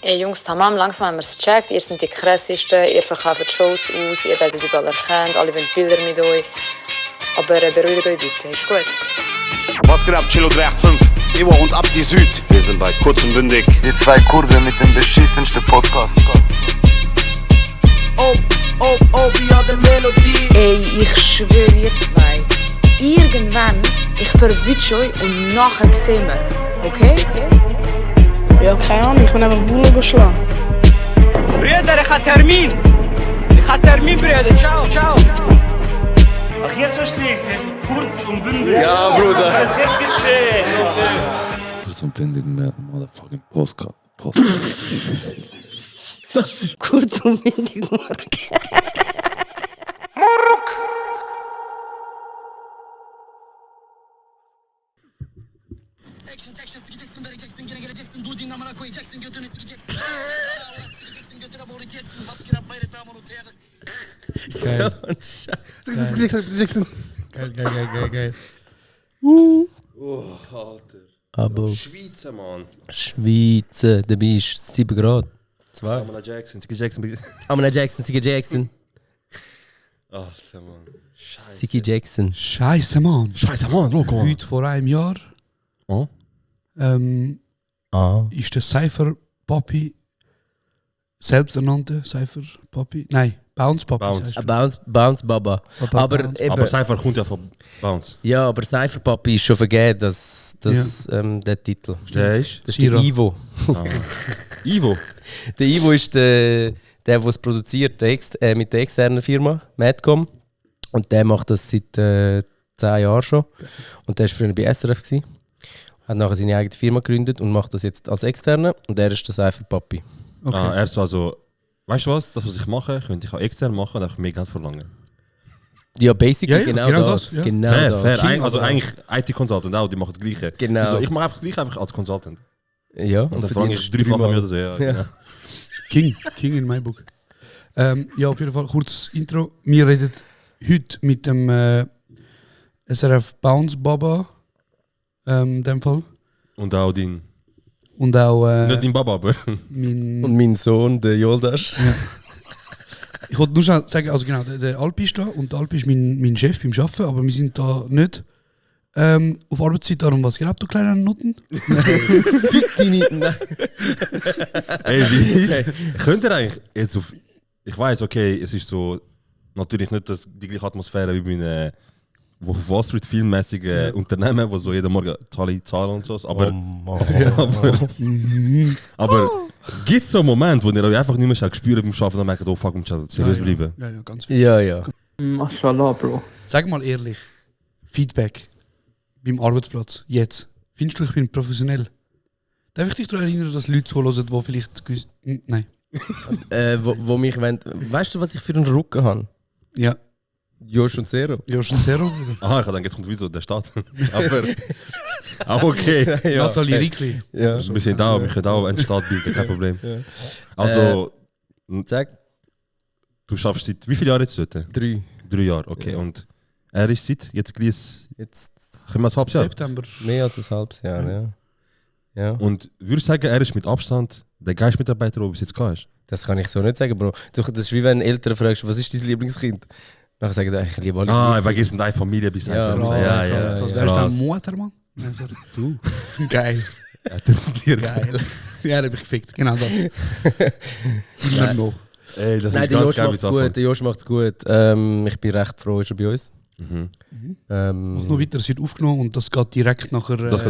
Ey Jungs, tamam, langsam haben wir es gecheckt. Ihr seid die krassesten, ihr verkauft Shows aus, ihr werdet überall erkannt, alle wollen Bilder mit euch. Aber beruhigt euch bitte, ist gut. Was geht ab, Chilo 385? Ivo und Abdi Süd. Wir sind bei Kurz und Bündig. Die zwei Kurden mit dem beschissensten Podcast. ja, der Melodie. Ey, ich schwöre ihr zwei. Irgendwann, ich verwünsche euch und nachher sehen wir. Okay? Ja, keine Ahnung, ich bin einfach Bullen geschlagen. Brüder, ich habe Termin, Brüder. Ciao. Ach, jetzt verstehe ich es. Jetzt kurz und bündig. Ja, Bruder. Jetzt gecheckt. Kurz und bündig mit motherfucking Postcard. Das ist kurz und windig, Geil. Oh, Alter. Aber Schweizer, Mann. Schweizer, da bist du 7 Grad. 2. Amina Jackson, Siggy Jackson. Amina Jackson, Siggy Jackson. Alter, Mann. Scheiße. Siggy Jackson. Scheiße, Mann. Scheiße, Mann, loco, Mann. Heute vor einem Jahr Oh? ist der Cypher Papi, selbsternannte Cypher Papi, nein, Bounce Papi. Bounce. Bounce Baba. Papa Aber Bounce. eben, Aber Cypher kommt ja von Bounce. ja, aber Cypher Papi ist schon vergeben, der Titel. Der ist? Das ist der Sira. Ivo. Ivo. Der Ivo ist der es produziert, mit der externen Firma, Madcom. Und der macht das seit 10 Jahren schon. Und der war früher bei SRF. Hat nachher seine eigene Firma gegründet und macht das jetzt als externe. Und er ist der Cypher Papi. Okay. Er ist also, weißt du was? Das, was ich mache, könnte ich auch extern machen und auch mehr Geld verlangen. Ja, basically Ja, genau, genau das. das, ja. Genau Fair, das. fair. King, Also aber eigentlich IT-Consultant auch, die machen das Gleiche. Genau. Also ich mache einfach das Gleiche einfach als Consultant. Ja, Und dann verlange ich 3-fach mehr oder so. Ja, Ja. genau. King in my book. Ja, auf jeden Fall, kurzes Intro. Wir reden heute mit dem SRF Bounce Baba, in dem Fall. Und auch dein, Und auch nicht dein Baba, aber mein... Und mein Sohn, der Yoldash. Ich wollte nur schnell sagen, also genau, der Alpi ist da und der Alpi ist mein Chef beim Arbeiten, aber wir sind da nicht auf Arbeitszeit. Darum, was glaubt du, kleine Noten? Fick deine... Nein. ey, wie ist, könnt ihr eigentlich jetzt auf, ich weiß, okay, es ist so, natürlich nicht die gleiche Atmosphäre wie bei einem Wall Street filmmäßigen Unternehmen, wo so jeden Morgen Zahlen und so, aber, aber gibt es so einen Moment, wo ihr euch einfach nicht mehr spürt beim Arbeiten und merkt, oh fuck, ich muss seriös bleiben? Ja, ganz viel. Ja. Mashallah, Bro. Sag mal ehrlich, Feedback beim Arbeitsplatz, jetzt. Findest du, ich bin professionell? Darf ich dich daran erinnern, dass Leute zuhören, die vielleicht... Nein. Wo mich wollen... Weißt du, was ich für einen Rücken habe? Ja. Josh und Zero. Josh und Zero. Aha, ich dachte, jetzt kommt wieso der Staat. aber okay. Ja. Nathalie Rickli. Ja. Wir können auch einen Staat bilden, kein Problem. Also, Sag, du schaffst seit wie viele Jahren jetzt dort? 3. 3 Jahre, okay. Ja. Und er ist seit jetzt gleich, Jetzt können wir ein halbes Jahr? September. mehr als ein halbes Jahr, ja. Und würde ich sagen, er ist mit Abstand der geilste Mitarbeiter, der bis jetzt gehabt ist. Das kann ich so nicht sagen, Bro. Das ist wie wenn Eltern fragst, was ist dein Lieblingskind? Nachher sagen sie, ich liebe alle. Ah, weil es deine Familie bis Ja, einfach. ja, Wer ist dein Mutter, Mann? Nein, sorry. Du. Geil. Geil. Ja, hab ich gefickt. Genau das. Immer noch. Ey, das Nein, ist der ganz Josh geil, macht's gut. Der Josh macht's gut. Ich bin recht froh, ist er bei uns. Mhm. Mach noch weiter, es wird aufgenommen und das geht direkt nachher. Das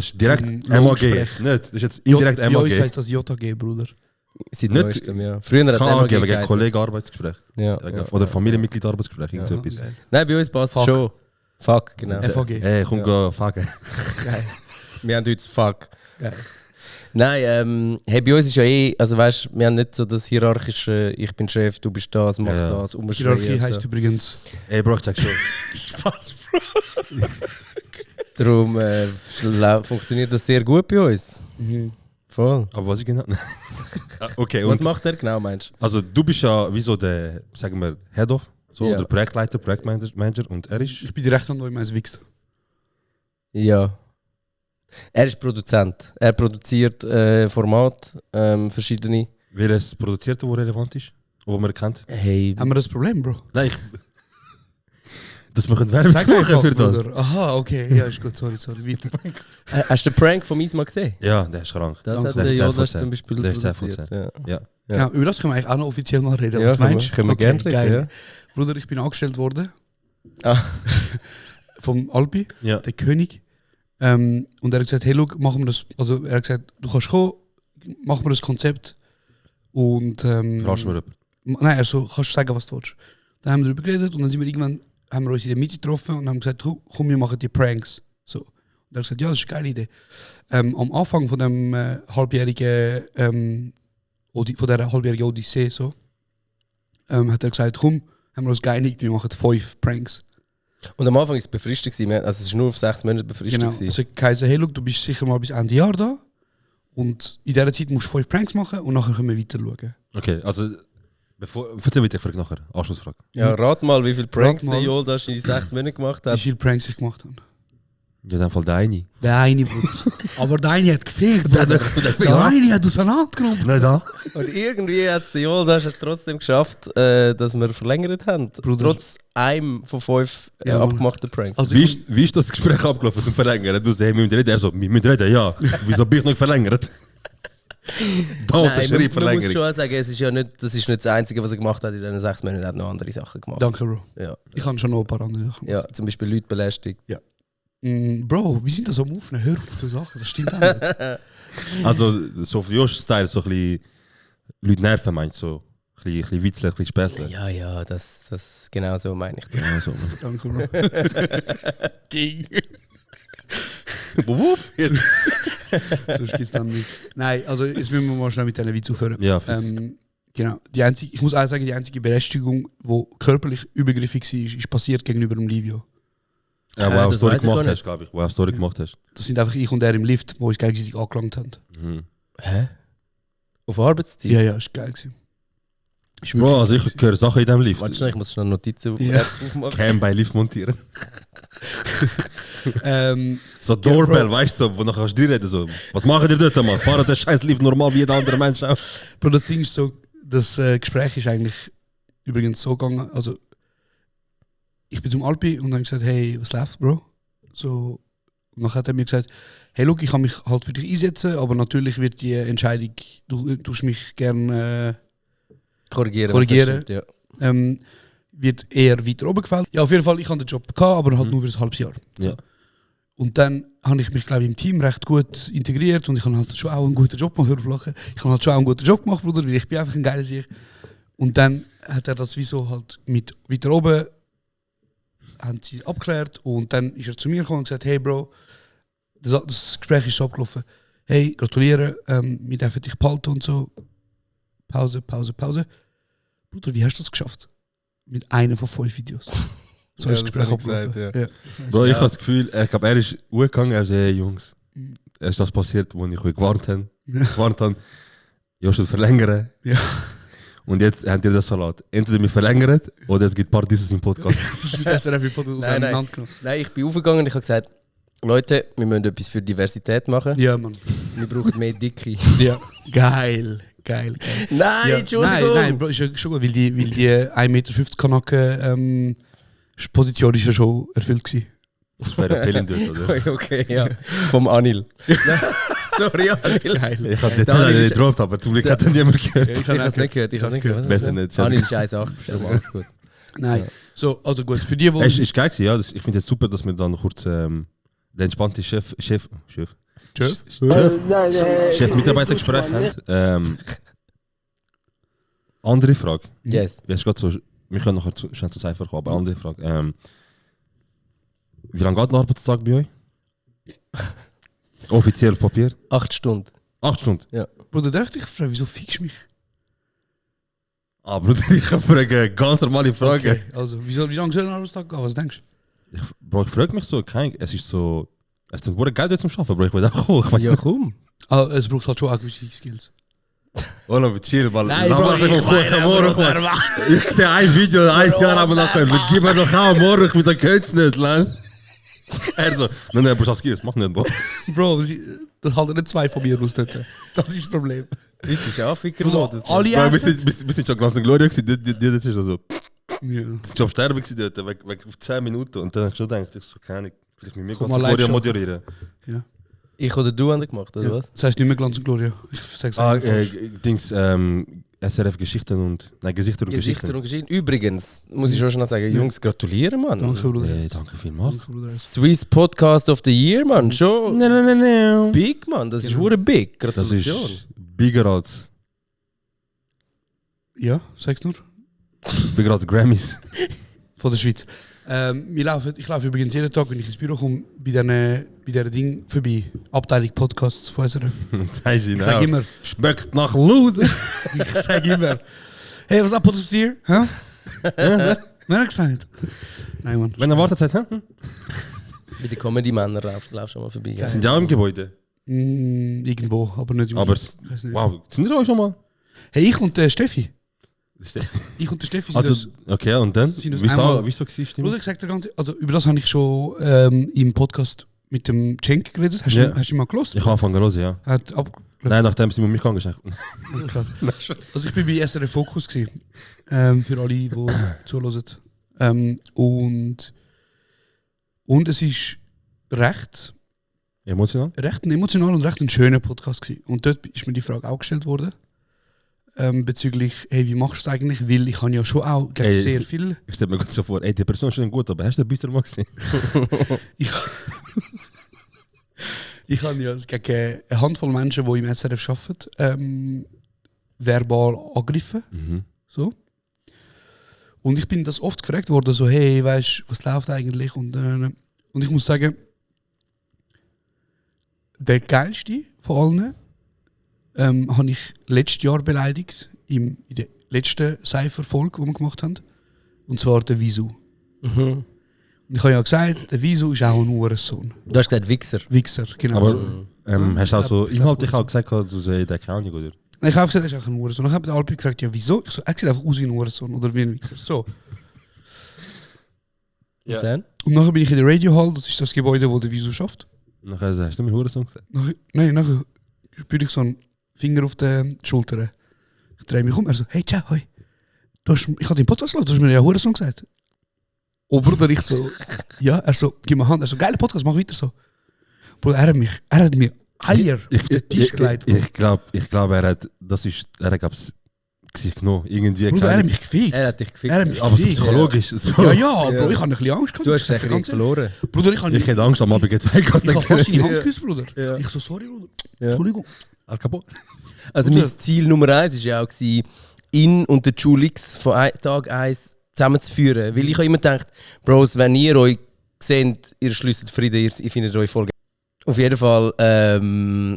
ist direkt zum MAG. Lohngespräch. Nicht, das ist jetzt indirekt Bei uns MAG. heisst das JAG, Bruder. Seit Nicht- neuestem, ja. Früher hat es Kann immer angeben, wegen geheißen. Kollegen-Arbeitsgespräch. Ja. Oder Familienmitglied-Arbeitsgespräch, irgend so etwas. geil. Nein, bei uns passt es Fuck. schon. Fuck, genau. FAG. Ey, komm, geh fagen. Geil. Wir haben heute Fuck. Geil. Nein, hey, bei uns ist ja also weißt, wir haben nicht so das hierarchische, ich bin Chef, du bist das, mach Ja. das, umschreien. Hierarchie heisst übrigens. Ey, Bro, ich sag schon. Spaß, Bro. Darum funktioniert das sehr gut bei uns. Voll. Aber was ich genau. Okay, Was und macht er genau, meinst du? also du bist ja wie so der, sagen wir, Head of, so, Ja. oder Projektleiter, Projektmanager und er ist. Ich bin direkt an neu meins Wichst. Ja. Er ist Produzent. Er produziert Format, verschiedene. Welches produziert, wo relevant ist? Wo man kennt? Hey, Haben wir das Problem, Bro? Nein, dass wir Werbung Sag machen einfach, für das. Bruder. Aha, okay. Ja, ist gut. Sorry. Weiter. hast du den Prank von Isma gesehen? Ja, der ist krank. Das Danke. hat der Der ist Jodas 10%. zum Beispiel Der ist produziert. 10%. Ja. Ja. Genau, über das können wir eigentlich auch noch offiziell mal reden. Ja, Was meinst du? können wir gerne reden, geil. ja. Bruder, ich bin angestellt worden. Ah. Vom Alpi, Ja. der König. Und er hat gesagt, hey, look, machen wir das. Also er hat gesagt, du kannst kommen, machen wir das Konzept. Und Verarschen wir jemanden. nein, also kannst du sagen, was du willst. Dann haben wir darüber geredet und dann sind wir irgendwann, haben wir uns in der Mitte getroffen und haben gesagt, komm, wir machen die Pranks. So. Und er hat gesagt, ja, das ist eine geile Idee. Am Anfang von dem halbjährigen von dieser halbjährigen Odyssee so, hat er gesagt, komm, haben wir uns geeinigt, wir machen 5 Pranks. Und am Anfang war es befristet. Also es war nur auf 6 Monate befristet. Genau. gewesen. Also geheißen, hey, look, du bist sicher mal bis Ende Jahr da und in dieser Zeit musst du 5 Pranks machen und nachher können wir weiter schauen. Okay, also erzähl bitte, ich frage nachher. Anschlussfrage. Ja, rat mal, wie viele Pranks Rat mal. der Jodas in die 6 Monate gemacht Wie hat. viele Pranks ich gemacht habe. Ja, in dem Fall der eine. Der eine, Bruder. Aber der eine hat gefehlt, Bruder. Der eine hat auseinandergenommen. Nein, da. Und irgendwie hat es der Jodas trotzdem geschafft, dass wir verlängert haben. Bruder. Trotz einem von 5 Ja, Mann. abgemachten Pranks. Also Wie ist das Gespräch abgelaufen zum Verlängern? Du sagst, hey, wir müssen reden. Er so, wir müssen reden, ja. Wieso bin ich noch verlängert? Da Nein, unterschrieb man muss Verlängerung. schon sagen, es ist ja nicht, das ist nicht das Einzige, was er gemacht hat in diesen 6 Monaten. Er hat noch andere Sachen gemacht. Danke, Bro. Ja. Ich habe schon noch ein paar andere Sachen gemacht. Ja, zum Beispiel Leute belästigt. Bro, wie sind das am Aufnehmen? Hör auf mit so Sachen, das stimmt auch nicht. Also, so für Josh-Style, so ein bisschen Leute nerven meinst du? So ein bisschen witzeln, ein bisschen späßeln. Ja, das genau so meine ich. Ja, so. Danke, Bro. Ging. Sonst gibt es dann nicht. Nein, also jetzt müssen wir mal schnell mit diesen Witz aufhören. Ja, fix. Genau. Ich muss auch sagen, die einzige Belästigung, die körperlich übergriffig war, ist passiert gegenüber dem Livio. Ja, wo du auch das Story weiss ich gar gemacht nicht. hast, glaube ich. Wo du auch Story gemacht hast. Das sind einfach ich und er im Lift, wo uns gegenseitig angelangt haben. Mhm. Hä? Auf Arbeitszeit? Ja, ist geil gewesen. Ist wirklich Bro, also geil ich höre Sachen in diesem Lift. Warte schnell, ich muss schnell Notizen Ja. aufmachen. Cam bei Lift montieren. gewesen. So Doorbell, Bro. weißt du, wo nachher kannst du reden. So, was machen die dort, Mann? Fahren den scheiß Lift normal wie jeder andere Mensch auch. Bro, das Ding ist so, das Gespräch ist eigentlich übrigens so gegangen, also ich bin zum Alpi und dann gesagt, hey, was läuft, Bro? So, und dann hat er mir gesagt, hey, look, ich kann mich halt für dich einsetzen, aber natürlich wird die Entscheidung, du tust mich gerne Korrigieren. Korrigieren. wird eher weiter oben gefällt. Ja, auf jeden Fall, ich hatte den Job gehabt, aber halt nur für ein halbes Jahr. So. Ja. Und dann habe ich mich, glaube ich, im Team recht gut integriert und ich habe halt schon auch einen guten Job gemacht. Ich habe halt schon auch einen guten Job gemacht, Bruder, weil ich bin einfach ein geiler Sieg. Und dann hat er das wieso halt mit weiter oben haben sie abgeklärt und dann ist er zu mir gekommen und gesagt, hey Bro, das Gespräch ist so abgelaufen. Hey, gratuliere, wir dürfen dich behalten und so. Pause. Bruder, wie hast du das geschafft? Mit einem von 5 Videos. So Ja, ist das Gespräch das hab ich abgelaufen. gesagt, Ja. Bro, ich habe das Gefühl, ich glaube, er ist hochgegangen, er so, hey Jungs, es ist das passiert, wo ich euch gewarnt habe. Josh wird verlängern. Ja. Und jetzt habt ihr das verlassen. Entweder wir verlängern oder es gibt Paradies im Podcast. Das ist wie SRF im Podcast Nein. auseinandergenommen. Nein, ich bin aufgegangen und ich habe gesagt, Leute, wir müssen etwas für Diversität machen. Ja, Mann. Wir brauchen mehr Dicke. Ja. Geil. Nein, Ja. Entschuldigung! Nein, Bro, ist ja schon gut, weil die 1,50 Meter Kanaken Position ist ja schon erfüllt gewesen. Das wäre ein Pelin dort, oder? Okay, ja. Vom Anil. Sorry, Anil. Geil. Ich habe den Der Anil Teller ist- nicht gedroppt, aber zum Glück hat er niemand gehört. Ich habe es nicht gehört. Besser nicht. Anil ist 1,80, darum alles gut. Nein. So, also gut, für die, Es die... ist geil gewesen, ja. Ich finde es super, dass wir dann kurz den entspannten Chef-Mitarbeitergespräch haben. Andere Frage. Yes. Jetzt gerade so, wir können nachher schnell zur Cypher kommen, aber andere Frage. Wie lange geht ein Arbeitstag bei euch? Offiziell auf Papier? 8 Stunden. 8 Stunden. Bruder, darf ich dich fragen, wieso fickst du mich? Ah, Bruder, ich frage eine ganz normale Frage. Okay, also, wie lange soll ein Arbeitstag gehen? Was denkst du? Ich frage mich so, es ist so, es ist ein Geld zum Arbeiten, Bro, ich will auch kommen. Ich weiß Ja, nicht. komm. Ah, es braucht halt schon auch gewisse Skills. Oh, noch chill, weil Nein, Bro, ich sehe ein Video, 1 Jahr haben wir nachher. Gib mir doch auch morgen, wieso könnt's nicht, Lan? Er so, nein, Boschowski, das macht nicht, Bro. Bro, das halten nicht 2 von mir aus dort. Das ist das Problem. Das ist Anficker-Modus. Alle Bro, essen. wir sind schon Glanz und Gloria gewesen, das ist also... Ja. Das war am Sterben gewesen dort, weg auf 10 Minuten. Und dann habe ich schon gedacht, ich so, keine Ahnung, vielleicht mit mir Komm Glanz mal und Gloria live moderieren. Ja. Ich oder du haben das gemacht, oder Ja. was? Das heisst nicht mehr Glanz und Gloria. Ich sag's einfach. Dings, SRF Geschichten und... Nein, Gesichter und Gesichter Geschichten. und Geschichten. Übrigens, muss ich schon schnell sagen, Jungs, gratulieren, Mann. Danke, Bruder. Danke vielmals. Swiss Podcast of the Year, Mann. Schon Nein. big, Mann. Das ist Genau. hure big. Das Gratulation. ist bigger als Ja, sag's nur. Grammys. Von der Schweiz. Ich laufe übrigens jeden Tag, wenn ich ins Büro komme, bei dieser Ding vorbei. Abteilung Podcasts von SRF. Sagst du Ich sage immer, schmeckt nach Loser. ich sage immer, hey, was ab, Podcast hier? Hä? Wer hat gesagt? Nein, Mann. Wenn er wartet, hä? Bei den Comedy-Männern lauf schon mal vorbei. Die sind ja auch im Gebäude. Irgendwo, aber nicht im Aber, Ich weiß nicht. wow, sind die auch schon mal? Hey, ich und der Steffi. Ich und der Steffi sind das... Okay, und dann? Sind das Wieso einmal- war es? Bruder, ich sag dir ganz... Also über das habe ich schon im Podcast mit dem Cenk geredet. Hast Ja. du ihn mal gelost? Ich habe angefangen zu hören, ja. Er hat ab... Nein, nachdem sie mit mir gegangen ist. Krass. Also ich bin bei SRF Focus gewesen, für alle, die zuhören. Und es ist recht Emotional? ein emotional und recht ein schöner Podcast gewesen. Und dort ist mir die Frage auch gestellt worden, bezüglich, hey, wie machst du es eigentlich? Weil ich habe ja schon auch gegen Hey. sehr viel... Ich stelle mir gerade so vor, ey, die Person ist schon gut, aber hast du den Büster mal gesehen? Ich habe ja gegen eine Handvoll Menschen, die im SRF arbeiten, verbal angegriffen. So. Und ich bin das oft gefragt worden, so, hey, weißt du, was läuft eigentlich? Und ich muss sagen, der geilste von allen habe ich letztes Jahr beleidigt, in der letzten Cypher-Folge, die wir gemacht haben. Und zwar der Wieso. Und ich habe ja gesagt, der Wieso ist auch ein Uhrensohn. Du hast gesagt Wichser. Wichser, genau. Aber hast du auch so Ich glaub, inhaltlich auch gesagt, dass du der keine Ahnung, oder? Ich habe gesagt, er ist auch ein Uhrensohn. Ich habe den Alpi gefragt, ja wieso? Ich so, er sieht einfach aus wie ein Uhrensohn oder wie ein Wichser. So. Ja. Und dann? Und nachher bin ich in der Radio Hall, das ist das Gebäude, wo der Wieso schafft. Nachher hast du mir Hurensohn gesagt. Nachher spüre ich so einen Finger auf die Schulter. Ich drehe mich um, er so, hey, ciao, hoi. Ich habe den Podcast gehört, du hast mir ja Hurensohn gesagt. Oh Bruder, ich so, ja, er so, gib mir Hand, er so, geiler Podcast, mach weiter so. Bruder, er hat mir Eier auf den Tisch gelegt. Ich glaube, er hat glaub sich genommen. Irgendwie. Bruder, er keine- hat mich gefickt. Er hat dich gefickt. Er hat mich aber so gefickt. psychologisch. So. Ja, Bro, ich habe ein bisschen Angst gehabt. Du hast Ich sag dir dich ganz verloren. ehrlich. Bruder, ich habe Ich hätte Angst am Abend gezeigt. ich habe fast seine Hand geküsst, Bruder. Ja. Ich so, sorry, Bruder. Ja. Entschuldigung. Al Capone. Also Bruder. mein Ziel Nummer 1 war ja auch, ihn und den Julix von Tag 1 zusammenzuführen. Weil ich habe immer gedacht, Bros, wenn ihr euch seht, ihr schließt Frieden, ihr findet euch voll geil. Auf jeden Fall,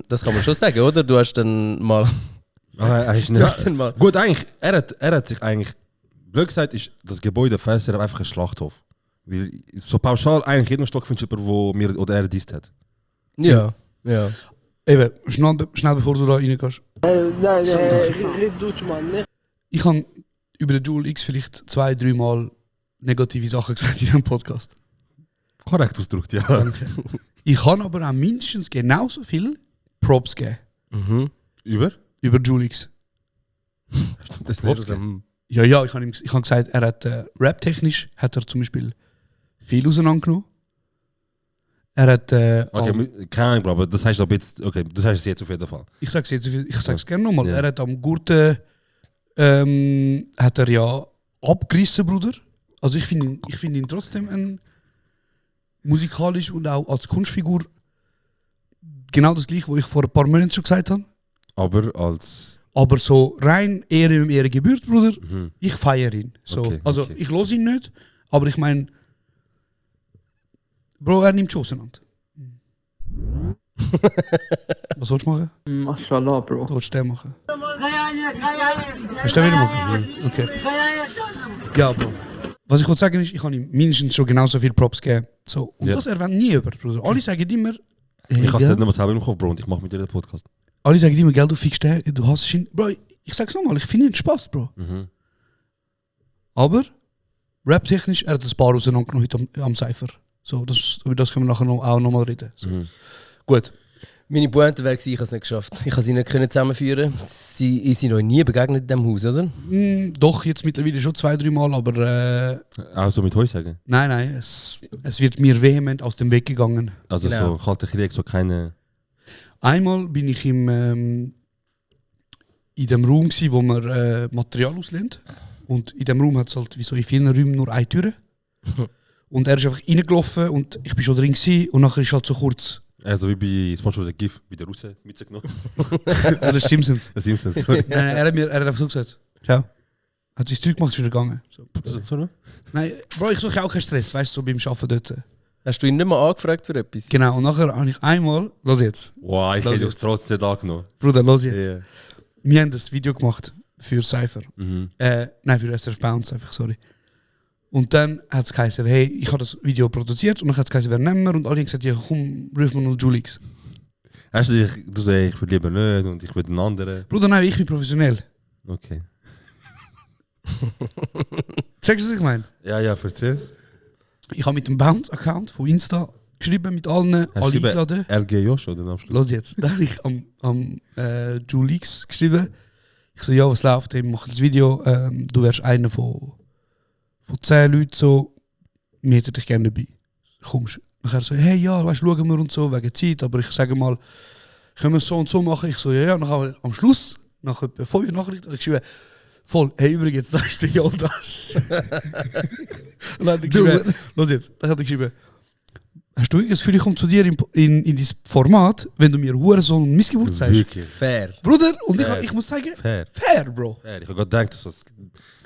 das kann man schon sagen, oder? Du hast dann mal... Er ist Du hast dann mal... Gut, eigentlich, er hat sich eigentlich. Blöd gesagt, ist das Gebäude Fässer einfach ein Schlachthof. Weil so pauschal eigentlich jeden Stock findest du jemanden, wo mir oder er disst hat. Ja. Eben, schnell bevor du da reingehst. Ich habe über den Joule X vielleicht 2-3 Mal negative Sachen gesagt in diesem Podcast. Korrekt ausgedrückt, ja. Danke. Ich kann aber auch mindestens genauso viel Props geben Über? über Joule X. Das Props ist so, Ja, ich habe gesagt, er hat rap-technisch hat er zum Beispiel viel auseinandergenommen. Er hat, Okay, keine Ahnung, aber das heißt aber jetzt, okay, das heißt es jetzt auf jeden Fall. ich sage es jetzt, ich sage es gerne nochmal. Ja. Er hat am Gurten hat er ja abgerissen, Bruder. Also ich finde ihn trotzdem ein musikalisch und auch als Kunstfigur genau das gleiche, was ich vor ein paar Monaten schon gesagt habe. Aber als. Aber so rein Ehre um Ehre gebührt, Bruder, ich feiere ihn. So. Okay, Also okay. ich los ihn nicht, aber ich meine, Bro, er nimmt schon auseinander. Was sollst du machen? Mashallah, Bro. Was willst du den machen? Willst du den wieder machen? Okay. Ja, Bro. Was ich wollte sagen ist, ich habe ihm mindestens schon genauso viel Props gegeben. So. Und Ja. das erwähnt nie jemand, Bruder. Alle sagen immer, hey, Ich habe es gell? nicht mehr selber im Kopf, Bro, und ich mache mit dir den Podcast. Alle sagen immer, gell, du fickst den, du hast ihn. Bro, ich sag's nochmal, ich finde ihn Spaß, Bro. Aber, rap-technisch, er hat ein paar auseinandergenommen heute am Cypher. So, über das können wir nachher auch noch mal reden. So. Gut. Meine Pointe wäre gewesen, ich habe es nicht geschafft. Ich habe sie nicht können zusammenführen. Sie sind noch nie begegnet in diesem Haus, oder? Doch, jetzt mittlerweile schon 2-3 Mal, aber Auch so mit Heusagen? nein, es wird mir vehement aus dem Weg gegangen. Also Genau. so Kalter Krieg, so keine... Einmal bin ich in dem Raum gsi, wo man Material auslehnt. Und in dem Raum hat es halt wie so in vielen Räumen nur eine Tür. Und er ist einfach reingelaufen und ich bin schon drin gsi und nachher ist halt so kurz. Also wie bei SpongeBob der GIF, wieder raus mitgenommen. Das ist Simpsons. Das Simpsons, sorry. Nein, er hat einfach so gesagt. Ciao. Hat sein Zeug gemacht, ist wieder gegangen. So. Sorry? Nein, Bro, ich suche auch keinen Stress, weißt du, so beim Arbeiten dort. Hast du ihn nicht mal angefragt für etwas? Genau, und nachher habe ich einmal, los jetzt, Wow, ich Lass hätte jetzt. es trotzdem nicht angenommen. Bruder, los jetzt. Ja. Wir haben das Video gemacht für Cypher. Mhm. Nein, für SRF Bounce einfach, sorry. Und dann hat es geheißen, hey, ich habe das Video produziert und dann hat es geheißen, wer nehmen wir? Und alle haben gesagt, ja komm, ruf mir noch Julix. Hast du dich, du sagst, ich will lieber nicht und ich will einen anderen. Bruder, nein, ich bin professionell. Okay. Checkst du, was ich meine? Ja, erzähl. Ich habe mit dem Bounce-Account von Insta geschrieben, mit allen, alle Hast du eingeladen. LG Josh oder den Abschluss? Los jetzt. Dann habe ich am Julix geschrieben. Ich so, ja, was läuft? Ich mache das Video. Du wärst einer von 10 Leuten, so. Wir hätten dich gerne dabei. Kommst. Nachher so, hey, ja, weißt, schauen wir und so, wegen Zeit. Aber ich sage mal, können wir es so und so machen? Ich so, ja. Nachher am Schluss, nach etwa 5 Nachrichten, habe ich geschrieben, voll, hey, übrigens, da ist der Yoldash. Und dann hat er geschrieben, los jetzt. Dann hat er geschrieben, hast du das Gefühl, ich komme zu dir in dieses Format, wenn du mir Hurensohn und Missgeburt zeigst? Wirklich. Fair. Bruder, und Fair. ich muss sagen, Fair. fair, Bro. Fair. Ich habe gerade gedacht, dass das...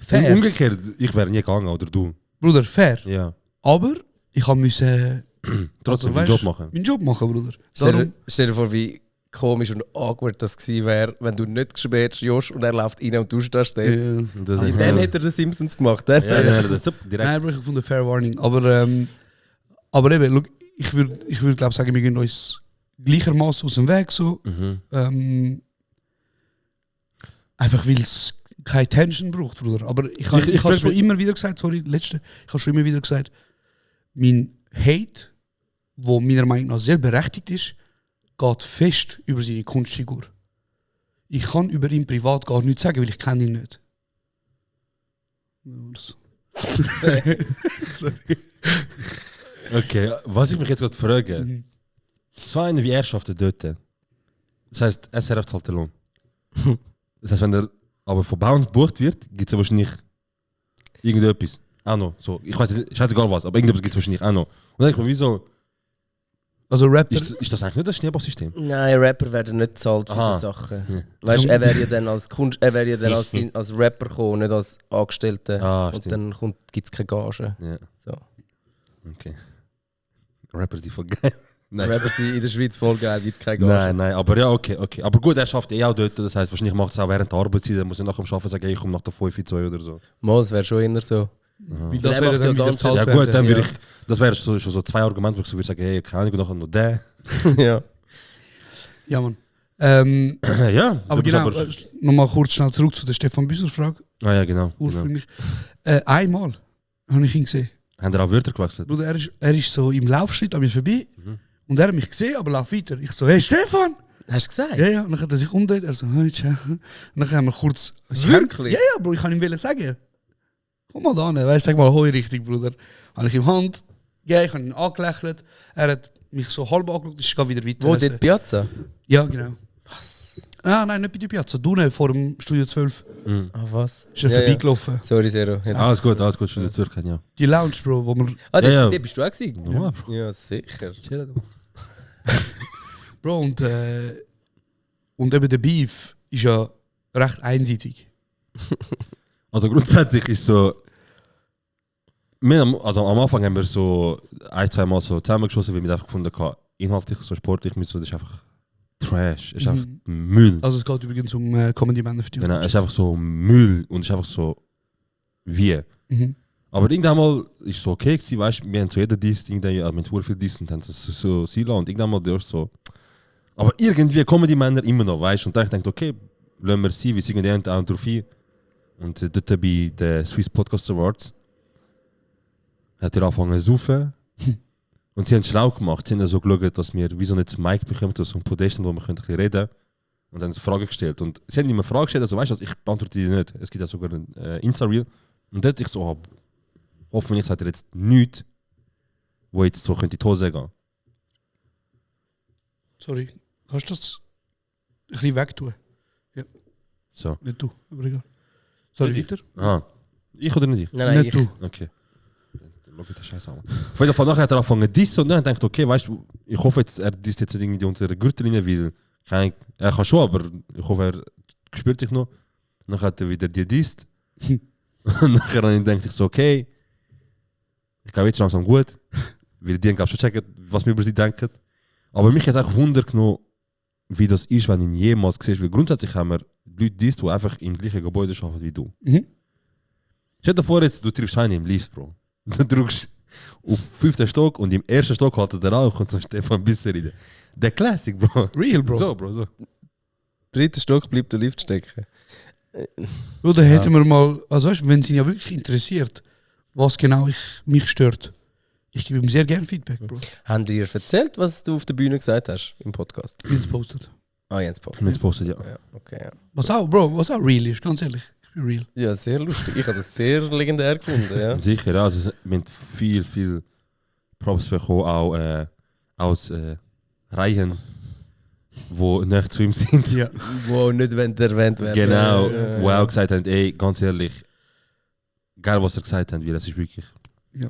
Fair. Umgekehrt, ich wäre nie gegangen, oder du. Bruder, fair. Ja. Aber ich musste Trotzdem weißt, meinen Job machen. meinen Job machen, Bruder. Stell dir vor, wie komisch und awkward das gewesen wäre, wenn du nicht geschrieben hättest, Josh, und er läuft rein und du stehst da. Und das Und dann hätte er den Simpsons gemacht. Ja, das ist direkt. Nein, aber ich fand Fair Warning. Aber eben, look, ich würde glaube sagen, wir gehen uns gleichermaßen aus dem Weg. So. Mhm. Einfach weil es keine Tension braucht, Bruder. Aber ich habe schon immer wieder gesagt, sorry, ich habe schon immer wieder gesagt, mein Hate, wo meiner Meinung nach sehr berechtigt ist, geht fest über seine Kunstfigur. Ich kann über ihn privat gar nichts sagen, weil ich kenne ihn nicht. Okay, was ich mich jetzt gerade frage, so eine wie er schafft dort. Das heisst, SRF zahlt den Lohn. Das heisst, wenn der aber von Bounce gebucht wird, gibt es wahrscheinlich irgendetwas. Auch noch. So, ich weiß nicht, scheißegal was, aber irgendetwas gibt es wahrscheinlich auch noch. Und dann denke ich mir, wieso? Also Rapper. Ist das eigentlich nicht das Schneeballsystem? Nein, Rapper werden nicht gezahlt für Aha. so Sachen. Weißt du, er wäre ja dann als als Rapper gekommen, nicht als Angestellter. Ah, und stimmt. dann gibt es keine Gage. Ja. So. Okay. Rapper sind voll geil. Nein. Rapper sind in der Schweiz voll geil, gibt keine Gage. Nein, aber ja, okay. Aber gut, er schafft auch dort. Das heisst, wahrscheinlich macht es auch während der Arbeitszeit. Er muss nicht nach dem Arbeiten sagen, ich komme nach der 5 2 oder so. Mal, es wäre schon immer so. Weil Der das wäre macht dann ja wieder ganz- gezahlt Ja werden. gut, dann würde Ja. ich... Das wäre schon so 2 Argumente, wo ich so würde sagen, hey, keine Ahnung, nachher noch der. Ja. Ja, Mann. Ja, Aber du bist genau, nochmal kurz schnell zurück zu der Stefan Büsser-Frage. Ah ja, genau. Ursprünglich. Einmal habe ich ihn gesehen. Haben wir auch Wörter gewechselt? Bruder, er ist so im Laufschritt an mir vorbei. Und er hat mich gesehen, aber lauf weiter. Ich so, hey Stefan! Hast du gesagt? Ja, und dann hat er sich umgedreht. Er so, hey, ciao. Und dann haben wir kurz... Wirklich? Ja, Bro, ich kann ihm wollen sagen. Komm mal da, weißt, sag mal hoi richtig, Bruder. Habe ich ihm Hand. Ja, ich habe ihn angelächelt. Er hat mich so halb angeschaut, ich gehe wieder weiter. Wo, dort Piazza? Ja, genau. Was? Ah, nein, nicht bei der Piazza. Du vor dem Studio 12. Ah, was? Ist er vorbeigelaufen. Sorry, Zero. Ja. Alles gut, schon zurück, ja. Die Lounge, Bro, wo wir... Ah, Ja, ja. dort bist du auch gewesen? Ja. Ja, sicher. Bro, und eben der Beef ist ja recht einseitig. Also grundsätzlich ist so... Also am Anfang haben wir so 1-2 Mal so zusammengeschossen, weil wir einfach gefunden haben, inhaltlich, so sportlich, das ist einfach Trash, es ist einfach Müll. Also es geht übrigens um Comedy-Männer für die Genau, es ist einfach so Müll und es ist einfach so wie. Mhm. Aber irgendwann mal ist es so okay gewesen, weißt du, wir haben so jeder Diss, irgendwann mit sehr viel Diss und haben es so Sila und irgendwann mal der ist so. Aber irgendwie kommen die Männer immer noch, weißt du, und dann ich denke, okay, lassen wir sie, wir singen die auch drauf ein. Und dort bei den Swiss Podcast Awards hat er angefangen zu saufen. Und sie haben es schlau gemacht. Sie haben so geschaut, dass wir wieso nicht das Mic bekommen, so ein Podest, wo wir ein bisschen reden können. Und dann haben sie Fragen gestellt. Und sie haben immer Fragen gestellt, also weißt du, ich beantworte die nicht. Es gibt ja sogar ein Insta-Reel. Und dort ich so, hoffentlich sagt er jetzt nichts, wo jetzt so könnte in die Hose gehen. Sorry, kannst du das ein bisschen wegtun? So. Nicht du, aber egal. Soll ich weiter? Aha. Ich oder nicht ich? Nein, Nicht du. Okay. Dann schau ich den Scheiß an. Auf jeden Fall nachher hat er angefangen dissen und dann denkt okay, weißt du, ich hoffe jetzt, er disst jetzt irgendwie unter der Gürtellinie, weil er kann schon, aber ich hoffe, er spürt sich noch. Dann hat er wieder die disst. Und nachher denke ich so, okay, ich glaube jetzt langsam gut, weil die glaube schon checken, was wir über sie denken. Aber mich hat es auch Wunder genommen, wie das ist, wenn du ihn jemals siehst. Weil grundsätzlich haben wir Leute disst, die einfach im gleichen Gebäude arbeiten wie du. Stell dir vor, jetzt, du triffst einen im Lift, Bro. Du drückst auf 5. Stock und im 1. Stock haltet er an und kommt so Stefan Bisser rein. Der Classic, Bro. Real, Bro. So, Bro, so. 3. Stock bleibt der Lift stecken. Oder hätten wir mal, also weißt, wenn sie ihn ja wirklich interessiert, was genau mich stört, ich gebe ihm sehr gerne Feedback, Bro. Haben die dir erzählt, was du auf der Bühne gesagt hast im Podcast? Wenn es postet. Ah, Jens Post. Jetzt postet, ja. Ja, okay, ja. Was auch real ist, ganz ehrlich. Ich bin real. Ja, sehr lustig. Ich habe das sehr legendär gefunden. Ja. Sicher, ja. Also, wir haben viel Props bekommen, auch aus Reihen, die nicht zu ihm sind. Ja. Wo nicht erwähnt werden. Genau, wo auch gesagt haben, ey, ganz ehrlich, geil, was er gesagt hat, weil es ist wirklich,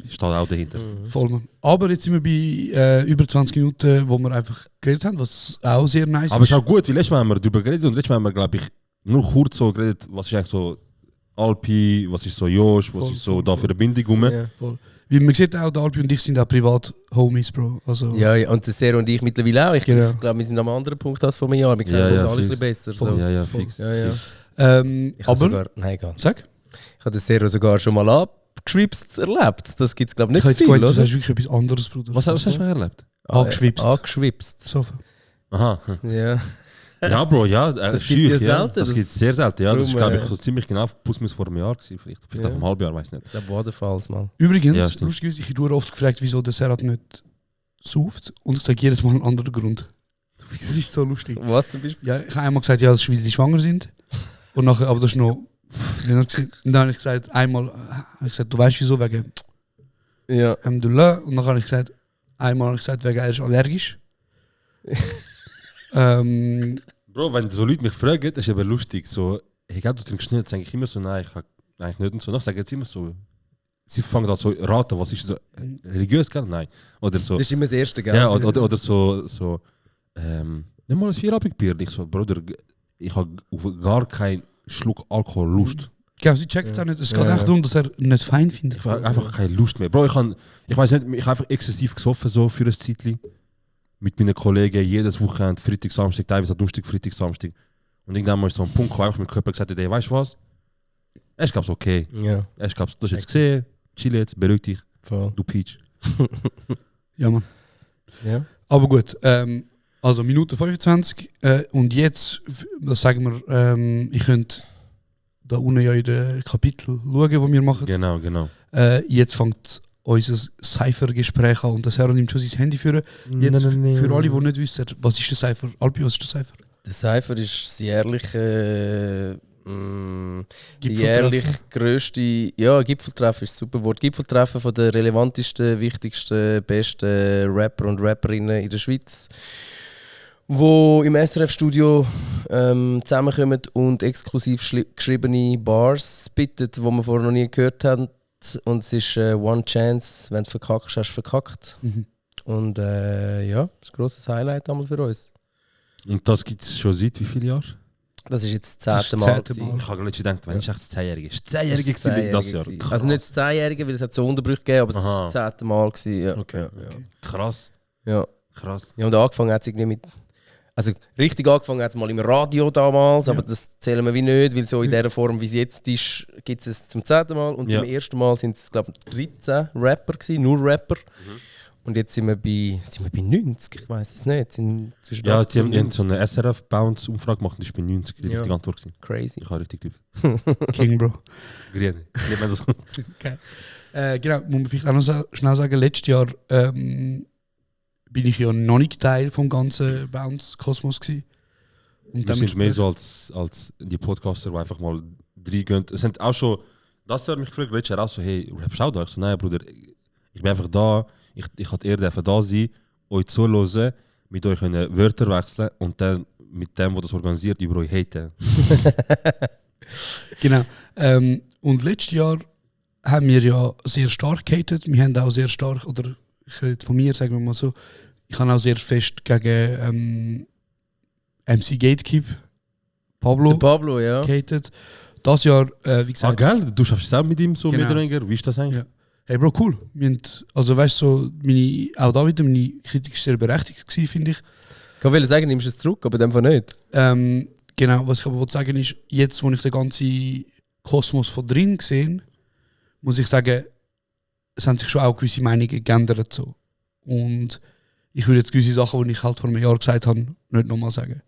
steht auch dahinter. Voll, man. Aber jetzt sind wir bei über 20 Minuten, wo wir einfach geredet haben, was auch sehr nice Aber es ist. ist auch gut, weil letztes Mal haben wir darüber geredet und letztes Mal haben wir, glaube ich, nur kurz so geredet, was ist eigentlich so Alpi, was ist so Josh, was Voll, ist so voll, da voll. für eine Bindung rum. Ja. Voll. Wie man sieht, auch der Alpi und ich sind auch privat Homies, Bro. Also, Ja, ja, und der Ser und ich mittlerweile auch. Ich Genau. glaube, wir sind am anderen Punkt als vor einem Jahr. Wir kennen Ja, uns ja, alle ein fix. bisschen besser. So. Ja, voll. fix. Ja, ja. fix. Ich habe aber, sogar, nein, egal. sag, Ich habe den Sero sogar schon mal abgeschwipst erlebt. Das gibt es, glaube ich, ich nicht habe jetzt viel, gehört, du oder? sagst wirklich etwas anderes, Bruder. Was hast du mal erlebt? Angeschwipst. Angeschwipst. So. Aha. Ja. Ja, Bro, ja. Das gibt's ja selten, Das das- gibt es sehr selten. Ja, das ist, Darum, glaube ich, so ziemlich genau plus vor einem Jahr gewesen. Vielleicht Ja. auch einem halben Jahr, weiß nicht. Ich glaube, wadenfalls mal. Übrigens, Ja, stimmt. lustigerweise, ich wurde oft gefragt, wieso der Serhat nicht sauft. Und ich sage jedes Mal einen anderen Grund. Das ist so lustig. Was zum Beispiel? Ja, ich habe einmal gesagt, ja, das ist, weil sie schwanger sind. Und nachher, aber das ist noch. Und dann habe ich gesagt, einmal, habe ich gesagt, du weißt wieso, wegen Ja. Alhamdulillah. Und dann habe ich gesagt, einmal habe ich gesagt, wegen er ist allergisch. Bro, wenn so Leute mich fragen, das ist aber lustig. So, hey, du trinkst nicht, sage ich immer so, nein, ich habe eigentlich nicht. Und so, dann sage ich jetzt immer so, sie fangen an so raten, was ist so, religiös, gell? Nein. Oder so, Das ist immer das Erste, gell? ja, oder so, nimm mal ein Vierabendbier. Ich so, Bruder, ich habe auf gar keinen Schluck Alkohol Lust. genau, sie checkt es auch nicht. Es geht Ja. echt darum, dass er nicht fein findet. Ich habe einfach keine Lust mehr. Bro, ich weiß nicht, ich habe einfach exzessiv gesoffen so für ein Zeitchen. Mit meinen Kollegen jedes Wochenende, Freitag, Samstag, teilweise auch Donnerstag, Freitag, Samstag. Und irgendwann mal ist so ein Punkt, wo einfach mein Körper gesagt hat, ey, weißt du was? Ich glaube, es okay. Ja, Ich glaube, du hast jetzt gesehen, chill jetzt, beruhig dich, voll. du Peach. Ja, Mann. Ja. Aber gut, also Minute 25 und jetzt, das sagen wir, ich könnte da unten ja in den Kapitel schauen, wo wir machen. Genau, genau. Jetzt fängt unser Cypher-Gespräch an und das Herr nimmt schon sein Handy führen. Jetzt für alle, die nicht wissen, was ist der Cypher? Alpi, was ist der Cypher? Der Cypher ist das jährliche, die Gipfeltreffen. jährlich grösste, ja, Gipfeltreffen ist ein super Wort. Gipfeltreffen von den relevantesten, wichtigsten, besten Rapper und Rapperinnen in der Schweiz, wo im SRF-Studio zusammenkommen und exklusiv geschriebene Bars spitten, die man vorher noch nie gehört hat. Und es ist One Chance, wenn du verkackst, hast du verkackt. Und ja, das ist ein grosses Highlight einmal für uns. Und das gibt es schon seit wie vielen Jahren? Das ist jetzt Das das ist 10. das Mal. 10. gewesen. Mal. Ich habe letztens gedacht, wann ist echt das 10-Jährige? Ist das 10-Jährige Das gewesen das Jahr? gewesen. Also nicht das 10-Jährige, weil es hat so Unterbrüche gegeben, aber es Aha. war das 10. Mal. Gewesen, ja. Okay, Ja, okay. Krass, ja. krass. Ja, und angefangen hat es irgendwie mit... Also richtig angefangen hat es mal im Radio damals, aber das zählen wir wie nicht, weil so in der Form, wie es jetzt ist, gibt es zum 10. Mal. Und Ja. beim ersten Mal sind es, glaube ich, 13 Rapper gewesen, nur Rapper. Und jetzt sind wir bei 90, ich weiß es nicht. Sind zwischen Ja, 80 die haben, und die haben so eine SRF-Bounce-Umfrage gemacht und das ist bei 90, die Ja. richtige Antwort gewesen. Crazy. Ich habe richtig Glück. King, Bro. Grün. Nicht mehr so. Genau, muss man vielleicht auch noch schnell sagen, letztes Jahr bin ich ja noch nicht Teil vom ganzen Bounce-Kosmos gewesen. Und Wir sind mehr so als die Podcaster, die einfach mal reingehen. Es sind auch schon, das hat mich gefragt, letztes Jahr auch so, hey, rappst du auch da? Ich so, nein Bruder, ich bin einfach da, ich hatte eher da sein, euch zuhören, mit euch können Wörter wechseln und dann mit dem, der das organisiert, über euch haten. Genau. Und letztes Jahr haben wir ja sehr stark gehatet. Wir haben auch sehr stark, oder ich rede von mir, sagen wir mal so, ich habe auch sehr fest gegen MC Gatekeep, Pablo, Der Pablo, ja. gehatet. Das Jahr, wie gesagt... Geil, du schaffst es auch mit ihm so Genau. mehr oder weniger. Wie ist das eigentlich? Ja. Hey Bro, cool. Wir haben, also weißt du, so, auch da wieder, meine Kritik war sehr berechtigt gewesen, finde ich. Ich wollte sagen, nimmst du es zurück, aber in dem Fall nicht. Genau, was ich aber sagen ist, jetzt, wo ich den ganzen Kosmos von drin sehe, muss ich sagen, es haben sich schon auch gewisse Meinungen geändert. So. Und ich würde jetzt gewisse Sachen, die ich halt vor einem Jahr gesagt habe, nicht nochmal sagen.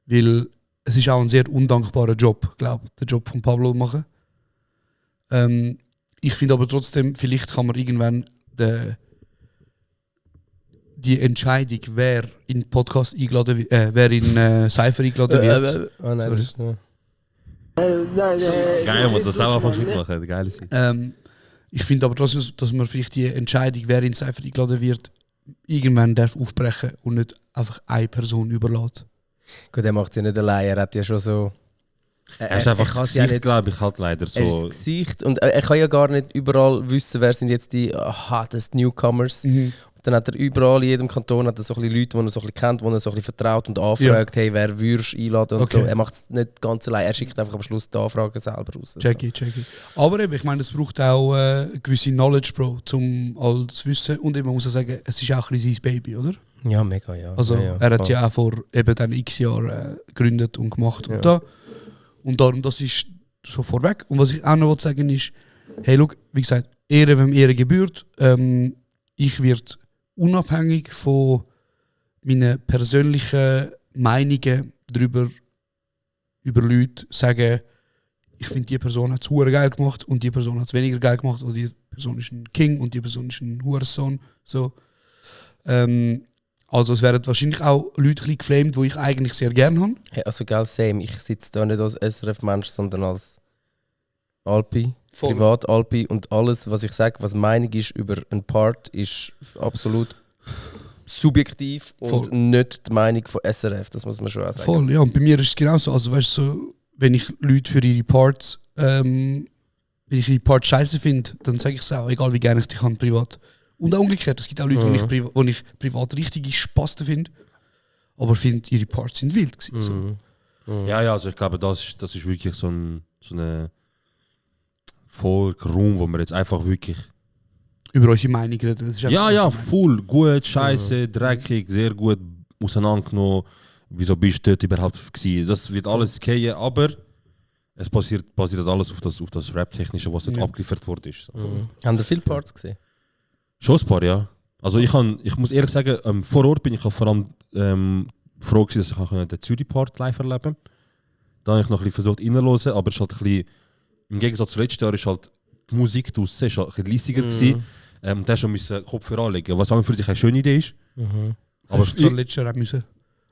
Weil es ist auch ein sehr undankbarer Job, glaube ich, den Job von Pablo machen. Ich finde aber trotzdem, vielleicht kann man irgendwann die Entscheidung, wer in den Podcast eingeladen wird, wer in Cypher eingeladen wird. Oh nein, das ist, ja. Geil, man, das auch einfach mitmachen. Geil ist Ich finde aber trotzdem, dass man vielleicht die Entscheidung, wer in Cypher eingeladen wird, irgendwann darf aufbrechen und nicht einfach eine Person überlässt. Gut, er macht es ja nicht allein, er hat ja schon so... Er ist einfach das Gesicht, glaube ich, halt leider Er ist so. das Gesicht und er kann ja gar nicht überall wissen, wer sind jetzt die hottest Newcomers. Und dann hat er überall, in jedem Kanton hat er so ein bisschen Leute, die er so ein bisschen kennt, die er so ein bisschen vertraut und anfragt, hey, wer würdest du einladen und Okay. so. Er macht es nicht ganz allein, er schickt einfach am Schluss die Anfrage selber raus. Checky. Aber eben, ich meine, es braucht auch gewisse Knowledge, Bro, um all das zu wissen. Und eben, man muss auch sagen, es ist auch ein bisschen sein Baby, oder? Ja, mega, ja. Also ja, er hat es ja auch vor eben dann x Jahren gegründet und gemacht und da. Und darum, das ist so vorweg. Und was ich auch noch sagen will, ist, hey, schau, wie gesagt, Ehre, wem Ehre gebührt. Ich werde unabhängig von meinen persönlichen Meinungen über Leute sagen, ich finde, die Person hat es hure geil gemacht und die Person hat es weniger geil gemacht oder die Person ist ein King und die Person ist ein Hurensohn. So. Also es werden wahrscheinlich auch Leute ein bisschen geflamed, die ich eigentlich sehr gerne habe. Hey, also geil, same. Ich sitze da nicht als SRF-Mensch, sondern als Alpi, Voll. Privat-Alpi und alles, was ich sage, was Meinung ist über einen Part, ist absolut subjektiv und Voll. nicht die Meinung von SRF, das muss man schon auch sagen. Voll, ja. Und bei mir ist es genauso. Also weißt du, so, wenn ich Leute für ihre Parts, wenn ich ihre Parts scheiße finde, dann sage ich es auch, egal wie gerne ich die kann, privat. Und auch umgekehrt, es gibt auch Leute, die ich privat richtige Spasten finde, aber finde, ihre Parts sind wild gewesen. So. Ja, also ich glaube, das ist wirklich so eine Volk-Raum, wo wir jetzt einfach wirklich. Über unsere Meinung reden. Das ist einfach Ja, unsere voll, gut, scheiße, dreckig, sehr gut auseinandergenommen. Wieso bist du dort überhaupt gewesen? Das wird alles gehen, aber es basiert alles auf das Rap-Technische, was dort abgeliefert wurde. So. Haben ihr viele Parts gesehen? Schon ein paar, ja. Also ich muss ehrlich sagen, vor Ort bin ich vor allem froh gewesen, dass ich den Zürich-Part live erleben konnte. Da habe ich noch ein bisschen versucht reinzuhören, aber es ist halt ein bisschen, im Gegensatz zu letztes Jahr ist halt die Musik draussen ist halt ein bisschen leissiger gewesen. Und da schon müssen Kopfhörer anlegen, was auch für sich eine schöne Idee ist. Aber Hast du zwar letztes Jahr auch müssen.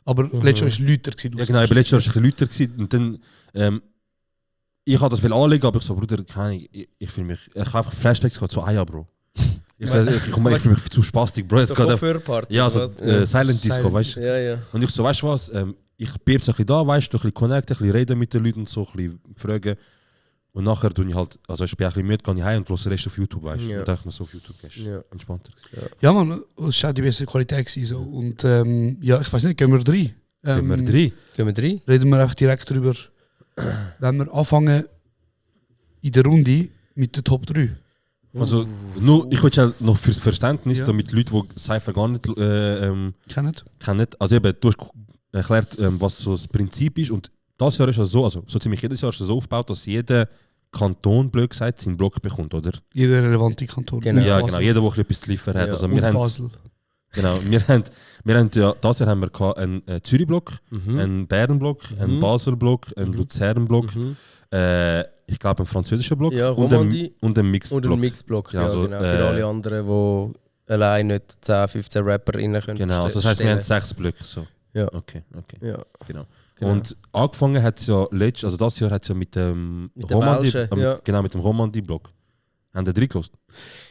Aber letztes Jahr war es lauter gewesen. ja, genau, aber letztes Jahr war es ein bisschen lauter gewesen. Und dann, ich wollte das anlegen, aber ich so, Bruder, ich fühle mich, ich habe einfach Flashbacks gehabt, so, ja, Bro. Ich fühle mich zu spastig, Bro. So Kopfhörerparty? Ja, so oder was? Silent Disco, weißt du? Ja, ja. Und ich so, weißt du was, ich bleib so ein bisschen da, weißt du, ein bisschen connecten, ein bisschen reden mit den Leuten und so, ein bisschen fragen. Und nachher tue ich halt, also ich bin ein bisschen müde, gehe ich heim und höre den Rest auf YouTube, weißt du. Ja. Und dann noch so auf YouTube gehst. Ja. Entspannter. Ja, man, es war auch die beste Qualität gewesen, so. Und ja, ich weiß nicht, gehen wir rein? Gehen wir rein? Gehen wir rein? Reden wir einfach direkt darüber, wenn wir anfangen in der Runde mit den Top 3. Also, nur, ich will ja noch fürs Verständnis, Ja. damit Leute, die Cypher gar nicht Kennen? kennen. Also eben, du hast erklärt, was so das Prinzip ist. Und das Jahr ist ja so, also so ziemlich jedes Jahr ist es so aufgebaut, dass jeder Kanton, blöd gesagt, seinen Block bekommt, oder? Jeder relevante Kanton. Genau. Und Ja, Basel. genau, jeder, der etwas zu liefern hat. Ja. Also Und wir haben, Basel. genau, wir haben ja, das Jahr haben wir gehabt einen Zürich-Block, einen Bären-Block, einen Basel-Block, einen Luzern-Block, ich glaube einen französischen Block Ja, und Romandie einen Mixed-Block. und ein Mixblock, Ja, ja, also, genau. Für alle anderen, allein nicht 10, 15 Rapper rein können. Genau, also das heisst, wir haben 6 Blöcke. So. Ja. Okay. Ja. Genau. Genau. Und angefangen hat es ja also das Jahr hat es ja mit dem Mit dem Welschen, ja. Genau, mit dem Romandie-Blog. Haben die 3 gelost?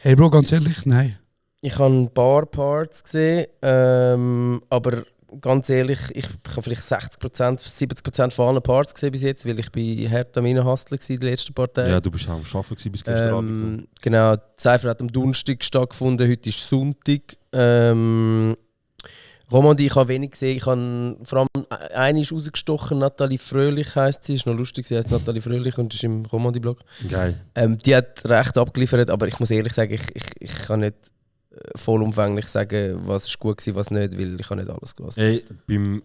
Hey Bro, ganz ehrlich, nein. Ich habe ein paar Parts gesehen, aber ganz ehrlich, ich habe vielleicht 60%, 70% von allen Parts gesehen bis jetzt, weil ich bei hart am Reinhasteln war die letzten paar Tage. Ja, du bist auch am Arbeiten bis gestern Abend. Genau, die Cypher hat am Donnerstag stattgefunden, heute ist Sonntag. Romandie, ich habe wenig gesehen. Ich habe vor allem eine ist rausgestochen, Nathalie Fröhlich heisst sie. Ist noch lustig, sie heisst Nathalie Fröhlich und ist im Romandie-Blog. Geil. Die hat recht abgeliefert, aber ich muss ehrlich sagen, ich kann nicht vollumfänglich sagen, was ist gut war, was nicht, weil ich habe nicht alles gelassen. Ey, beim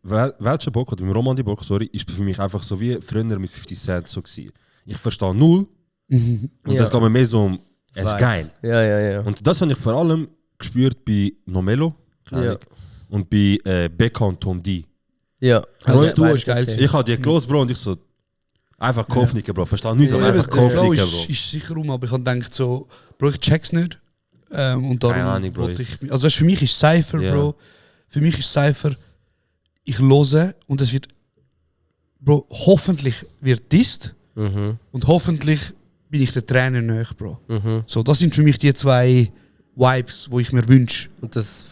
welchen Bock oder beim Romandie-Bock, sorry, ist für mich einfach so wie früher mit 50 Cent so gewesen. Ich verstehe null und das geht mir mehr so um, es ist geil. Ja. Und das habe ich vor allem gespürt bei Nomelo und bei Becca und Tom D. Ja. Also du hast geil Ich habe die gelost, Bro, und ich so, einfach Kopfnicken, Bro. Verstehe nicht, aber einfach der Flow Kopfnicken, Bro. ist sicher aber ich habe gedacht so, Bro, ich check's nicht. Und darum Keine Ahnung, Bro. wollte ich... Also für mich ist Cypher, Ja. Bro. Für mich ist Cypher, ich höre und es wird... Bro, hoffentlich wird disst und hoffentlich bin ich der Trainer nahe, Bro. So, das sind für mich die 2 Vibes, die ich mir wünsche. Und das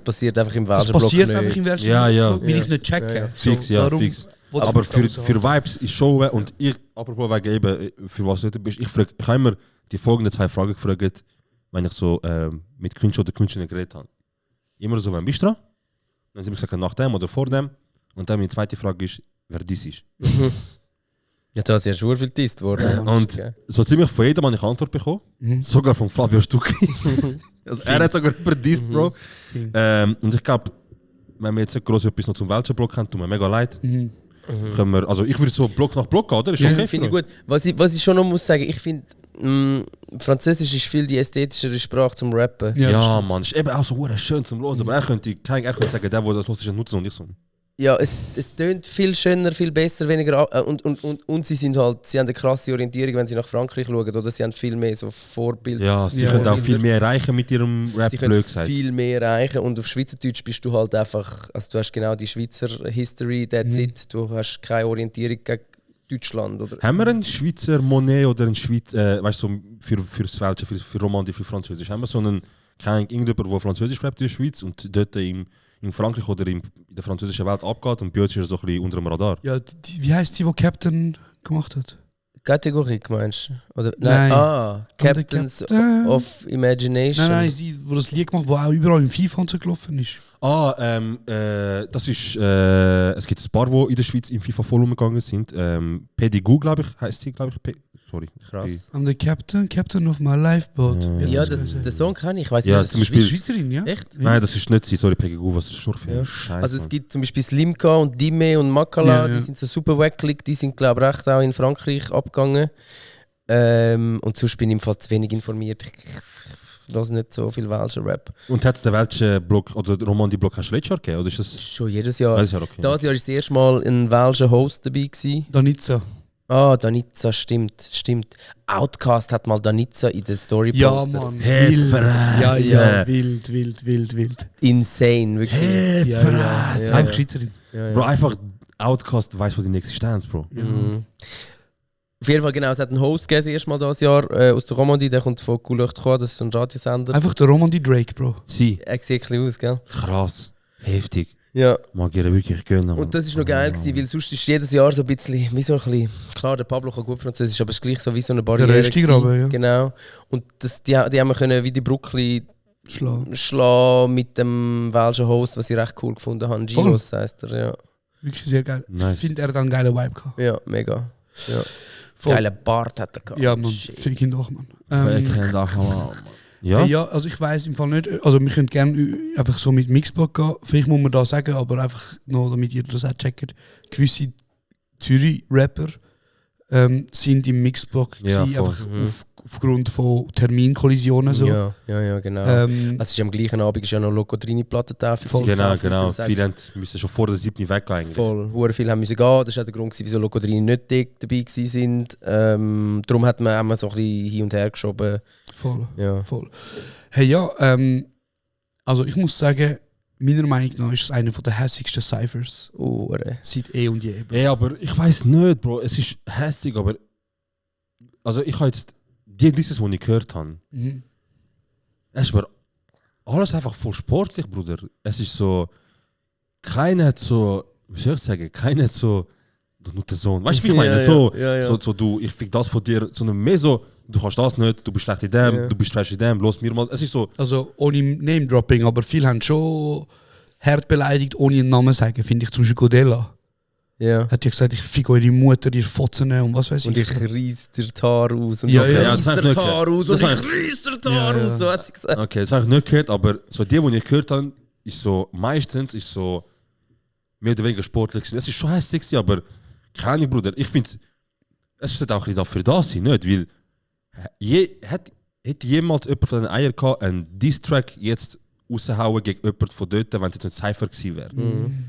passiert einfach im Das Welschen Block passiert nicht. einfach im Welschen Ja, ja. Block, weil ich es nicht checke. Ja. So, Fix, ja, darum fix. wollte ich Aber das alles für haben. Vibes ist Show und ich, apropos wegen eben, für was du bist, ich habe immer die folgenden 2 Fragen gefragt, wenn ich so mit Künstler oder Künstlerinnen geredet habe. Immer so, wann bist du dran? Dann haben sie mir gesagt, nach dem oder vor dem. Und dann meine zweite Frage ist, wer dies ist. Ja, du hast ja schon viel getestet worden. Und so ziemlich von jedem habe ich Antwort bekommen. Sogar von Flavio Stucchi. Also er hat sogar überdisst, Bro. Und ich glaube, wenn wir jetzt nicht groß etwas noch zum welchen Block haben, tut mir mega leid. Können wir, also ich würde so Block nach Block gehen, oder? Ist okay. Finde ich gut. Was ich schon noch muss sagen, ich finde, Französisch ist viel die ästhetischere Sprache zum Rappen. Ja, Mann, ist eben auch so schön zum Hören. Aber er könnte sagen, der das los ist, nutzen und ich so. Ja, es tönt viel schöner, viel besser, weniger und sie haben eine krasse Orientierung, wenn sie nach Frankreich schauen, oder sie haben viel mehr so Vorbilder. Ja, sie können auch viel mehr erreichen mit ihrem Rap, Sie können blöd gesagt. viel mehr erreichen und auf Schweizerdeutsch bist du halt einfach, also du hast genau die Schweizer History, that's it. Du hast keine Orientierung gegen Deutschland. Oder? Haben wir einen Schweizer Monet oder einen Schweizer, weißt du, so für das Welche, für Romandie, für Französisch? Haben wir so einen, irgendjemand, der Französisch rappt in der Schweiz und dort in Frankreich oder in der französischen Welt abgeht und bei uns ist er so ein bisschen unter dem Radar? Ja, wie heisst die Captain gemacht hat? Kategorie meinst du? Oder, Nein. Captains of Imagination. Nein, sie, wo das Lied gemacht, wo auch überall im FIFA und so gelaufen ist. Das ist, es gibt ein paar, die in der Schweiz im FIFA voll umgegangen sind. Pedigu, glaube ich, heisst sie, glaube ich. Sorry. Krass. I'm the captain of my lifeboat. Ja, den Song kenne ich. Ich weiß Ja, Das zum ist Beispiel. Schweizerin, ja? Echt? Nein, das ist nicht sie, sorry, Pedigu, was ist das für Ja. ein Scheiß? Also es Mann. gibt zum Beispiel Slimka und Dime und Makala, Ja, ja. die sind so super wackelig, die sind glaube ich recht auch in Frankreich abgegangen. Und sonst bin ich im Fall zu wenig informiert. Ich höre nicht so viel welschen Rap. Und hat es den welchen Block oder den Romandie-Block hast du letztes Jahr gegeben? Oder ist das Schon jedes Jahr. jedes Jahr okay? Dieses Jahr war das erste Mal ein welscher Host dabei gewesen. Danitza. Ah, Danitza, stimmt. Outcast hat mal Danitza in der Story Ja, gepostet. Mann. Hey, Wild. Fresse. Ja, wild. Insane, wirklich. Hey, Ja, Fresse. ja. Einfach Schweizerin. Ja, Bro, einfach Outcast weiß von deiner Existenz, Bro. Mhm. Auf jeden Fall, genau, es hat einen Host gegeben, das erste Mal dieses Jahr aus der Romandie, der kommt von Couleur 3, das ist so ein Radiosender. Einfach der Romandie Drake, Bro. Sie, Er sieht ein bisschen aus, gell? krass, heftig. Ja. Mag ihr wirklich gönnen. Und das war noch geil, gewesen, weil sonst ist jedes Jahr so ein bisschen, wie so ein bisschen, klar, der Pablo kann gut Französisch, aber es ist gleich so wie so eine Barriere. Röstigraben, ja. Genau. Und die haben können wie die Brückli Schlag. schlagen mit dem welschen Host, was ich recht cool gefunden habe. Voll. Giros heisst er, ja. Wirklich sehr geil. Nice. Ich finde, er hat einen geilen Vibe gehabt. Ja, mega. Ja. Voll. Geiler Bart hat er gehabt. Ja, man, Shit. fick ihn doch, Mann. Ja? Ja, also ich weiss im Fall nicht, also wir können gerne einfach so mit Mixblog gehen, vielleicht muss man da sagen, aber einfach noch, damit ihr das auch checkt, gewisse Zürich-Rapper sind im Mixblock Ja, gewesen, voll. einfach aufgrund von Terminkollisionen. So. Ja, genau. Es ist am gleichen Abend ist ja noch Locodrini-Plattentafel. Voll. Genau. Viele müssen schon vor der 7. weg eigentlich. Voll. Hure viele haben müssen gehen. Das war auch der Grund, wieso Locodrini nicht dabei sind. Darum hat man immer so ein bisschen hin und her geschoben. Voll. Ja. Voll. Hey, ja, also ich muss sagen, meiner Meinung nach ist es einer der hässigsten Cyphers seit eh und je. Ja, aber ich weiß nicht, Bro. Es ist hässlich, aber. Also, ich habe jetzt. Dieses, was ich gehört habe. Es ist mir alles einfach voll sportlich, Bruder. Es ist so. Keiner hat so. Wie soll ich sagen? Keiner hat so. Nur der Sohn. Weißt du, wie ich meine? So, du, ich fick das von dir. Sondern mehr so. Du kannst das nicht, du bist schlecht in dem, du bist falsch in dem, los mir mal. Es ist so. Also ohne Name-Dropping, aber viele haben schon hart beleidigt, ohne einen Namen zu sagen. Finde ich zum Beispiel Godella. Ja. Hat ja gesagt, ich fick eure Mutter, ihr Fotzen und was weiß ich. Und ich reiss dir die Haare aus. Und Ja, ich ja, reiss das hab dir ich die nicht Haare aus. gehört. Und Das ich reiss dir die Haare aus. So hat sie gesagt. Okay, das habe ich nicht gehört, aber so die ich gehört habe, ist so, meistens ist so mehr oder weniger sportlich gewesen. Es ist schon hässlich gewesen, aber keine Ahnung, Bruder. Ich finde, es steht auch ein bisschen dafür da sein, nicht? Weil hätte jemals jemand von den Eiern gehabt, einen Diss-Track jetzt raushauen gegen jemanden von dort, wenn es jetzt nicht Cypher gewesen wäre.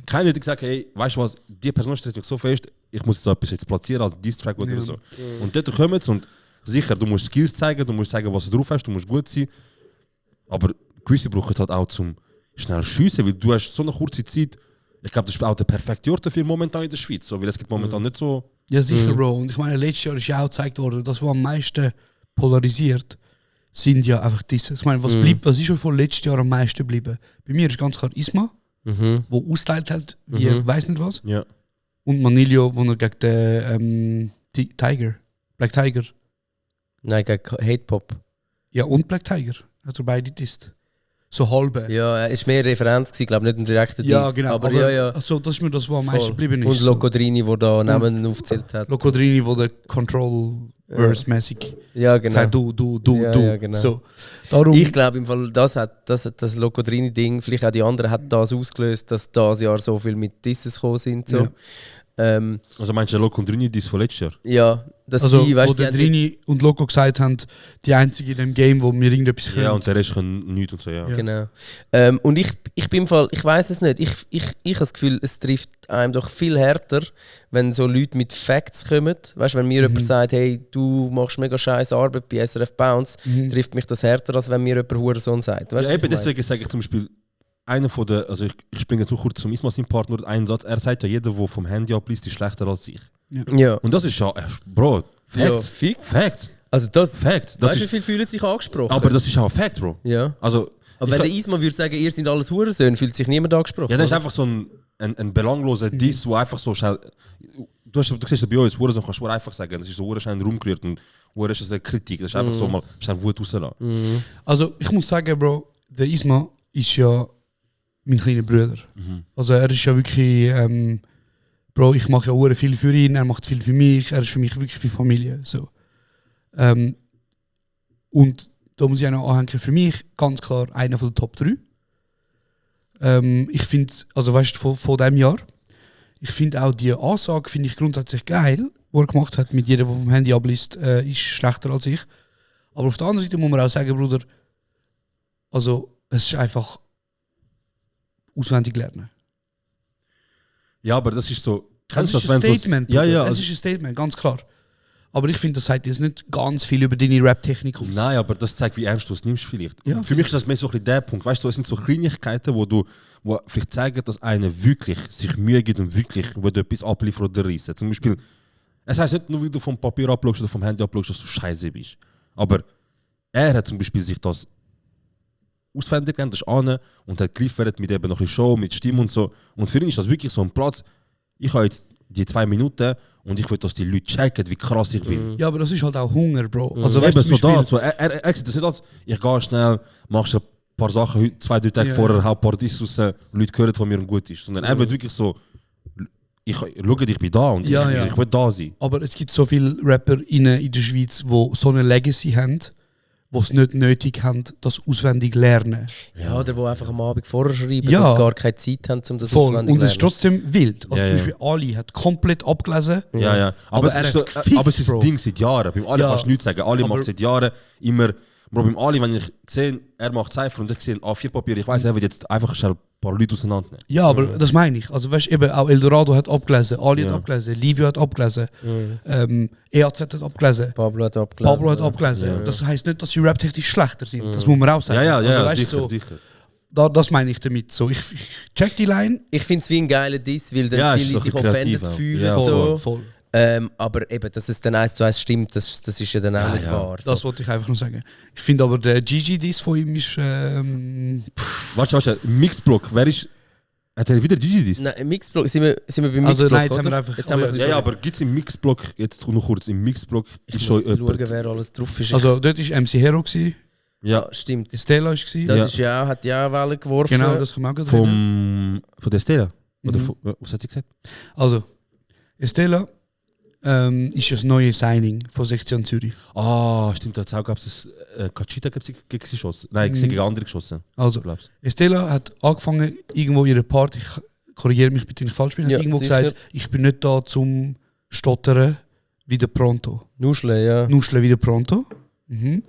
Keiner hätte gesagt, hey, weißt du was, die Person stresst mich so fest, ich muss so etwas jetzt platzieren als Diss-Track oder so. Und dort kommen sie und sicher, du musst Skills zeigen, du musst zeigen, was du drauf hast, du musst gut sein. Aber gewisse brauchen es halt auch zum schnell schiessen, weil du hast so eine kurze Zeit. Ich glaube, das ist auch der perfekte Ort dafür momentan in der Schweiz, so, weil es gibt momentan nicht so. Ja, sicher, Bro. Und ich meine, letztes Jahr ist ja auch gezeigt worden, das, was am meisten polarisiert, sind ja einfach diese. Ich meine, was ist schon von letztes Jahr am meisten geblieben? Bei mir ist ganz klar Isma, wo austeilt hat, wie weiß nicht was. Ja. Und Manilio, wo er gegen den Black Tiger. Nein, gegen Hate Pop. Ja, und Black Tiger. Hat er beide disst. So halbe. Ja, es war mehr Referenz, glaube nicht ein direkter Diss. Ja, genau. Aber ja. Also, das ist mir das, was am meisten geblieben ist. Und Locodrini, der da Namen aufgezählt hat. Locodrini, wo der Control-Verse-mäßig Ja, genau. sagt, du. Ja, genau. So, darum, Ich glaube, im Fall, das Locodrini-Ding, vielleicht auch die anderen, hat das ausgelöst, dass dieses Jahr so viel mit Disses gekommen sind. So. Also meinst du Loco und Drini, die ist von letztes Jahr? Ja, dass also, die, wo weißt der Drini und Loco gesagt haben, die einzige in dem Game, wo wir irgendetwas können. Ja, und der Rest kann nichts und so, ja. Genau. Und ich bin im Fall, ich weiß es nicht. Ich habe das Gefühl, es trifft einem doch viel härter, wenn so Leute mit Facts kommen. Weißt du, wenn mir jemand sagt, hey, du machst mega scheiß Arbeit bei SRF Bounce, trifft mich das härter, als wenn mir jemand Hurensohn sagt. Weißt Ja, du, eben deswegen sage ich zum Beispiel, einer von der, also ich springe jetzt so kurz zum Isma, sein Partner, einen Satz, er sagt ja, jeder, der vom Handy abliest, ist schlechter als ich. Ja. Und das ist ja, Bro, Ja, Fact. fick. Fact. Also das, Fact. Das weißt du, wie ist, viele fühlen sich angesprochen? aber das ist auch ein Fact, Bro. ja. Also, Aber wenn der Isma würde sagen, ihr seid alles Hurensöhne, fühlt sich niemand angesprochen. ja, das ist oder? einfach so ein belangloser Diss, wo einfach so schnell. Du siehst ja bei uns, Hurensohn kannst du einfach sagen, das ist so schnell in den Raum gerührt und Hurensohn ist eine Kritik, das ist einfach so mal schnell Wut rauslassen. Also, ich muss sagen, Bro, der Isma ist ja mein kleiner Bruder. Also, er ist ja wirklich, Bro, ich mache ja sehr viel für ihn, er macht viel für mich, er ist für mich wirklich wie Familie. So. Und da muss ich auch noch anhängen, für mich ganz klar einer von den Top 3. Ich finde, also weißt du, von diesem Jahr, ich finde auch die Ansage finde ich grundsätzlich geil, die er gemacht hat, mit jedem, der vom Handy abliest, ist schlechter als ich. Aber auf der anderen Seite muss man auch sagen, Bruder, also es ist einfach auswendig lernen. Ja, aber das ist so. Das ist ein Statement. Ja, ja. Es Also, ist ein Statement, ganz klar. Aber ich finde, das sagt jetzt nicht ganz viel über deine Rap-Technik aus. nein, aber das zeigt, wie ernst du es nimmst vielleicht. Ja. Für mich ist das mehr so ein bisschen der Punkt. Weißt du, es sind so Kleinigkeiten, wo vielleicht zeigen, dass einer wirklich sich Mühe gibt und wirklich etwas abliefert oder reissen. Zum Beispiel, es heisst nicht nur, wie du vom Papier uploadst oder vom Handy uploadst, dass du scheiße bist. Aber er hat zum Beispiel sich das auswendig gelernt, das ist an und hat geliefert mit eben noch ein Show, mit Stimme und so. Und für ihn ist das wirklich so ein Platz. Ich habe jetzt die 2 Minuten und ich will, dass die Leute checken, wie krass ich bin. Ja, aber das ist halt auch Hunger, Bro. Also, Eben weißt du, so zum Beispiel, das. So, er sieht das nicht als, ich gehe schnell, machst ein paar Sachen, 2-3 Tage Ja. vorher, hau ein paar Diss raus, Leute hören von mir und gut ist. Sondern er wird wirklich so, schau, ich bin da und Ja, ja. ich will da sein. aber es gibt so viele Rapper in der Schweiz, die so eine Legacy haben, die es nicht nötig haben, das auswendig lernen. Ja, oder die einfach am Abend vorher schreiben Ja. und gar keine Zeit haben, um das Voll. auswendig Und zu es ist lernen. trotzdem wild. Also Ja, zum ja. Beispiel Ali hat komplett abgelesen. Ja. Aber Aber, er es ist, hat gefickt, aber es ist Bro. ein Ding seit Jahren. Beim Ali Ja. kannst du nichts sagen. Ali Aber- macht seit Jahren immer. Bro, beim Ali, wenn ich sehe, er macht Cypher und ich sehe A4-Papier, ich weiß, er wird jetzt einfach schnell ein paar Leute auseinandernehmen. Ja, aber das meine ich. Also weißt du, eben auch Eldorado hat abgelesen, Ali hat Ja. abgelesen, Livio hat abgelesen, EAZ hat abgelesen, Pablo hat abgelesen. Pablo hat abgelesen. Ja. Das heisst nicht, dass sie raptechnisch schlechter sind. Das muss man auch sagen. Ja, also, weißt, sicher, so, sicher. das meine ich damit. So, ich check die Line. Ich finde es wie ein geiler Diss, weil dann Ja, ist viele doch sich kreativ offended auch. fühlen. Ja, so. Voll. Aber eben, dass es dann 1:1 stimmt, das ist ja dann auch nicht ja. wahr. Das wollte ich einfach nur sagen. Ich finde aber der Gigi-Diss von ihm ist. Warte, Mixblock, wer ist. Hat er wieder Gigi dies? Nein, im Mixblock, sind wir beim Also, Mixblock, nein, jetzt oder? haben wir einfach- Jetzt haben wir Ja, ja, aber gibt es im Mixblock, jetzt noch kurz, im Mixblock ich ist muss schon schauen, jemand. wer alles drauf ist. Also dort war MC Hero, gewesen, Ja, Stimmt. Estela war. gewesen. Das Ja. ist ja, hat ja auch Wellen geworfen. Genau, das kann man auch gerade reden. von der Stella. Oder Mhm. was hat sie gesagt? Also, Estela ist das neue Signing von Sektion Zürich. Ah, stimmt, da gab es Kachita gegen sie geschossen. Nein, sie gegen andere geschossen. Also, Glaub's. Estela hat angefangen, irgendwo ihre Part, ich korrigiere mich bitte, wenn ich falsch bin, hat Ja, irgendwo sicher. gesagt, ich bin nicht da zum Stottern, wieder pronto. Nuschle, ja. Nuschle wieder pronto. Mhm.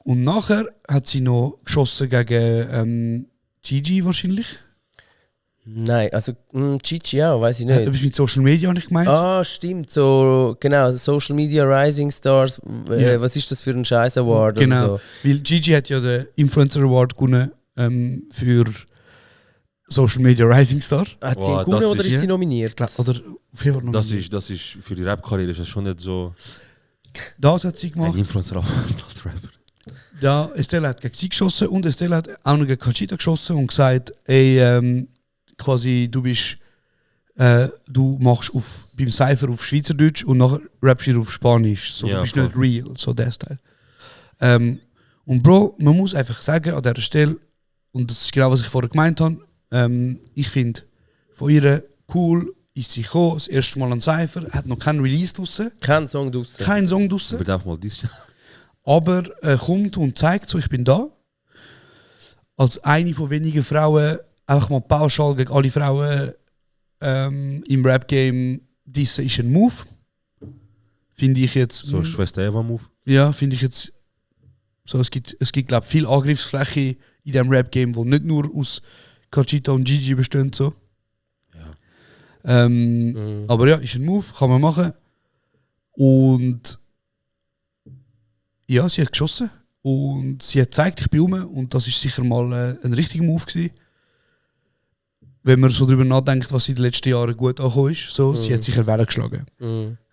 Und nachher hat sie noch geschossen gegen Gigi wahrscheinlich. Nein, also Gigi auch, weiß ich nicht. Etwas mit Social Media habe ich gemeint. Ah, stimmt, so, genau, Social Media Rising Stars, Ja. was ist das für ein Scheiß Award Genau, oder so? weil Gigi hat ja den Influencer Award gewonnen für Social Media Rising Star. Hat sie Wow, ihn gewonnen das oder ist- ist sie nominiert? Oder auf jeden Fall noch Das nicht. ist für die Rap-Karriere ist das schon nicht so Das hat sie ein gemacht. Influencer als Rapper. Da Estella hat gegen sie geschossen und Estella hat auch noch gegen Kachita geschossen und gesagt, ey, quasi du bist, du machst beim Cypher auf Schweizerdeutsch und nachher rappst du auf Spanisch. So, Ja, du bist voll. nicht real, so der Style. Und Bro, man muss einfach sagen an dieser Stelle, und das ist genau, was ich vorher gemeint habe, ich finde, von ihr cool ist sie gekommen, das erste Mal an Cypher, hat noch keinen Release draussen, Kein Song draussen. kein Song draussen. Wird einfach mal dies. Aber kommt und zeigt so, ich bin da. Als eine von wenigen Frauen, einfach mal pauschal gegen alle Frauen im Rap-Game dissen ist ein Move. Finde ich jetzt. So Schwester Eva-Move. Ja, finde ich jetzt. So, es gibt glaube ich, viel Angriffsfläche in diesem Rap-Game, wo nicht nur aus Kachita und Gigi besteht. So. Aber ja, ist ein Move, kann man machen. Und ja, sie hat geschossen und sie hat gezeigt, ich bin rum und das ist sicher mal ein richtiger Move gewesen. Wenn man so darüber nachdenkt, was in den letzten Jahren gut angekommen ist. So, sie hat sicher Wellen geschlagen.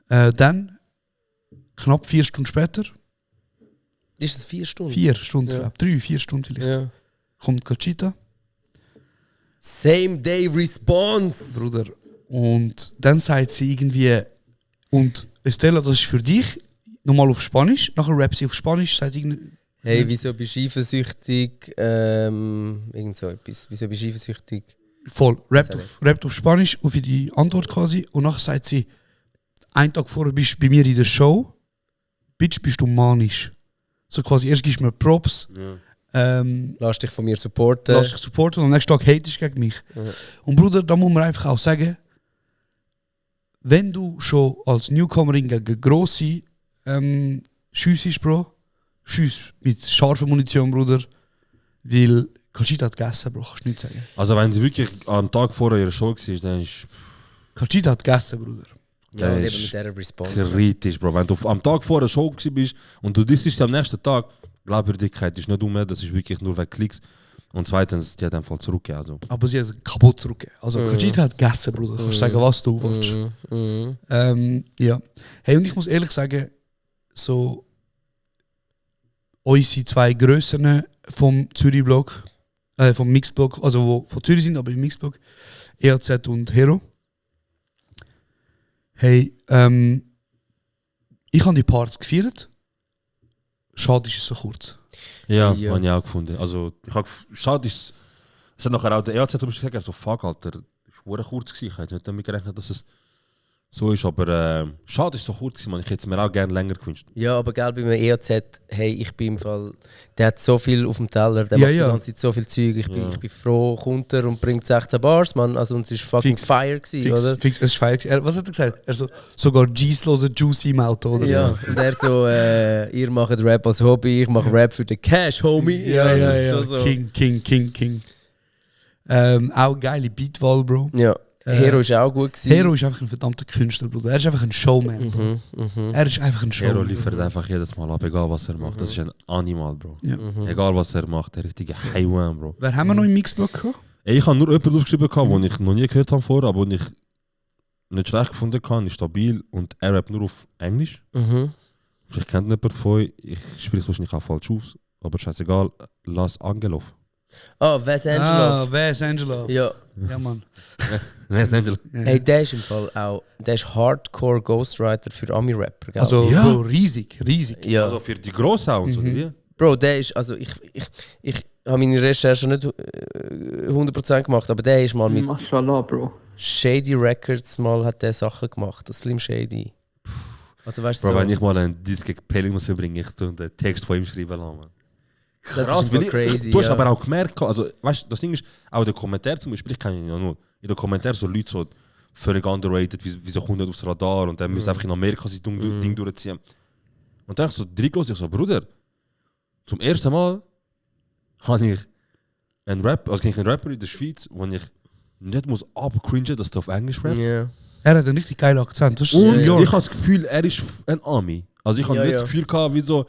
Dann, knapp 4 Stunden später, Ist es 4 Stunden? 4 Stunden, Ja. glaube 3-4 Stunden vielleicht, Ja. kommt Kachita, Same Day Response. Bruder. Und dann sagt sie irgendwie, und Estella, das ist für dich, nochmal auf Spanisch, nachher rappt sie auf Spanisch, sagt irgendwie, Hey, wieso bist du eifersüchtig? Irgend so etwas. Wieso bist du eifersüchtig? voll, rappt auf Spanisch, auf die Antwort quasi, und nachher sagt sie, einen Tag vorher bist du bei mir in der Show, Bitch, bist du manisch. So quasi, erst gibst du mir Props, Lass dich von mir supporten. lass dich supporten und am nächsten Tag hatest du gegen mich. Und Bruder, da muss man einfach auch sagen, wenn du schon als Newcomerin gegen grosse schiessest, Bro, schiess mit scharfer Munition, Bruder, weil Kachita hat gegessen, Bro, kannst du nicht sagen. Also wenn sie wirklich am Tag vor ihrer Show war, dann ist Kachita hat gegessen, Bruder. Ja, und das eben ist mit dieser Response. kritisch, Bro. Wenn du am Tag vor der Show bist und du das ist am nächsten Tag, Glaubwürdigkeit ist nicht dumm, das ist wirklich nur wegen Klicks. Und zweitens, die hat einfach zurückgegeben. Also. Aber sie hat kaputt zurückgegeben. Also Kachita hat gegessen, Bruder. Kannst du sagen, was du willst. Ja. Hey, und ich muss ehrlich sagen, so unsere 2 Grössen vom Zürich-Block, vom Mixblock, also wo von Zürich sind, aber im Mixblock, EAZ und Hero. Hey, ich habe die Parts gefeiert. Schade ist es so kurz. Ja, Ja. habe ich auch gefunden. Also, ich habe schade ist, es hat nachher auch der EAZ zum Beispiel gesagt, so fuck, Alter, das war kurz gewesen. Ich hätte nicht damit gerechnet, dass es so ist, aber schade, ist so kurz gewesen, man. Ich hätte es mir auch gerne länger gewünscht. Ja, aber gell, bei einem EAZ, hey, ich bin im Fall, der hat so viel auf dem Teller, der Ja, macht ja. die ganze Zeit so viel Zeug, ich bin froh, kommt er und bringt 16 Bars, Mann, also uns ist fucking Fix. fire gewesen, oder? Fix, es ist feier. Was hat er gesagt? Er so, sogar G's-lose Juicy im Auto oder Ja, so. und er so, ihr macht Rap als Hobby, ich mache Rap für den Cash, Homie. Ja, das ist schon so. King. Auch geile Beatwahl, Bro. Ja, Hero ist auch gut gewesen. Hero ist einfach ein verdammter Künstler, Bruder. Er ist einfach ein Showman, Bro. Er ist einfach ein Hero Showman. liefert einfach jedes Mal ab, egal was er macht. Das ist ein Animal, Bro. Ja. Egal was er macht, der richtige Haiwan, Bro. Wer haben wir noch im Mixblock gehabt? Ey, ich habe nur jemanden aufgeschrieben, den ich noch nie gehört habe vorher, aber den ich nicht schlecht gefunden habe, ist stabil und er rappt nur auf Englisch. Vielleicht kennt jemand von euch, ich spreche es wahrscheinlich auch falsch aus, aber scheißegal, Las Angelov. Wes Angelov. Wes Angelov. Ja. Ja, Mann. Wes Angelov. Hey, der ist im Fall auch, der ist Hardcore Ghostwriter für Ami-Rapper, gell? Also, Ja. Bro, riesig. ja. Also für die Grosssounds, oder wie? Bro, der ist, also ich habe meine Recherche nicht 100% gemacht, aber der ist mal mit Mashallah, Bro. Shady Records mal hat der Sachen gemacht, das Slim Shady. Also weißt du, Bro, so, wenn ich mal einen Disc gegen Pelling muss bringen, ich tue den Text von ihm schreiben lassen. Man. das Krass, ist weil voll crazy. du hast ja. aber auch gemerkt, also weißt du, das Ding ist, auch in den Kommentaren zum Beispiel, ich kenne ihn ja nur, in den Kommentaren so Leute so völlig underrated, wie so kommt nicht aufs Radar und dann müssen einfach in Amerika sein Ding durchziehen. Und dann ich so direkt ich so, Bruder, zum ersten Mal habe ich einen Rapper in der Schweiz, wo ich nicht muss abcringen, dass der auf Englisch rappt. Ja. Er hat einen richtig geilen Akzent. Das ist Und New York. ich habe das Gefühl, er ist ein Ami. Also ich habe Ja, nicht ja. das Gefühl gehabt, wie so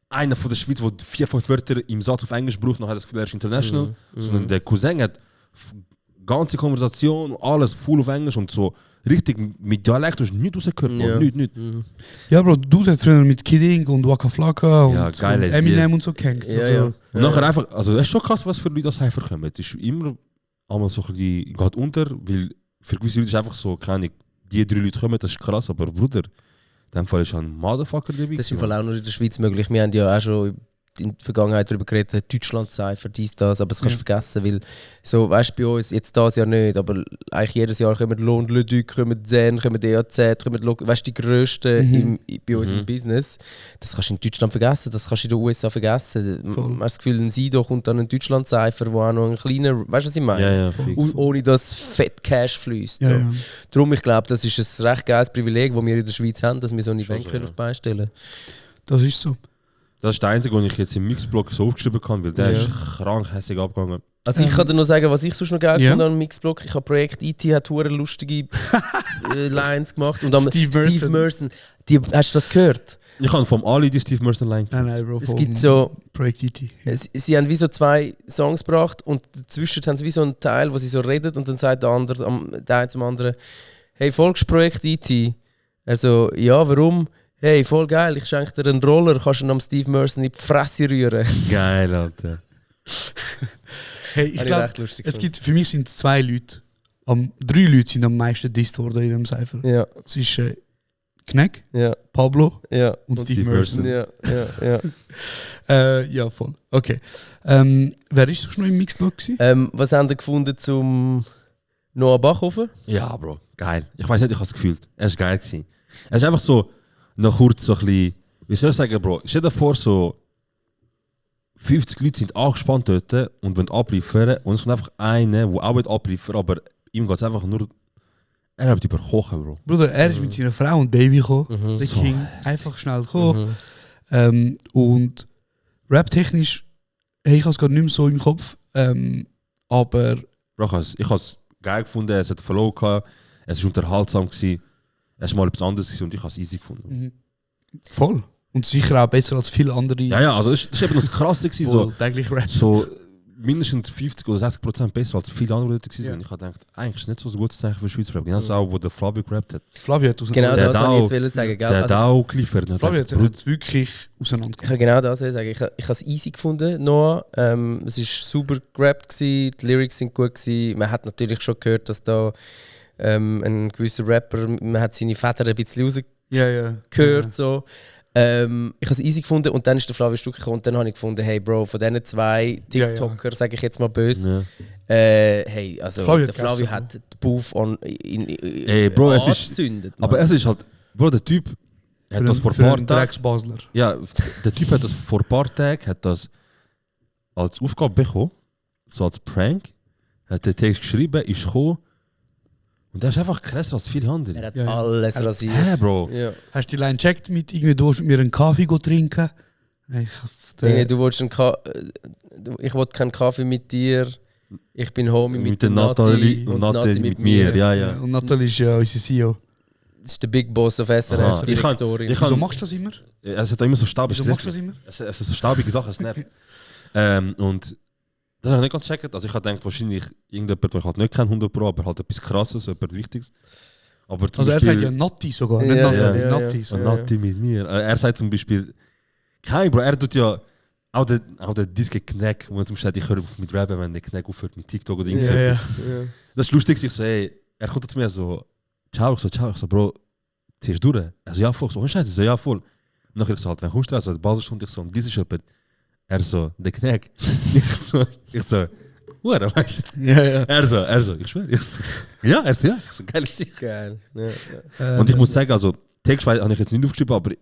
einer von der Schweiz, der 4-5 Wörter im Satz auf Englisch braucht, noch hat das Gefühl, er ist international. Sondern der Cousin hat ganze Konversation, alles full auf Englisch und so richtig mit Dialekt, du hast nichts rausgehört. Ja. Nicht. Ja, Bro, du hast früher mit Kid Ink und Waka Flocka Ja, und, geile und Eminem und so gehängt. Ja, also, ja. Und nachher einfach, also das ist schon krass, was für Leute das Cypher kommen. Es ist immer einmal so ein bisschen, geht unter, weil für gewisse Leute ist einfach so, keine Ahnung, die 3 Leute kommen, das ist krass, aber Bruder, in dem Fall ist ein Motherfucker dabei. Das ist im Fall auch nur in der Schweiz möglich. Wir haben ja auch schon in der Vergangenheit darüber geredet, Deutschland-Cypher, das, aber das kannst du vergessen, weil so, weißt du, bei uns, jetzt das Jahr nicht, aber eigentlich jedes Jahr kommen Lohn, Leduc, kommen Zen, kommen DAZ, kommen weißt du, die grössten bei uns im Business. Das kannst du in Deutschland vergessen, das kannst du in den USA vergessen. Man hat das Gefühl, ein Sido kommt dann ein Deutschland-Cypher, wo auch noch ein kleiner, weißt du, was ich meine? Ja, fix. Ohne dass fett Cash fließt. Ja, So. ja. Darum, ich glaube, das ist ein recht geiles Privileg, das wir in der Schweiz haben, dass wir so ein Event so, können ja. auf die Beine stellen. Das ist so. Das ist der einzige, den ich jetzt im Mixblock so aufgeschrieben habe, weil der ist krank hässig abgegangen. Also ich kann dir noch sagen, was ich sonst noch geil Ja. finde am Mixblock. Ich habe Projekt IT hat hure lustige Lines gemacht. Und am Steve Merson. Hast du das gehört? Ich habe vom Ali die Steve Merson Line Nein, Bro. Es gibt so, Projekt E.T. sie haben wie so 2 Songs gebracht und dazwischen haben sie wie so einen Teil, wo sie so reden und dann sagt der eine zum anderen, hey, folgst du Projekt IT? Also, ja, warum? Hey, voll geil, ich schenke dir einen Roller, kannst du ihn am Steve Merson in die Fresse rühren. Geil, Alter. Hey, ich Habe ich glaube, recht lustig es gibt, für mich sind es 2 Leute. 3 Leute sind am meisten disst worden in dem Cypher. Ja, Es ist Kneck, ja, Pablo ja. und Steve Steve Merson. Ja, ja, ja. Ja, voll. Okay. Wer ist sonst noch im Mixblock gewesen? Was haben ihr gefunden zum Noah Bachhofen? Ja, Bro, geil. Ich weiß nicht, ich habe es gefühlt. Er ist geil gewesen. Er ist einfach so, noch kurz so ein bisschen, wie soll ich sagen, Bro, stell dir vor, so 50 Leute sind angespannt dort und wollen abliefern und es kommt einfach einer, der auch abliefern, aber ihm geht es einfach nur, er hat überkochen, Bro. Bruder, er ist mit seiner Frau und Baby gekommen. Der So King einfach schnell gekommen. Und rap-technisch, hey, ich habe es gerade nicht mehr so im Kopf. Aber Bro, ich habe es geil gefunden, es hat Flow gehabt, es war unterhaltsam gewesen, es war mal etwas anderes gewesen und ich habe es easy gefunden. voll. Und sicher auch besser als viele andere. Ja, also das war eben das Krasse gewesen, so. täglich Rap. So mindestens 50 oder 60% besser als viele andere Leute gewesen sind. Ja. Ich habe gedacht, eigentlich ist es nicht so ein gutes Zeichen für Schweizer Rap. Genauso auch, wo der Flavio gerappt hat. Flavio hat Genau Der das hat wollte ich auch- jetzt wollen sagen. Gell? Der hat Also, auch geliefert. Und Flavio hat hat gedacht, es wirklich ich auseinandergenommen. kann genau das sagen. Ich habe es easy gefunden, Noah. Es war super gerappt, die Lyrics sind gut gewesen. Man hat natürlich schon gehört, dass da ein gewisser Rapper, man hat seine Väter ein bisschen rausgehört. Ja. So. Ich habe es easy gefunden und dann ist der Flavio Stucki gekommen und dann habe ich gefunden, hey Bro, von diesen 2 TikToker, sage ich jetzt mal böse, hey, also Flavio der Flavio hat den Buff Ey, Bro, es ist... angezündet. Aber es ist halt... Bro, der Typ hat das vor ein paar Tagen... Drecksbasler. Ja, der Typ hat das vor ein paar Tagen hat das als Aufgabe bekommen, so als Prank, hat den Text geschrieben, ist gekommen und der ist einfach krasser als viele andere. Er hat Ja. alles rasiert. Hä, Bro? Ja. Hast du die Line gecheckt mit irgendwie, du willst mit mir einen Kaffee trinken? Du willst ich will keinen Kaffee mit dir, ich bin Homie Mit mit der Nathalie Nati und Nati mit mir, ja, ja. Und Nathalie ist ja unser CEO. Das ist der Big Boss auf SRF, Aha. Direktorin. Ich kann- Wieso machst du das immer? Es hat auch immer so staubige Wieso machst du das immer? Es ist so staubige Sachen, es nervt. Und das habe ich nicht ganz gecheckt. Also ich habe gedacht, wahrscheinlich irgendjemand, den ich halt nicht kenne, 100%, aber halt etwas Krasses, etwas Wichtiges. Aber zum Also er Beispiel, sagt ja Nati sogar, nicht Ja, Nathalie, ja, ja. Nati. so Nati mit mir. Er sagt zum Beispiel, kein Bro, er tut ja auch der Disque Knack, wo er zum Beispiel sagt, ich höre auf mit Rappen, wenn der Knack aufhört mit TikTok oder irgendwas. Ja, ja. Das ist lustig, ich so, ey, er kommt zu mir so, ciao, ich so, Bro, ziehst du durch? Er so, ja voll, so, oh Scheiße, ich so, ja voll. Und nachher ich so, halt, wenn kommst du raus, also Baselstunde, ich so, und dies ist jemand. Er so, der Knack. ich so, Hure, weißt du? Ja, ja. Er so, ich schwöre, ich so, ja, ich so, geil ist sicher. Geil. Ja. Und ich muss sagen, also, Text habe ich jetzt nicht aufgeschrieben, aber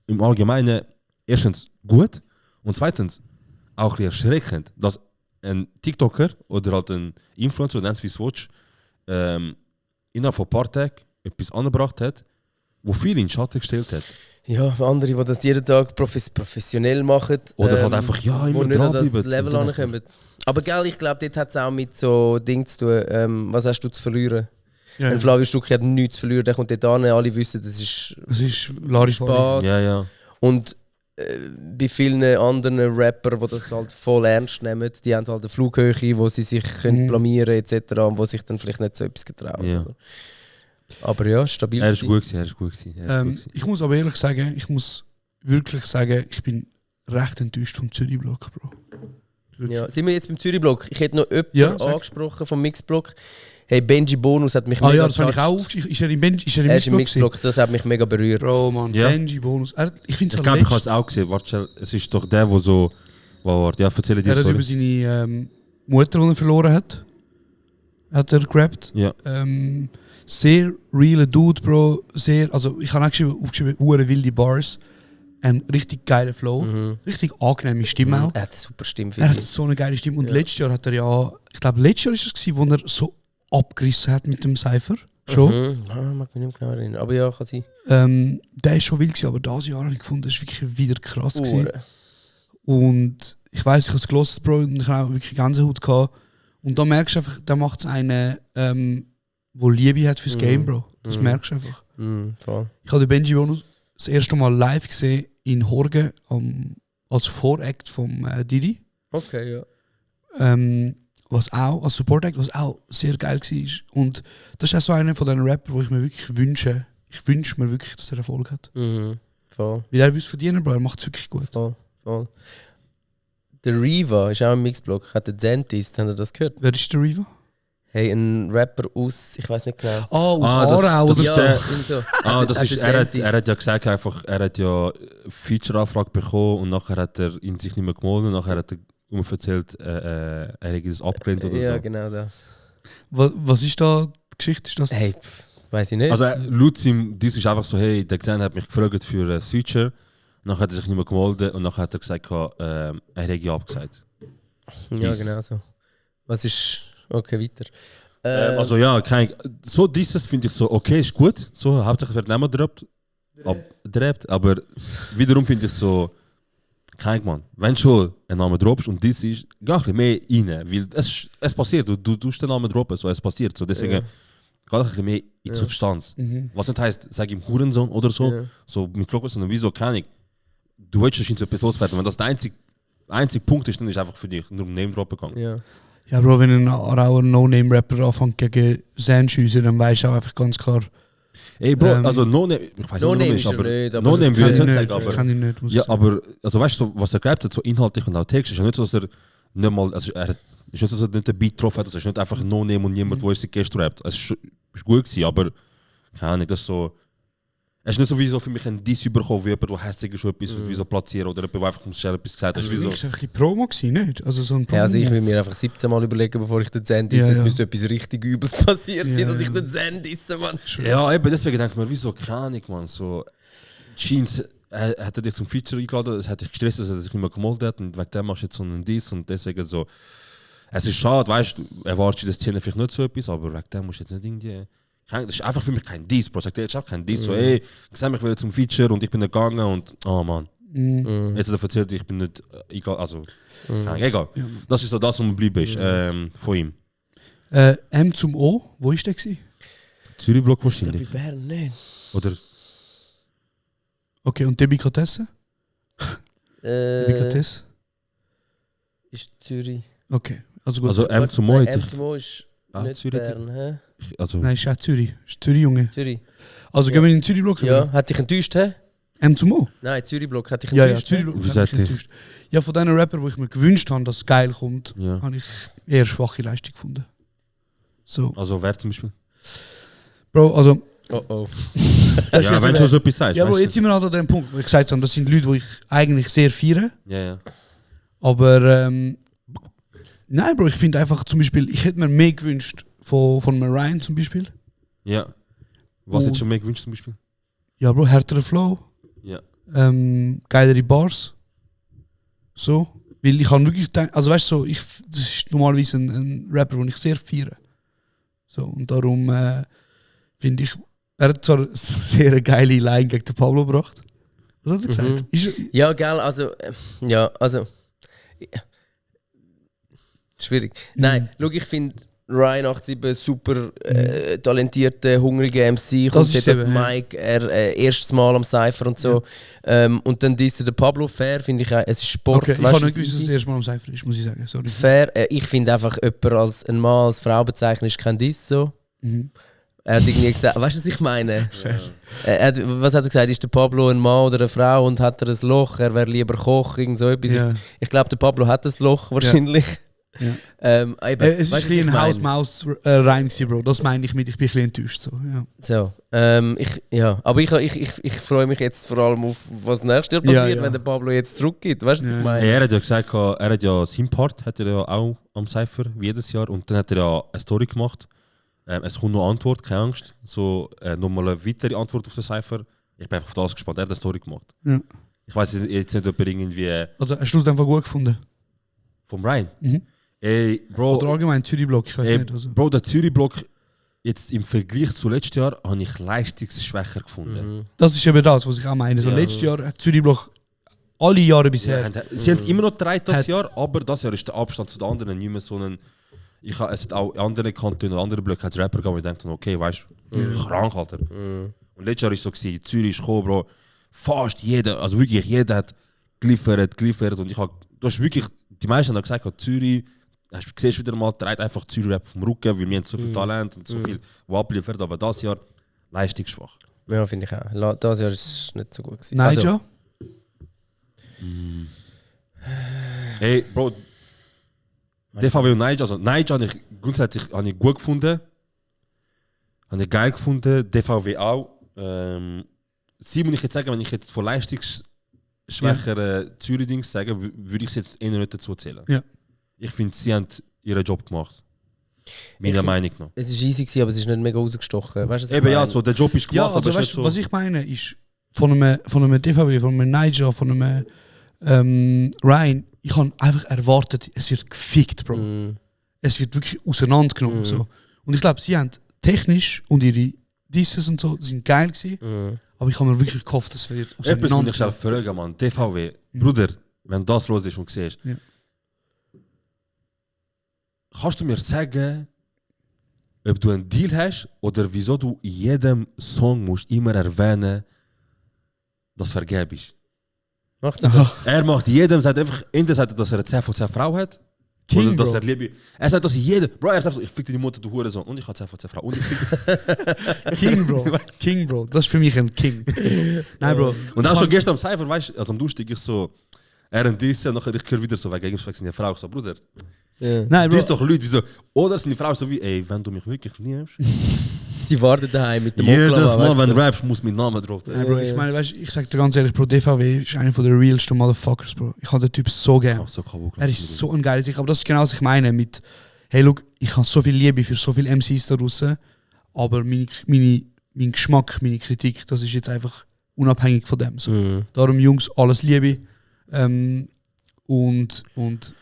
im Allgemeinen, erstens gut und zweitens auch ein bisschen erschreckend, dass ein TikToker oder halt ein Influencer, nennt es wie es willst, innerhalb von ein paar Tagen etwas angebracht hat, wo viele in den Schatten gestellt hat. Ja, andere, die das jeden Tag professionell machen. Oder halt einfach, ja, immer wo nicht an das dranbleiben. Level Und dann ankommen. Aber gell, ich glaube, dort hat es auch mit so Dingen zu tun. Was hast du zu verlieren? Ja, Ein ja. Flavio Stucki hat nichts zu verlieren, der kommt dort an, alle wissen, das ist Das ist Larifari. Spaß. Ja, ja. Und bei vielen anderen Rappern, die das halt voll ernst nehmen, die haben halt eine Flughöhe, wo sie sich können blamieren etc. und wo sich dann vielleicht nicht so etwas getrauen. Ja. Aber ja, stabil. Er ist gewesen. gut gewesen. Ich muss aber ehrlich sagen, ich bin recht enttäuscht vom Zürich-Block, Bro. Wirklich. Ja, sind wir jetzt beim Zürich-Block? Ich hätte noch jemanden Ja, sag. angesprochen vom Mix-Block. Hey, Benji Bonus hat mich Ah mega ja, das habe ich touched. auch aufgeschrieben. Ist er im Mix-Block? Er ist im Mix-Block, das hat mich mega berührt. Bro, Mann, Ja. Benji Bonus. Ich finde Ich es glaube, ich habe es auch gesehen. Warte, schnell. Es ist doch der, wo so... Warte, ja, erzähle dir, Er hat über sorry. seine Mutter, die er verloren hat, hat er gerappt. Ja. Sehr realer Dude, Bro. Sehr, also ich habe auch aufgeschrieben, hure wilde Bars. Ein richtig geiler Flow. Richtig angenehme Stimme auch. Er hat eine super Stimme, Er finde hat ich. so eine geile Stimme. Und letztes Jahr hat er ja, ich glaube, letztes Jahr ist es gewesen, wo er so abgerissen hat mit dem Cypher. Schon. Mag mich nicht genau erinnern. Aber ja, kann sein. Der ist schon wild gewesen, aber dieses Jahr habe ich gefunden, das ist wirklich wieder krass gewesen. Hure. Und ich weiß, ich habe es gelesen, Bro, und ich habe auch wirklich Gänsehaut gehabt. Und da merkst du einfach, da macht es einen, wo Liebe hat fürs Game, Bro. Das merkst du einfach. Voll. Ich habe den Benji Bonus das erste Mal live gesehen in Horgen als Voract vom Didi. Okay, ja. Was auch, als Support Act, was auch sehr geil war. Und das ist auch so einer von den Rappern, wo ich mir wirklich wünsche. Ich wünsche mir wirklich, dass er Erfolg hat. Voll, Weil er will es verdienen, Bro. Er macht es wirklich gut. voll. Der Riva ist auch im Mixblock. Hat der Dentist, habt ihr das gehört? Wer ist der Riva? Hey, ein Rapper aus, ich weiß nicht genau. Aus das- Aarau das oder ist so. der- und so. Das ist, er hat ja gesagt, einfach, er hat ja Feature-Anfrage bekommen und nachher hat er ihn sich nicht mehr gemeldet und nachher hat er erzählt, er hätte das abgelehnt oder Ja, so. genau das. Was ist da die Geschichte? Ist das? Hey, weiß ich nicht. Also laut ihm, das ist einfach so, hey, der Gesang hat mich gefragt für ein Feature, nachher hat er sich nicht mehr gemeldet und nachher hat er gesagt, er hätte ja abgesagt. ja, dies. genau so. Was ist... Okay, weiter. Also ja, so dieses finde ich so, okay, ist gut, so hauptsächlich wird nicht mehr droppt, aber wiederum finde ich so, kein Mann, wenn du schon einen Namen droppst und dies ist, geh ein bisschen mehr rein, weil es passiert, du tust den Namen droppen, so, es passiert, so, deswegen geh ein bisschen mehr in die Substanz. Was nicht heisst, sag ihm Hurensohn oder so, Ja. so mit Fokus, sondern wieso kann ich, du willst schon so etwas loswerden, wenn das der einzige Punkt ist, dann ist einfach für dich nur um Name droppen gegangen. Ja. Ja, Bro, wenn ein Aarauer No-Name-Rapper anfängt gegen Zen zu schiessen, dann weißt du auch einfach ganz klar. Ey Bro, also No Name, ich weiß No nicht, Name ist, ist er aber nicht, aber No so Name kann würde ich Kann nicht ich sagen, nicht, aber kann ich nicht, muss ja, ich sagen. aber also weißt du, was er gehabt hat, so inhaltlich und auch Text, ist ja nicht so, dass er nicht mal, also er hat, ist nicht so, dass er nicht den Beat getroffen hat, also es ist nicht einfach No Name und niemand, wo er sich gestern rappt. Es ist gut gewesen, aber keine Ahnung, das so, Es ist nicht so wie so für mich ein Diss überkommen, wie jemand, der hässlich ist, etwas wie so platzieren oder jemand, der einfach schnell etwas gesagt hat. Also Es ist wie wirklich, so. es war ein bisschen Promo gewesen, nicht? Also so ein Promo. Ja, also ich will mir einfach 17 Mal überlegen, bevor ich den Zen disse. Ja, Es ja. müsste etwas richtig Übles passiert sein, Ja, dass ich ja. den Zen disse, Mann. Ja, eben, deswegen denke ich mir, wieso, keine Ahnung, man. So, Jeans hat er dich zum Feature eingeladen, es hat dich gestresst, dass er sich nicht mehr gemolden hat und wegen dem machst du jetzt so einen Diss und deswegen so. Es ist schade, weißt du, erwartest du in der Szene vielleicht nicht so etwas, aber wegen dem musst du jetzt nicht irgendwie. Das ist einfach für mich kein Diss, Bro. Sagt er, jetzt auch kein Diss. So, ey, ich sehe mich wieder zum Feature und ich bin gegangen und, oh Mann. Jetzt hat er erzählt, ich bin nicht egal, also, keine Ahnung, egal. Das ist so das, was mir geblieben ist, von ihm. M zum O, wo ist der gewesen? Zürich-Block Bei wahrscheinlich. Bern nicht. Oder? Okay, und Delikatesse? Delikatesse? Ist Zürich. Okay, also gut. Also M zum O hätte ich. M2 ist Ah, nicht Zürich. Bern, hä? Also, Nein, ist auch Zürich. Ist Zürich, Junge. Zürich. Also gehen wir in den Zürich-Block? Ja, rüber? hat dich enttäuscht, hä? M zum O? Nein, Zürich-Block hat dich Ja, ja, enttäuscht. Zürich-Block. Wie hat sagt mich ihr? enttäuscht. Ja, von diesen Rappern, wo ich mir gewünscht habe, dass es geil kommt, ja. habe ich eher schwache Leistung gefunden. So. Also wer zum Beispiel? Bro, also... Oh oh. das ist Ja, jetzt wenn du aber- so etwas sagst. Ja, Bro, weißt jetzt sind wir halt an dem Punkt, wo ich gesagt habe, das sind Leute, die ich eigentlich sehr feiere. du? Ja, ja. Aber nein, Bro, ich finde einfach zum Beispiel, ich hätte mir mehr gewünscht von Mariah zum Beispiel. Ja. Was Oh. hättest du mir gewünscht zum Beispiel? Ja, Bro, härterer Flow, Ja. geilere Bars. So. Weil ich habe wirklich gedacht, also weißt du, so, das ist normalerweise ein Rapper, den ich sehr feiere. So, und darum finde ich, er hat zwar eine sehr geile Line gegen den Pablo gebracht. Was hat er gesagt? Ist, Ja, gell, also. Ja, also. Schwierig. Nein, schau, ich finde Ryan 87 super talentierter, hungriger MC. Kommt ist jetzt als eben, ja. Mike, erstes Mal am Cypher und so. Und dann diese der Pablo Fair, finde ich auch, es ist Sport. okay, ich weißt habe du, nicht gewusst, es dass ist es das erste Mal am Cypher ist, muss ich sagen. Sorry. Fair, ich finde einfach, jemand als ein Mann, als Frau bezeichnen, ist kein Diss so. Mhm. Er hat irgendwie gesagt, weißt du, was ich meine? Was hat er gesagt? Ist der Pablo ein Mann oder eine Frau und hat er ein Loch? Er wäre lieber Koch, irgend so etwas. Ja. Ich glaube, der Pablo hat ein Loch wahrscheinlich. Ja. Eben, Es ist weißt du, was ein ich bisschen ein meine? Haus-Maus-Reim, Bro. Das meine ich mit, ich bin ein bisschen enttäuscht. So. Ja. So, aber ich freue mich jetzt vor allem auf, was nächstes Jahr passiert, Ja, ja. wenn der Pablo jetzt zurückgeht. Weißt du, was Ja. ich meine? Er hat ja gesagt, er hat ja seinen Part hat er ja auch am Cypher, wie jedes Jahr. Und dann hat er ja eine Story gemacht. Es kommt noch Antwort, keine Angst. So, nochmal eine weitere Antwort auf den Cypher. Ich bin einfach auf das gespannt. Er hat eine Story gemacht. Ja. Ich weiß jetzt nicht, ob er irgendwie Also hast du es einfach gut gefunden? vom Ryan. Mhm. Ey, Bro. Oder allgemein Zürich-Block, ich weiß Ey, nicht. Also. Bro, der Zürich-Block, jetzt im Vergleich zu letztes Jahr, habe ich leistungsschwächer gefunden. Das ist eben das, was ich auch meine. So, Ja. letztes Jahr hat Zürich-Block alle Jahre bisher. Ja, sie haben es immer noch gedreht das Hat- Jahr, aber das Jahr ist der Abstand zu den anderen nicht mehr so ein. Es hat auch andere Kantone und andere Blöcke als Rapper gegeben, wo ich dachte, okay, weißt du, krank, Alter. Und letztes Jahr war es so, Zürich ist gekommen, Bro, fast jeder, also wirklich jeder hat geliefert und du hast wirklich, die meisten haben gesagt, Zürich, du siehst wieder mal, dreht einfach Zürich-Rap vom Rücken, weil wir haben so viel Talent und so viel, was abliefert, aber das Jahr leistungsschwach. Ja, finde ich auch. Das Jahr ist es nicht so gut gewesen. Niger? Hey, Bro, DVW und Niger, also Niger habe ich grundsätzlich gut gefunden. Habe ich geil gefunden, DVW auch. Simon, ich jetzt sagen, wenn ich jetzt von leistungsschwächeren Zürich-Dings sage, würde ich es jetzt eher nicht dazu zählen. Ja. Ich finde, sie haben ihren Job gemacht. Meiner find- Meinung nach. Es war easy, gewesen, aber es ist nicht mega rausgestochen. Weißt du, was ich Eben ja, meine? so, der Job ist Ja, gemacht, also aber es weißt, ist nicht so. was ich meine ist, von einem DVB, von einem Niger, von einem Ryan, ich habe einfach erwartet, es wird gefickt, Bro. Es wird wirklich auseinandergenommen. So. Und ich glaube, sie haben technisch und ihre Disses und so sind geil gewesen, aber ich habe mir wirklich gehofft, es wird Etwas muss ich auseinandergenommen. schnell fragen, Mann. DVW, Bruder, wenn das los ist und siehst, Ja. kannst du mir sagen, ob du einen Deal hast oder wieso du in jedem Song musst immer erwähnen, dass vergeben ist? Macht er das? Er macht jedem, sagt einfach, entweder sagt er, dass er eine 10 von 10 Frau hat, King, oder dass Bro. er Liebe. Er sagt, dass jeder, Bro, er sagt so, ich fick deine Mutter, du Hurensohn, und ich habe 10 von 10 Frau. Und ich fick King, Bro. King, Bro. Das ist für mich ein King. Nein, Bro. Und auch schon gestern am Cypher, weißt du, also am Duschtig, ich so, er und diese, und nachher ich höre wieder so, wegen ihm seine Frau, ich so, Bruder, Nein, das Bro. ist doch Leute, wieso, oder sind die Frauen so wie, ey, wenn du mich wirklich liebst, Sie warten daheim mit dem Jedes Oklava, Mal, weißt wenn du? du rappst, muss mein Name drauf. Nein, Bro, ich meine, weißt, ich sag dir ganz ehrlich, Bro, DVW ist einer von der realsten Motherfuckers, Bro. Ich habe den Typ so gern. So kaputt. Er ist so ein geiler Sicht. Aber das ist genau, was ich meine mit, hey, look, ich habe so viel Liebe für so viele MCs da draußen, aber mein Geschmack, meine Kritik, das ist jetzt einfach unabhängig von dem. So. Darum, Jungs, alles Liebe. Und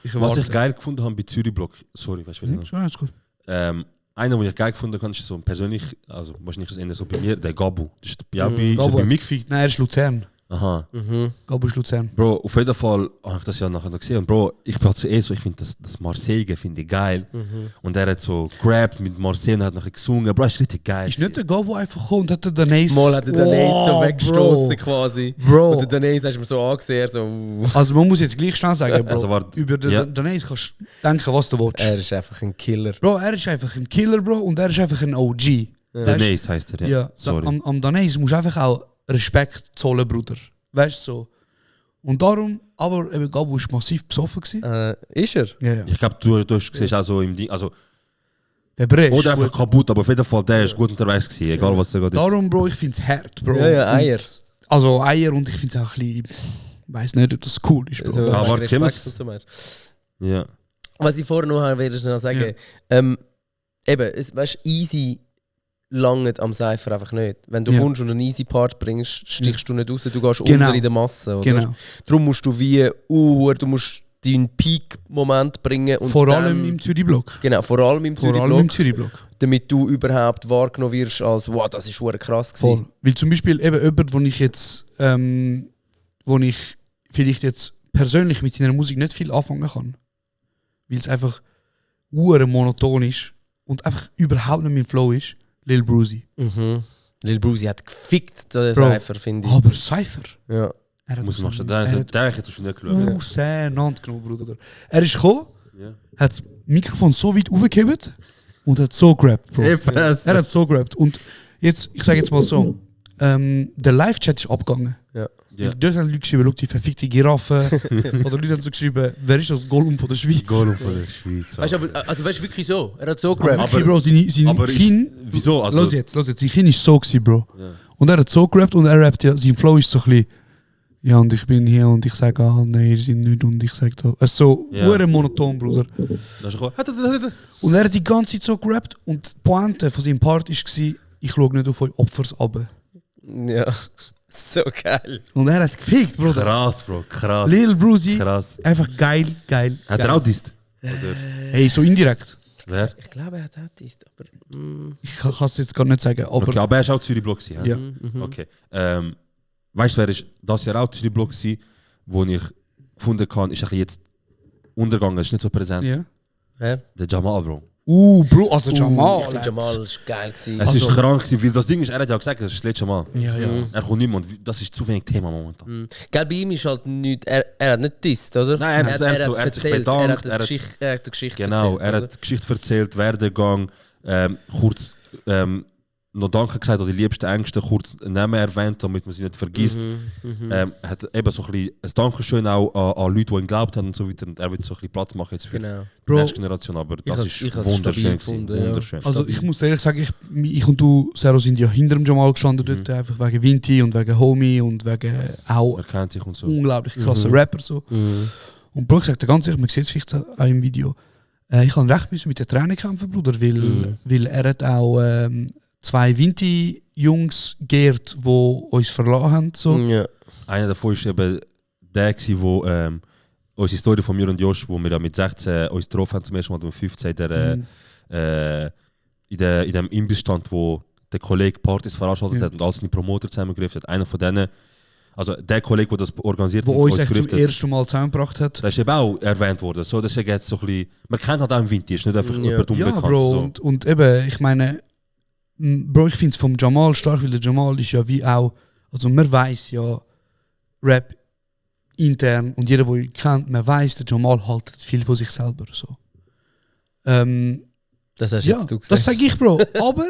ich Was erwarte... ich geil gefunden habe bei Zürich Block, sorry, weißt du, was ich noch? Schon, alles gut. Einer, den ich geil gefunden habe, ist so persönlich, also wahrscheinlich das Ende so bei mir, der Gabu. Das ist bei Gabo bei hat Mix. gefickt. Nein, er ist Luzern. Aha. Gabo ist Luzern. Bro, auf jeden Fall habe ich das ja nachher noch gesehen. Und Bro, ich bin halt so, ich finde das Marseille finde ich geil. Und er hat so gerappt mit Marseille und hat nachher gesungen. Bro, ist richtig geil. Ist nicht der Gabo einfach gekommen und hat den Danese... Mal hat der Danese so Wow, weggestoßen Bro. quasi. Bro. Und der Danese hast du mir so angesehen, so... Also man muss jetzt gleich schnell sagen, Bro, Also warte, über den ja. Danese kannst du denken, was du willst. Er ist einfach ein Killer. Bro, er ist einfach ein Killer, Bro, und er ist einfach ein OG. Denise heißt er, ja. Ja, Sorry. am Danese musst du einfach auch Respekt zollen, Bruder. Weißt du so. Und darum, aber eben Gabo war massiv besoffen gewesen. Ist er? Ja, ja. Ich glaube, du hast gesehen, auch so im Ding, also, Der Bre ist oder einfach gut. kaputt, aber auf jeden Fall, der ist gut unterwegs gewesen, egal was er gerade ist. Darum, Bro, ich finde es hart, Bro. Ja, ja, Und- Eier. Also Eier und ich finde es auch ein bisschen... Ich weiss nicht, ob das cool ist, Bro. Also, Ah, wegen warte, Respekt Kimmes? und so weiter. Ja. Was ich vorher noch will schnell sagen, eben, es, weißt, easy langt am Cypher einfach nicht. Wenn du Ja. kommst und einen easy Part bringst, stichst du nicht raus, du gehst Genau. unter in der Masse. Oder? Genau. Darum musst du du musst deinen Peak-Moment bringen. Und Vor dann, allem im Zürich-Block. Genau, vor allem im Vor allem im Zürich-Block, Zürich-Block. damit du überhaupt wahrgenommen wirst als «Wow, das ist verdammt krass Voll. gewesen». Weil zum Beispiel eben jemand, wo ich jetzt, wo ich vielleicht jetzt persönlich mit seiner Musik nicht viel anfangen kann. Weil es einfach monoton ist und einfach überhaupt nicht mein Flow ist, Lil Bruzy. Lil Bruzy hat gefickt, der Bro, Cypher, finde ich. Aber Cypher. Ja. Er hat Muss so- man er hat der ich jetzt schon nicht geschaut. auseinander genommen, Bruder. Er ist gekommen, Ja. hat das Mikrofon so weit aufgehebt und hat so gerappt, Bro. Er hat so gerappt. Und jetzt, ich sage jetzt mal so, der Live-Chat ist abgegangen. Ja. Ja. Dort haben Leute geschrieben, «Schau, die verfickte Giraffe.» Oder Leute haben so geschrieben, «Wer ist das Gollum von der Schweiz?» Gollum von der Schweiz. Weißt du, aber, also weißt du wirklich so? Er hat so Aber gerappt. wirklich, Bro, seine aber Kind... wieso? Also- Los jetzt, sein Kind ist so gewesen, Bro. Ja. Und er hat so gerappt und er rappt ja, sein Flow ist so ein bisschen, «Ja, und ich bin hier und ich sage, nein, ihr seid nicht und ich sage da.» Es ist so Ja. monoton, Bruder. Das ist gekommen. Und er hat die ganze Zeit so gerappt und die Pointe von seinem Part war, «Ich schaue nicht auf euch Opfers ab.» Ja, so geil. Und er hat gefickt, Bruder. Krass, Bro, krass. Lil Bruzy, Krass. einfach geil. Hat er auch disst? Hey, so indirekt. Wer? Ich glaube, er hat das, aber... Ich kann es jetzt gar nicht sagen, aber... Okay, aber er ist auch Zürich-Block gewesen, Ja. Okay. Weißt du, wer ist das Jahr auch Zürich-Block gewesen, wo ich gefunden habe, ist ein bisschen jetzt untergegangen, ist nicht so präsent. Ja. Wer? Der Jamal, Bro. Bro, also Jamal. Ich finde Jamal ist geil gewesen. Es ist krank gewesen, weil das Ding ist, er hat ja gesagt, das ist das letzte Mal. Ja, ja. Er kommt nicht mehr und das ist zu wenig Thema momentan. Gell, bei ihm ist halt nicht... Er hat nicht disst, oder? Nein, er hat sich erzählt, bedankt, er hat eine Geschichte Genau, erzählt, er hat die Geschichte erzählt, Werdegang, kurz noch Danke gesagt, oder die liebsten Ängste kurz Namen erwähnt, damit man sie nicht vergisst. Hat eben so ein bisschen ein Dankeschön auch an Leute, die ihn geglaubt haben und so weiter. Und er wird so ein bisschen Platz machen jetzt für Genau. die nächste Generation, aber das ich ist has wunderschön. stabil gewesen, gefunden, ja. Wunderschön. Also ich muss dir ehrlich sagen, ich und du, Sero, sind ja hinter dem Jamal gestanden dort, einfach wegen Vinti und wegen Homie und wegen auch Er kennt sich und so. unglaublich krasser Rapper so. Und Bro, ich sag dir ganz ehrlich, man sieht es vielleicht auch im Video, ich habe recht müssen mit den Tränen kämpfen, Bruder, weil er hat auch 2 Vinti-Jungs geehrt, die uns verlassen haben. So. Ja. Einer davon war eben der, wo unsere Story von mir und Josh, wo wir ja mit 16 uns getroffen haben, zum ersten Mal und mit 15 in dem Imbiss stand, wo der Kollege Partys veranstaltet hat und all seine Promoter zusammengegriffen hat. Einer von denen, also der Kollege, der das organisiert Wo hat, uns echt zum gegriffen hat, ersten Mal zusammengebracht hat. das ist eben auch erwähnt worden. So, deswegen jetzt so ein bisschen, man kennt halt auch im Winter, ist nicht einfach jemand Ja, unbekannt. Bro, so. und eben, ich meine, Bro, ich finde es vom Jamal stark, weil der Jamal ist ja wie auch, also man weiß ja, Rap intern und jeder, der ihn kennt, man weiß, der Jamal haltet viel von sich selber. So. Das hast Ja, jetzt du gesagt. das sage ich, Bro. Aber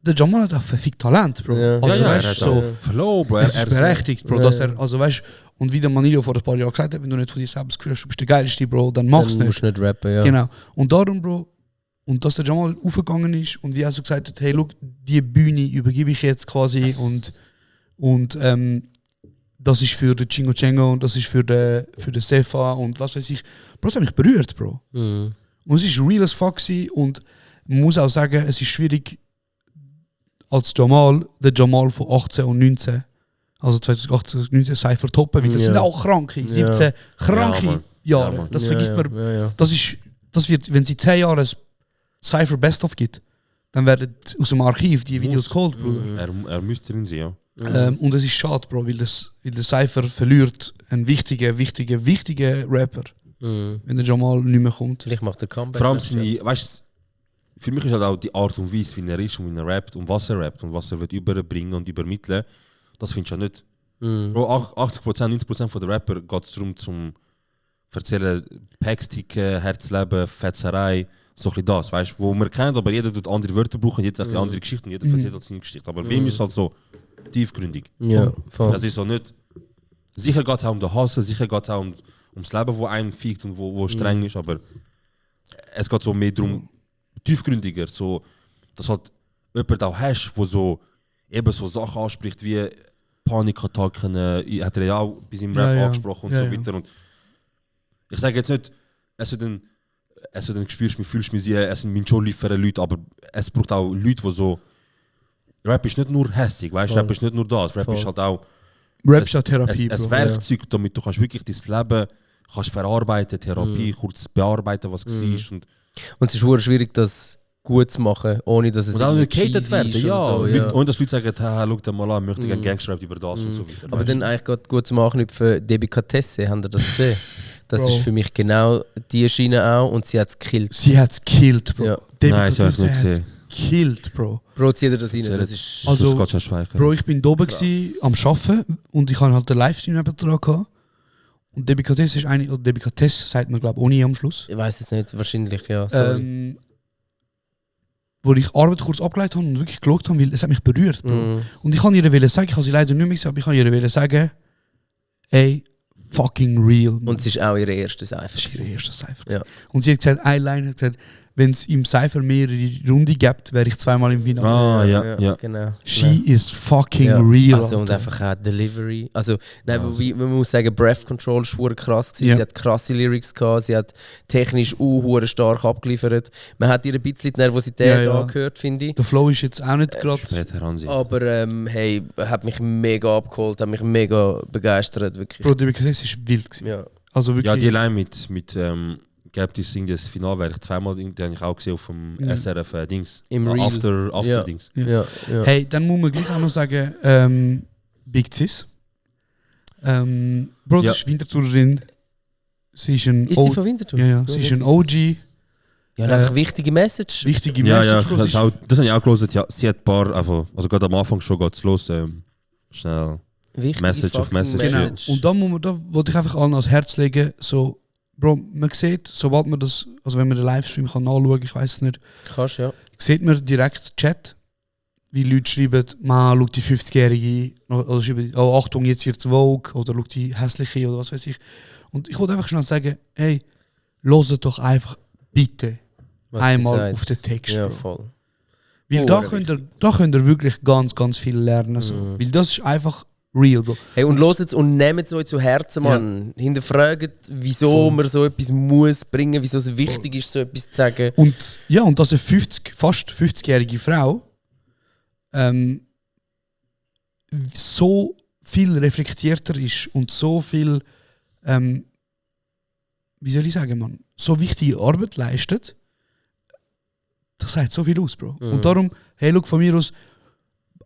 der Jamal hat auch verfickt Talent, Bro. Ja. Also, er weißt hat so, auch Flow, Bro. es ist berechtigt, Bro, dass Ja. er, also weißt und wie der Manilio vor ein paar Jahren gesagt hat, wenn du nicht von dir selbst das Gefühl hast, du bist der Geilste, Bro, dann mach's Dann nicht. musst du nicht rappen, ja. Genau. Und darum, Bro, Und dass der Jamal aufgegangen ist und wie er so gesagt hat, hey, look, die Bühne übergebe ich jetzt quasi und das ist für den Chingo Chengo und das ist für den Sefa und was weiß ich. Bro, das hat mich berührt, Bro. Und es ist real as fuck gewesen und man muss auch sagen, es ist schwierig als Jamal, der Jamal von 18 und 19, also 2018 und 19 Cypher toppen, weil das sind auch Kranke, 17 kranke Jahre. Das vergisst man. Das wird, wenn sie 10 Jahre Cypher Best of gibt, dann werden aus dem Archiv die Videos geholt, Bruder. Er müsste drin sein, ja. Und es ist schade, Bro, weil der Cypher verliert einen wichtigen Rapper, wenn der Jamal nicht mehr kommt. Vielleicht macht er Comeback. Vor allem weißt, für mich ist halt auch die Art und Weise, wie er ist und wie er rappt und was er wird überbringen und übermitteln, das findest du ja nicht. Bro, 80%, 90% von den Rapper geht es darum, zum erzählen, Packsticken, Herzleben, Fetzerei, so ein bisschen das, weißt, wo man kennt, aber jeder tut andere Wörter brauchen, jeder hat andere Geschichten, jeder erzählt halt seine Geschichte. Aber wem ist halt so tiefgründig. Ja, voll. Das ist so nicht. Sicher geht es auch um den Hass, sicher geht es auch ums Leben, wo einem fickt und wo streng ist, aber es geht so mehr darum, tiefgründiger, so, dass halt jemand auch hast, wo so eben so Sachen anspricht wie Panikattacken, hat er ja auch bei seinem Rap angesprochen und so weiter. Und ich sage jetzt nicht, es spürst mich, fühlst mich, es sind schon liefern Leute, aber es braucht auch Leute, die so. Rap ist nicht nur hässig, weißt du? Rap ist nicht nur das. Rap ist halt auch. Rap ist ja Therapie. Ein Werkzeug, damit du kannst wirklich dein Leben kannst verarbeiten, Therapie, kurz bearbeiten, was es war. Und es ist sehr schwierig, das gut zu machen, ohne dass es und auch nicht gehatet werden. So, ja. Und dass Leute sagen, schau dir mal an, ich möchte gerne Gangster-Rap über das und so weiter. Aber dann eigentlich gerade gut zum Anknüpfen, Delikatesse, habt ihr das gesehen? Das ist für mich genau die Schiene auch und sie hat es gekillt. Sie hat es gekillt, Bro. Ja. Nein, sie hat es nicht gesehen. Gekillt, Bro. Bro, zieh dir das rein, das ist... Also, das Bro, ich bin da oben am Arbeiten und ich hatte halt den Livestream nebendran gehabt. Und Delikatesse ist eine, oder Delikatesse sagt man glaube ich ohne am Schluss. Ich weiß es nicht, wahrscheinlich, ja. Wo ich Arbeit kurz abgeleitet habe und wirklich geschaut habe, weil es hat mich berührt, Bro. Und ich kann ihr sagen, ich habe sie leider nicht mehr gesagt, aber ich kann ihr sagen, ey, fucking real. Man. Und es ist auch ihre erste Cypher. Das ist ihre erste Cypher. Ja. Und sie hat gesagt, eine Line hat gesagt, wenn es im Cypher mehrere Runden gibt, wäre ich zweimal im Finale. Ja. Genau. She is fucking real. Also und einfach auch Delivery. Also, nein, man muss sagen, Breath Control war krass gewesen. Sie hat krasse Lyrics gehabt, sie hat technisch stark abgeliefert. Man hat ihr ein bisschen die Nervosität angehört, finde ich. Der Flow ist jetzt auch nicht gerade. Aber hey, hat mich mega abgeholt, hat mich mega begeistert, wirklich. Bro, die Delikatesse ist wild gewesen. Ja. Also wirklich. Ja, die Line mit Gab die Sing das Finalwerk zweimal, den habe ich auch gesehen auf dem SRF Dings. Im Real. After Dings. Ja. Hey, dann muss man gleich auch noch sagen, Big Sis. Bro, das ist Winterthurerin. Sie ist ein Ist sie von Winterthur? Ja, sie ist ein OG. Ja, einfach wichtige Message. Wichtige Message. Ja, das habe ich auch gelesen. Ja, sie hat ein paar, also gerade am Anfang schon geht es los. Schnell. Wichtige Message auf Message. Genau. Und da wollte ich einfach allen ans Herz legen, so, Bro, man sieht, sobald man das, also wenn man den Livestream kann nachschauen, ich weiß es nicht, Kannst, ja. sieht man direkt Chat, wie Leute schreiben, man schaut die 50-Jährige, oder schreiben, oh Achtung, jetzt wird's Vogue, oder schaut die hässliche, oder was weiß ich. Und ich wollte einfach schnell sagen, hey, hört doch einfach bitte Was einmal auf den Text. Ja, Bro. voll. Weil da könnt ihr wirklich ganz, ganz viel lernen. So. Weil das ist einfach real, Bro. Hey, und hört und nehmt es euch zu Herzen, Mann. Hinterfragt, wieso man so etwas muss bringen, wieso es wichtig ist, so etwas zu sagen. Und ja, und dass eine fast 50-jährige Frau so viel reflektierter ist und so viel, wie soll ich sagen, man, so wichtige Arbeit leistet, das sagt so viel aus, Bro. Und darum, hey, look, von mir aus,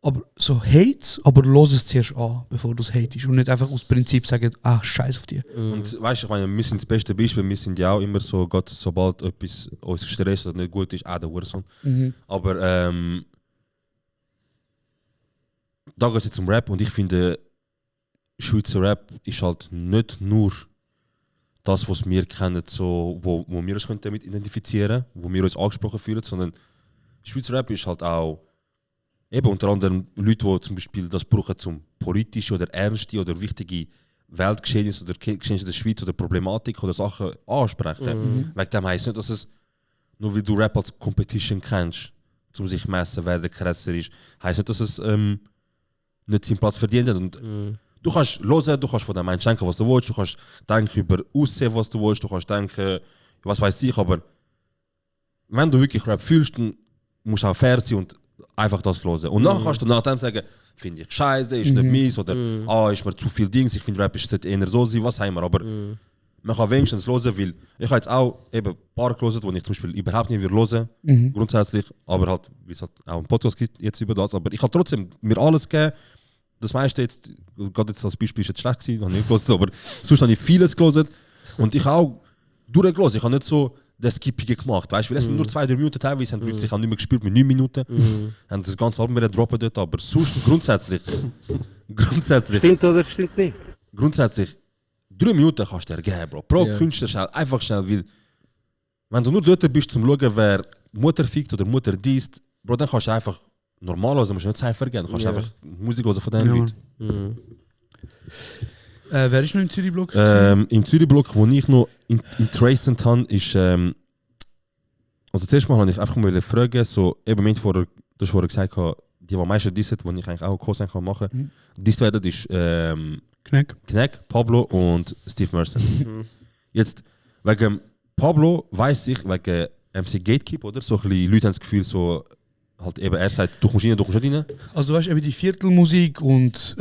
aber so Hate, aber los es zuerst an, bevor du es hatest. Und nicht einfach aus Prinzip sagen, scheiß auf die. Und weißt du, ich meine, wir sind das beste Beispiel, wir sind ja auch immer so, Gott, sobald etwas uns stresst oder nicht gut ist, der Hurensohn. Aber da geht es jetzt um Rap und ich finde, Schweizer Rap ist halt nicht nur das, was wir kennen, so, wo wir uns damit identifizieren können, wo wir uns angesprochen fühlen, sondern Schweizer Rap ist halt auch eben unter anderem Leute, die zum Beispiel das brauchen, zum politische oder ernste oder wichtige Weltgeschehnisse oder Geschehnisse der Schweiz oder Problematik oder Sachen ansprechen. Wegen dem heisst nicht, dass es nur weil du Rap als Competition kennst, um sich messen, wer der krasser ist, heisst nicht, dass es nicht seinen Platz verdient hat. Und du kannst hören, du kannst von dem Menschen denken, was du willst, du kannst denken über Aussehen, was du willst, du kannst denken, was weiß ich, aber wenn du wirklich Rap fühlst, dann musst du auch fair sein und einfach das hören. Und nachher kannst du nach dem sagen, finde ich scheiße, ist nicht mies oder ist mir zu viel Dings, ich finde Rap ist eher so sein, was haben wir, aber man kann wenigstens hören, weil ich habe jetzt auch eben ein paar gehört, die ich zum Beispiel überhaupt nicht hören will, grundsätzlich, aber halt, wie es halt auch ein Podcast gibt jetzt über das, aber ich habe trotzdem mir alles gegeben, das meiste jetzt, gerade jetzt als Beispiel ist jetzt schlecht gewesen, habe ich nicht gehört, aber sonst habe ich vieles gehört und ich habe auch durchgehört, ich habe nicht so das Skippige gemacht, weißt du, weil es sind nur 2-3 Minuten teilweise, haben die Leute sich auch nicht mehr gespielt mit 9 Minuten, haben das ganze Album wieder droppen dort, aber sonst grundsätzlich, Stimmt oder stimmt nicht? grundsätzlich 3 Minuten kannst du dir geben, Bro. Pro Künstler schnell, einfach schnell, weil wenn du nur dort bist, zum schauen, wer Mutter fickt oder Mutter diest, Bro, dann kannst du einfach normal hören, musst du nicht Cypher geben, du kannst einfach Musik hören von diesen Leuten. Wer ist noch im Zürich-Block? Im Zürich-Block, wo ich noch interessant habe, ist, also zuerst mal habe ich einfach mal fragen, so, eben du hast vorher gesagt, die am meisten dissen, die ich eigentlich auch Co-Sein kann machen, dies werden ist Kneck, Pablo und Steve Mercer. Jetzt, wegen Pablo weiss ich, wegen MC Gatekeep, oder? So ein bisschen Leute haben das Gefühl, so, halt eben, er sagt, du kommst rein. Also weißt du, eben die Viertelmusik und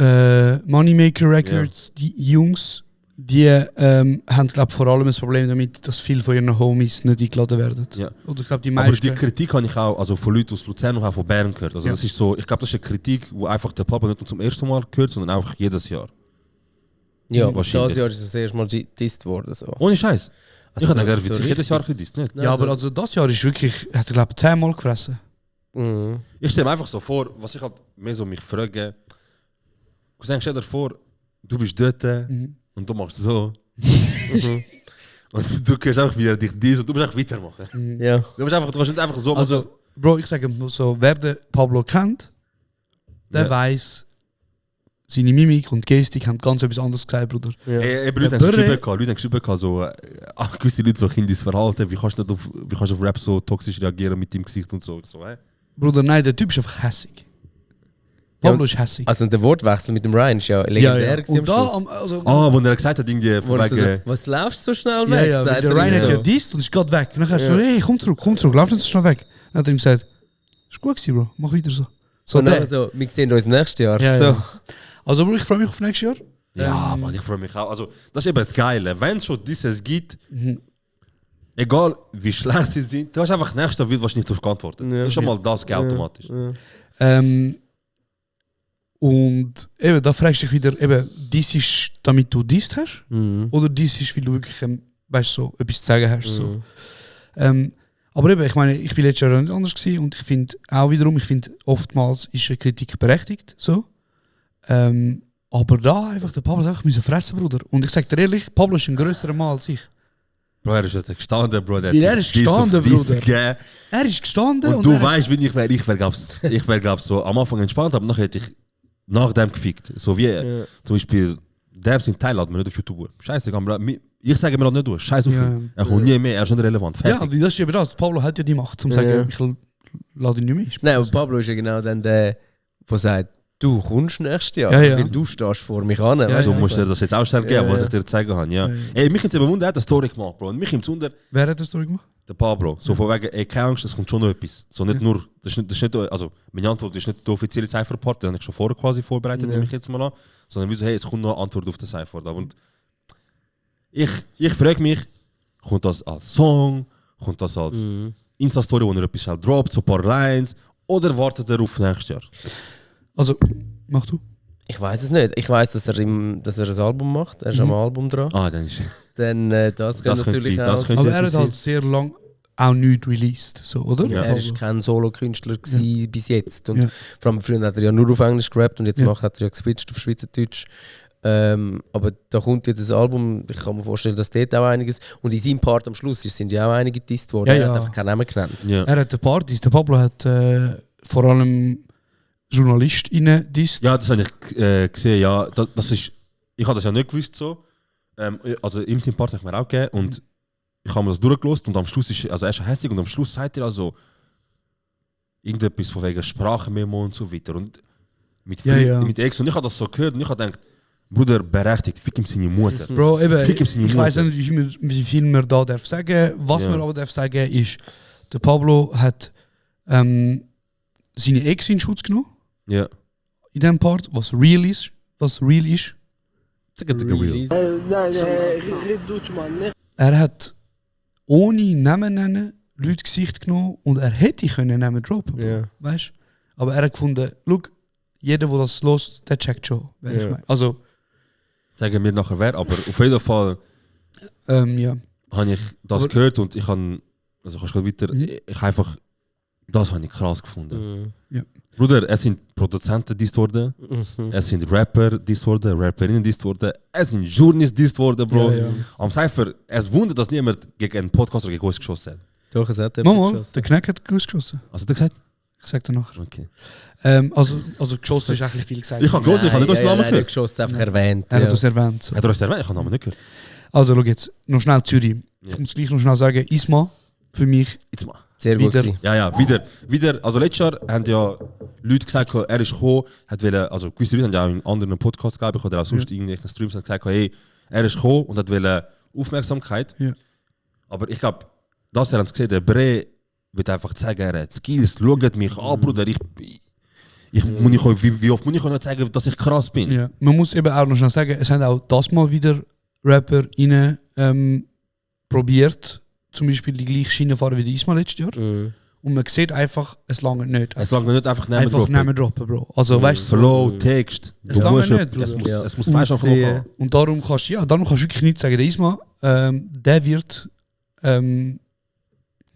Moneymaker Records, die Jungs, die haben glaube vor allem das Problem damit, dass viele von ihren Homies nicht eingeladen werden. Ja. Oder ich glaube die Aber meisten. die Kritik habe ich auch also von Leuten aus Luzern und auch von Bern gehört. Also das ist so, ich glaube, das ist eine Kritik, wo einfach der Pablo nicht nur zum ersten Mal gehört, sondern auch jedes Jahr. Ja, Wahrscheinlich. das Jahr ist das erste Mal gedisst worden. So. Ohne Scheiß. Also Ich habe gedacht, so wird sich jedes Jahr gedisst, nicht? Ja, aber also das Jahr ist wirklich, hat er glaube ich 10-mal gefressen. Ich stelle mir einfach so vor, was ich halt mehr so mich frage. Stell dir vor, du bist dort und du machst so. Und du kannst einfach wieder dich dies und du musst einfach weitermachen. Ja. Du kannst nicht einfach so machen. Also, Bro, ich sage nur so, wer den Pablo kennt, der weiß, seine Mimik und Gestik haben ganz etwas anderes gesagt, Bruder. Leute haben geschrieben, so, gewisse Leute so kindis Verhalten, wie kannst du auf Rap so toxisch reagieren mit dem Gesicht und so. Ich so, Bruder, nein, der Typ ist einfach hässig. Pablo ist hässig. Also und der Wortwechsel mit dem Ryan ist ja legendär gewesen Und am da, Schluss. also, wo er gesagt hat, irgendwie Wo er so wegen... sagt, was laufst du so schnell ja, weg? ja, sagt der er Ryan ihm hat ja so. disst und ist gerade weg. Und dann hat er so, hey, komm zurück, lauf nicht so schnell weg. Dann hat er ihm gesagt, ist gut gewesen, Bro, mach weiter so. So, Und der. dann so, wir sehen uns nächstes Jahr. Ja, so. ja. Also, Bro, ich freue mich auf nächstes Jahr. Ja, Mann, ich freue mich auch. Also, das ist eben das Geile. Wenn es schon dieses gibt, egal wie schlecht sie sind, du hast einfach nächstes Jahr wahrscheinlich darauf geantwortet. Ja. Das ist schon mal das geht automatisch. Und eben, da fragst du dich wieder, eben, dies ist, damit du dies hast, oder dies ist, weil du wirklich, weißt, so, etwas zu sagen hast. So. Aber eben, ich meine, ich bin letztes Jahr nicht anders gewesen und ich finde auch wiederum, oftmals ist eine Kritik berechtigt, so. Aber da einfach, der Pablo einfach müssen fressen, Bruder. Und ich sag dir ehrlich, Pablo ist ein grösserer Mann als ich. Bro, er ist dort gestanden, Bro. Ja, er ist gestanden, Bruder. Er ist gestanden und du weißt, wie ich wäre, glaub so am Anfang entspannt, aber nachher hätte ich nach dem gefickt. So wie zum Beispiel, der sind Thailand, man nicht auf YouTube. Scheiße, ich sage mir das nicht durch. Scheiße auf ihn. Er kommt nie mehr, er ist nicht relevant. Fertig. Ja, das ist eben das. Pablo hat ja die Macht, um zu sagen, ich lade ihn nicht mehr. Nein, aber Pablo ist ja genau dann der, der sagt, du kommst nächstes Jahr, Ja. weil du stehst vor mich an. Ja, Du musst dir das jetzt auch schnell geben, was ich dir zeigen kann. Ja. Ey, mich hat es Wunder, er hat eine Story gemacht, Bro. Und mich im Wunder, Wer hat das Story gemacht? der Pablo. So von wegen, ey, keine Angst, es kommt schon noch etwas. So nicht nur, das ist nicht, also meine Antwort ist nicht der offizielle Cypher-Part, den habe ich schon vorher quasi vorbereitet, nehme ich jetzt mal an. Sondern wie so, hey, es kommt noch eine Antwort auf den Cypher. Und ich frage mich, kommt das als Song, kommt das als Insta-Story, wo er etwas schnell droppt, so ein paar Lines, oder wartet er auf nächstes Jahr? Also, mach du. Ich weiß es nicht. Ich weiß, dass er ein Album macht. Er ist am Album dran. Dann ist Dann das könnte natürlich das auch. könnte Aber er etwas hat halt sehr lang auch nichts released, so, oder? Ja, er ist kein Solo-Künstler gewesen bis jetzt. Und Ja. vor allem früher hat er ja nur auf Englisch gerappt und jetzt hat er ja geswitcht auf Schweizerdeutsch. Aber da kommt jetzt ein Album, ich kann mir vorstellen, dass dort auch einiges. Und in seinem Part am Schluss sind ja auch einige gedisst worden. Ja, Er ja. hat einfach keinen Namen genannt. Ja. Er hat Partys. Der Pablo hat vor allem JournalistInnen disst. Ja, das habe ich gesehen, ja. Das ist, ich habe das ja nicht gewusst so. Also im Part habe ich mir auch gegeben und ich habe mir das durchgelost und am Schluss ist, also er ist hässlich und am Schluss sagt er also irgendetwas von wegen Sprachmemo und so weiter. Und mit Ex und ich habe das so gehört und ich habe gedacht, Bruder, berechtigt, fick ihm seine Mutter. Bro, eben, Fick ihm seine ich weiß nicht, wie viel man da darf sagen. Was man aber darf sagen ist, der Pablo hat seine Ex in Schutz genommen. Ja. In dem Part, was real ist. Er hat ohne Namen nennen Leute Gesicht genommen und er hätte können Namen droppen. Ja. Weißt? Aber er hat gefunden, look, jeder, der das hört, der checkt schon. Wer ich meine. Also, Sagen wir nachher wer, aber auf jeden Fall ja. habe ich das gehört und ich habe, also kannst du weiter, ich einfach, das habe ich krass gefunden. Ja. Bruder, es sind Produzenten dies worden, es sind Rapper dies worden, Rapperinnen dies worden, es sind Journalisten dies worden, Bro. Ja. Am Cypher, es wundert, dass niemand gegen einen Podcaster gegen uns geschossen hat. Doch, es hat Mama, der Knack hat geschossen. Hast du das gesagt? Ich sag dir nachher. Okay. Also geschossen ist eigentlich viel gesagt. Ich habe gelesen, ich habe nicht das Namen Nein, gehört. geschossen, einfach erwähnt. Er hat das erwähnt. So. Hat er das erwähnt? Ich habe den Namen nicht gehört. Also schau jetzt, noch schnell Zürich. Ja. Ich muss gleich noch schnell sagen, Isma, für mich Jetzt mal. Sehr gut wieder. gewesen. Ja, wieder. Also letztes Jahr haben ja Leute gesagt, er ist gekommen, hat wollen, also gewisse Leute haben ja auch in anderen Podcasts, glaube ich, oder auch sonst in irgendwelchen Streams gesagt, hey, er ist gekommen und hat wollen Aufmerksamkeit. Ja. Aber ich glaube, das haben sie gesehen, der Bre wird einfach zeigen, er hat Skills, schaut mich an, Bruder, muss ich euch, wie oft muss ich euch noch zeigen, dass ich krass bin? Ja. Man muss eben auch noch schnell sagen, es haben auch das mal wieder Rapper probiert, zum Beispiel die gleiche Schiene fahren wie die Isma letztes Jahr. Und man sieht einfach, es lange nicht. Es lange nicht einfach Namen Einfach Namen droppen, Bro. Also weißt du, Flow, Text, Es lange nicht, es Bruder. muss falsch anfangen. und darum kannst du wirklich nicht sagen, der Isma, der wird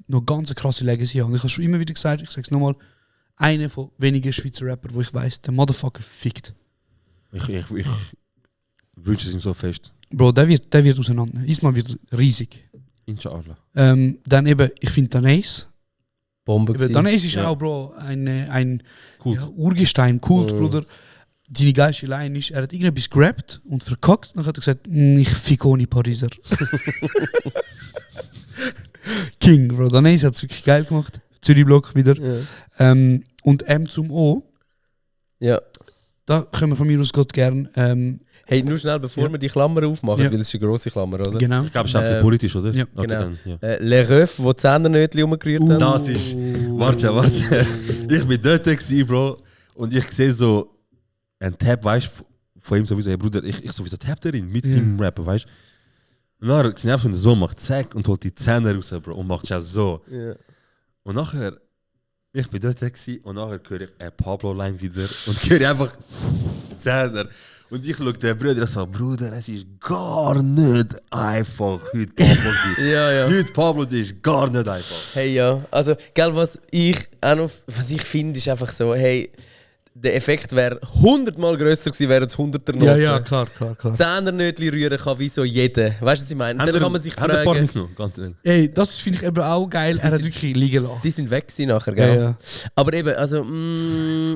noch ganz eine krasse Legacy haben. Und ich habe schon immer wieder gesagt, ich sage es nochmal, einer von wenigen Schweizer Rapper, wo ich weiss, der Motherfucker fickt. Ich wünsche es ihm so fest. Bro, der wird auseinander. Isma wird riesig. Inshallah. Dann eben, ich finde Danais. Bombe gewesen. Danais ist Ja. auch, Bro, ein Kult. ja, Urgestein, Kult, Bruder. Seine geilste Line ist, er hat irgendetwas gerappt und verkackt. Dann hat er gesagt, ich fick ohne Pariser. King, Bro. Danais hat es wirklich geil gemacht. Zürich-Block wieder. Ja. Und M zum O, Ja. da können wir von mir aus Gott gern. Hey, nur schnell, bevor wir die Klammer aufmachen, Ja. weil das ist eine grosse Klammer, oder? Genau. Ich glaube, es ist auch politisch, oder? ja. Okay, Genau. dann, ja. Le Reuf, die die Zähnernötchen rumgerührt haben. Das ist. Warte. Ich bin dort gewesen, Bro. Und ich sehe so einen Tab, weißt du, von ihm sowieso, hey Bruder, ich sowieso Tab darin, mit dem Rapper, weißt du. Und dann sind einfach so, macht zack und holt die Zähne raus, Bro, und macht ja so. Ja. Und nachher, ich bin dort gewesen, und nachher höre ich eine Pablo-Line wieder und höre einfach Zähne. Und ich schaue den Bruder und sage, Bruder, es ist gar nicht einfach, heute Pablo zu sein. Ja. Heute Pablo zu sein ist gar nicht einfach. Hey, ja. Also, gell, was ich finde, ist einfach so, hey, der Effekt wäre 100-mal grösser gewesen, wären es 100er Noten. Ja, klar. Zähnernötchen rühren kann wie so jeder. Weißt du, was ich meine? Dann kann man sich Haben ein paar fragen. mitgenommen, ganz ehrlich. Ey, das finde ich eben auch geil. Er hat wirklich liegen lassen. Die sind weg gewesen nachher, gell? Ja. Aber eben, also,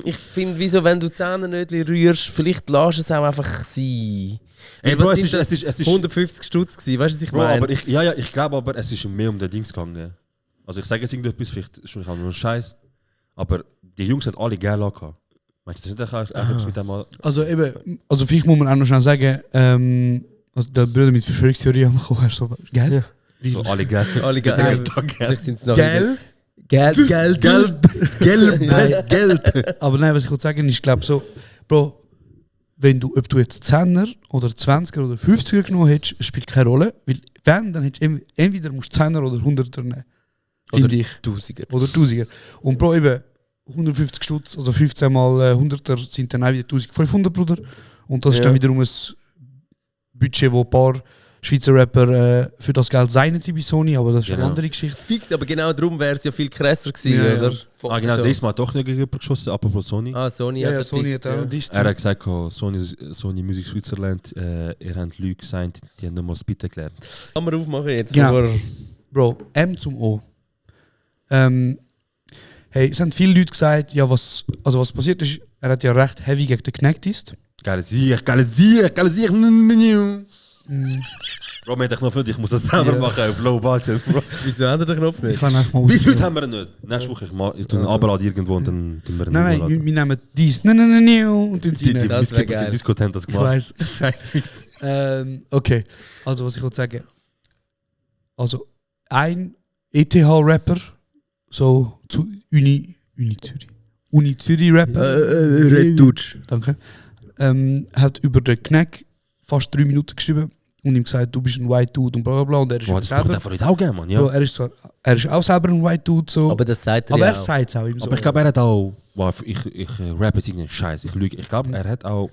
ich finde, wieso, wenn du Zähnernötchen rührst, vielleicht lässt es auch einfach sein. Ey, Was Bro, sind es das? ist 150 Stutz gewesen, weißt du, was ich Bro, meine? aber ich glaube aber, es ist mehr um den Dings gegangen. Also ich sage jetzt irgendetwas, vielleicht ist schon nur ein Scheiß, aber die Jungs haben alle geil gehabt. Meinst du, das ist nicht etwas mit dem mal... Also eben, also vielleicht muss man auch noch schnell sagen, also der Bruder mit Verschwörungstheorie am kommen, er so, gell? Ja. Wie- So alle geil. Alle geil. Vielleicht sind es noch Gell? Geld. Geld. Aber nein, was ich wollte sagen, ich glaube so, Bro, ob du jetzt 10er oder 20er oder 50er genommen hättest, spielt keine Rolle. Weil wenn, dann hättest du entweder musst du 10er oder 100er nehmen. Finde ich. Tausiger. Oder 1000er. Und Bro, eben 150 Stutz, also 15 mal 100er sind dann auch wieder 1500, Bruder. Und das ist dann wiederum ein Budget, wo ein paar Schweizer Rapper für das Geld sein bei Sony, aber das ist eine Genau. andere Geschichte. Fix, aber genau darum wäre es ja viel krasser gewesen, Ja, ja. oder? Ah genau, So. diesmal hat doch nicht gegen jemanden geschossen, apropos Sony. Sony Ja, hat ja, das Sony Dist, hat auch ja. das. Er hat gesagt, Sony Music Switzerland, ihr habt Leute gesigned, die haben nochmal das Bitte gelernt. Kann man aufmachen jetzt? Genau. bevor- Bro, M zum O. Hey, es haben viele Leute gesagt, ja, was passiert ist, er hat ja recht heavy gegen den Knecht ist. Geile Sieg. Bro, wir haben den Knopf nicht, ich muss das selber machen auf Low Budget. Bro. Wieso haben wir den Knopf Ich nicht? kann einfach mal Bis heute ausprobieren. haben wir ihn nicht. Nächste Woche, ich tue ihn abladen irgendwo und dann tun wir ihn Nein, hochladen. wir nehmen dies. Nein, und dann Die sie Das wär geil. Die Discord haben das Ich gemacht. weiss. Scheiße Witz. Okay, also was ich wollte sagen. Also ein ETH-Rapper, so zu Uni Zürich-Rapper, Red Dutch. danke, hat über den Knack fast 3 Minuten geschrieben und ihm gesagt, du bist ein White Dude und bla bla bla. Und er ist Boah, das braucht selber, einfach nicht auch gerne, Mann. Ja. Bro, er ist auch selber ein White Dude, so. Aber das sagt er Aber ja er auch. sagt es auch ihm so. Aber ich glaube, er hat auch. Wow, ich rappe jetzt irgendeinen Scheiß, ich lüge. Ich glaube, er hat auch.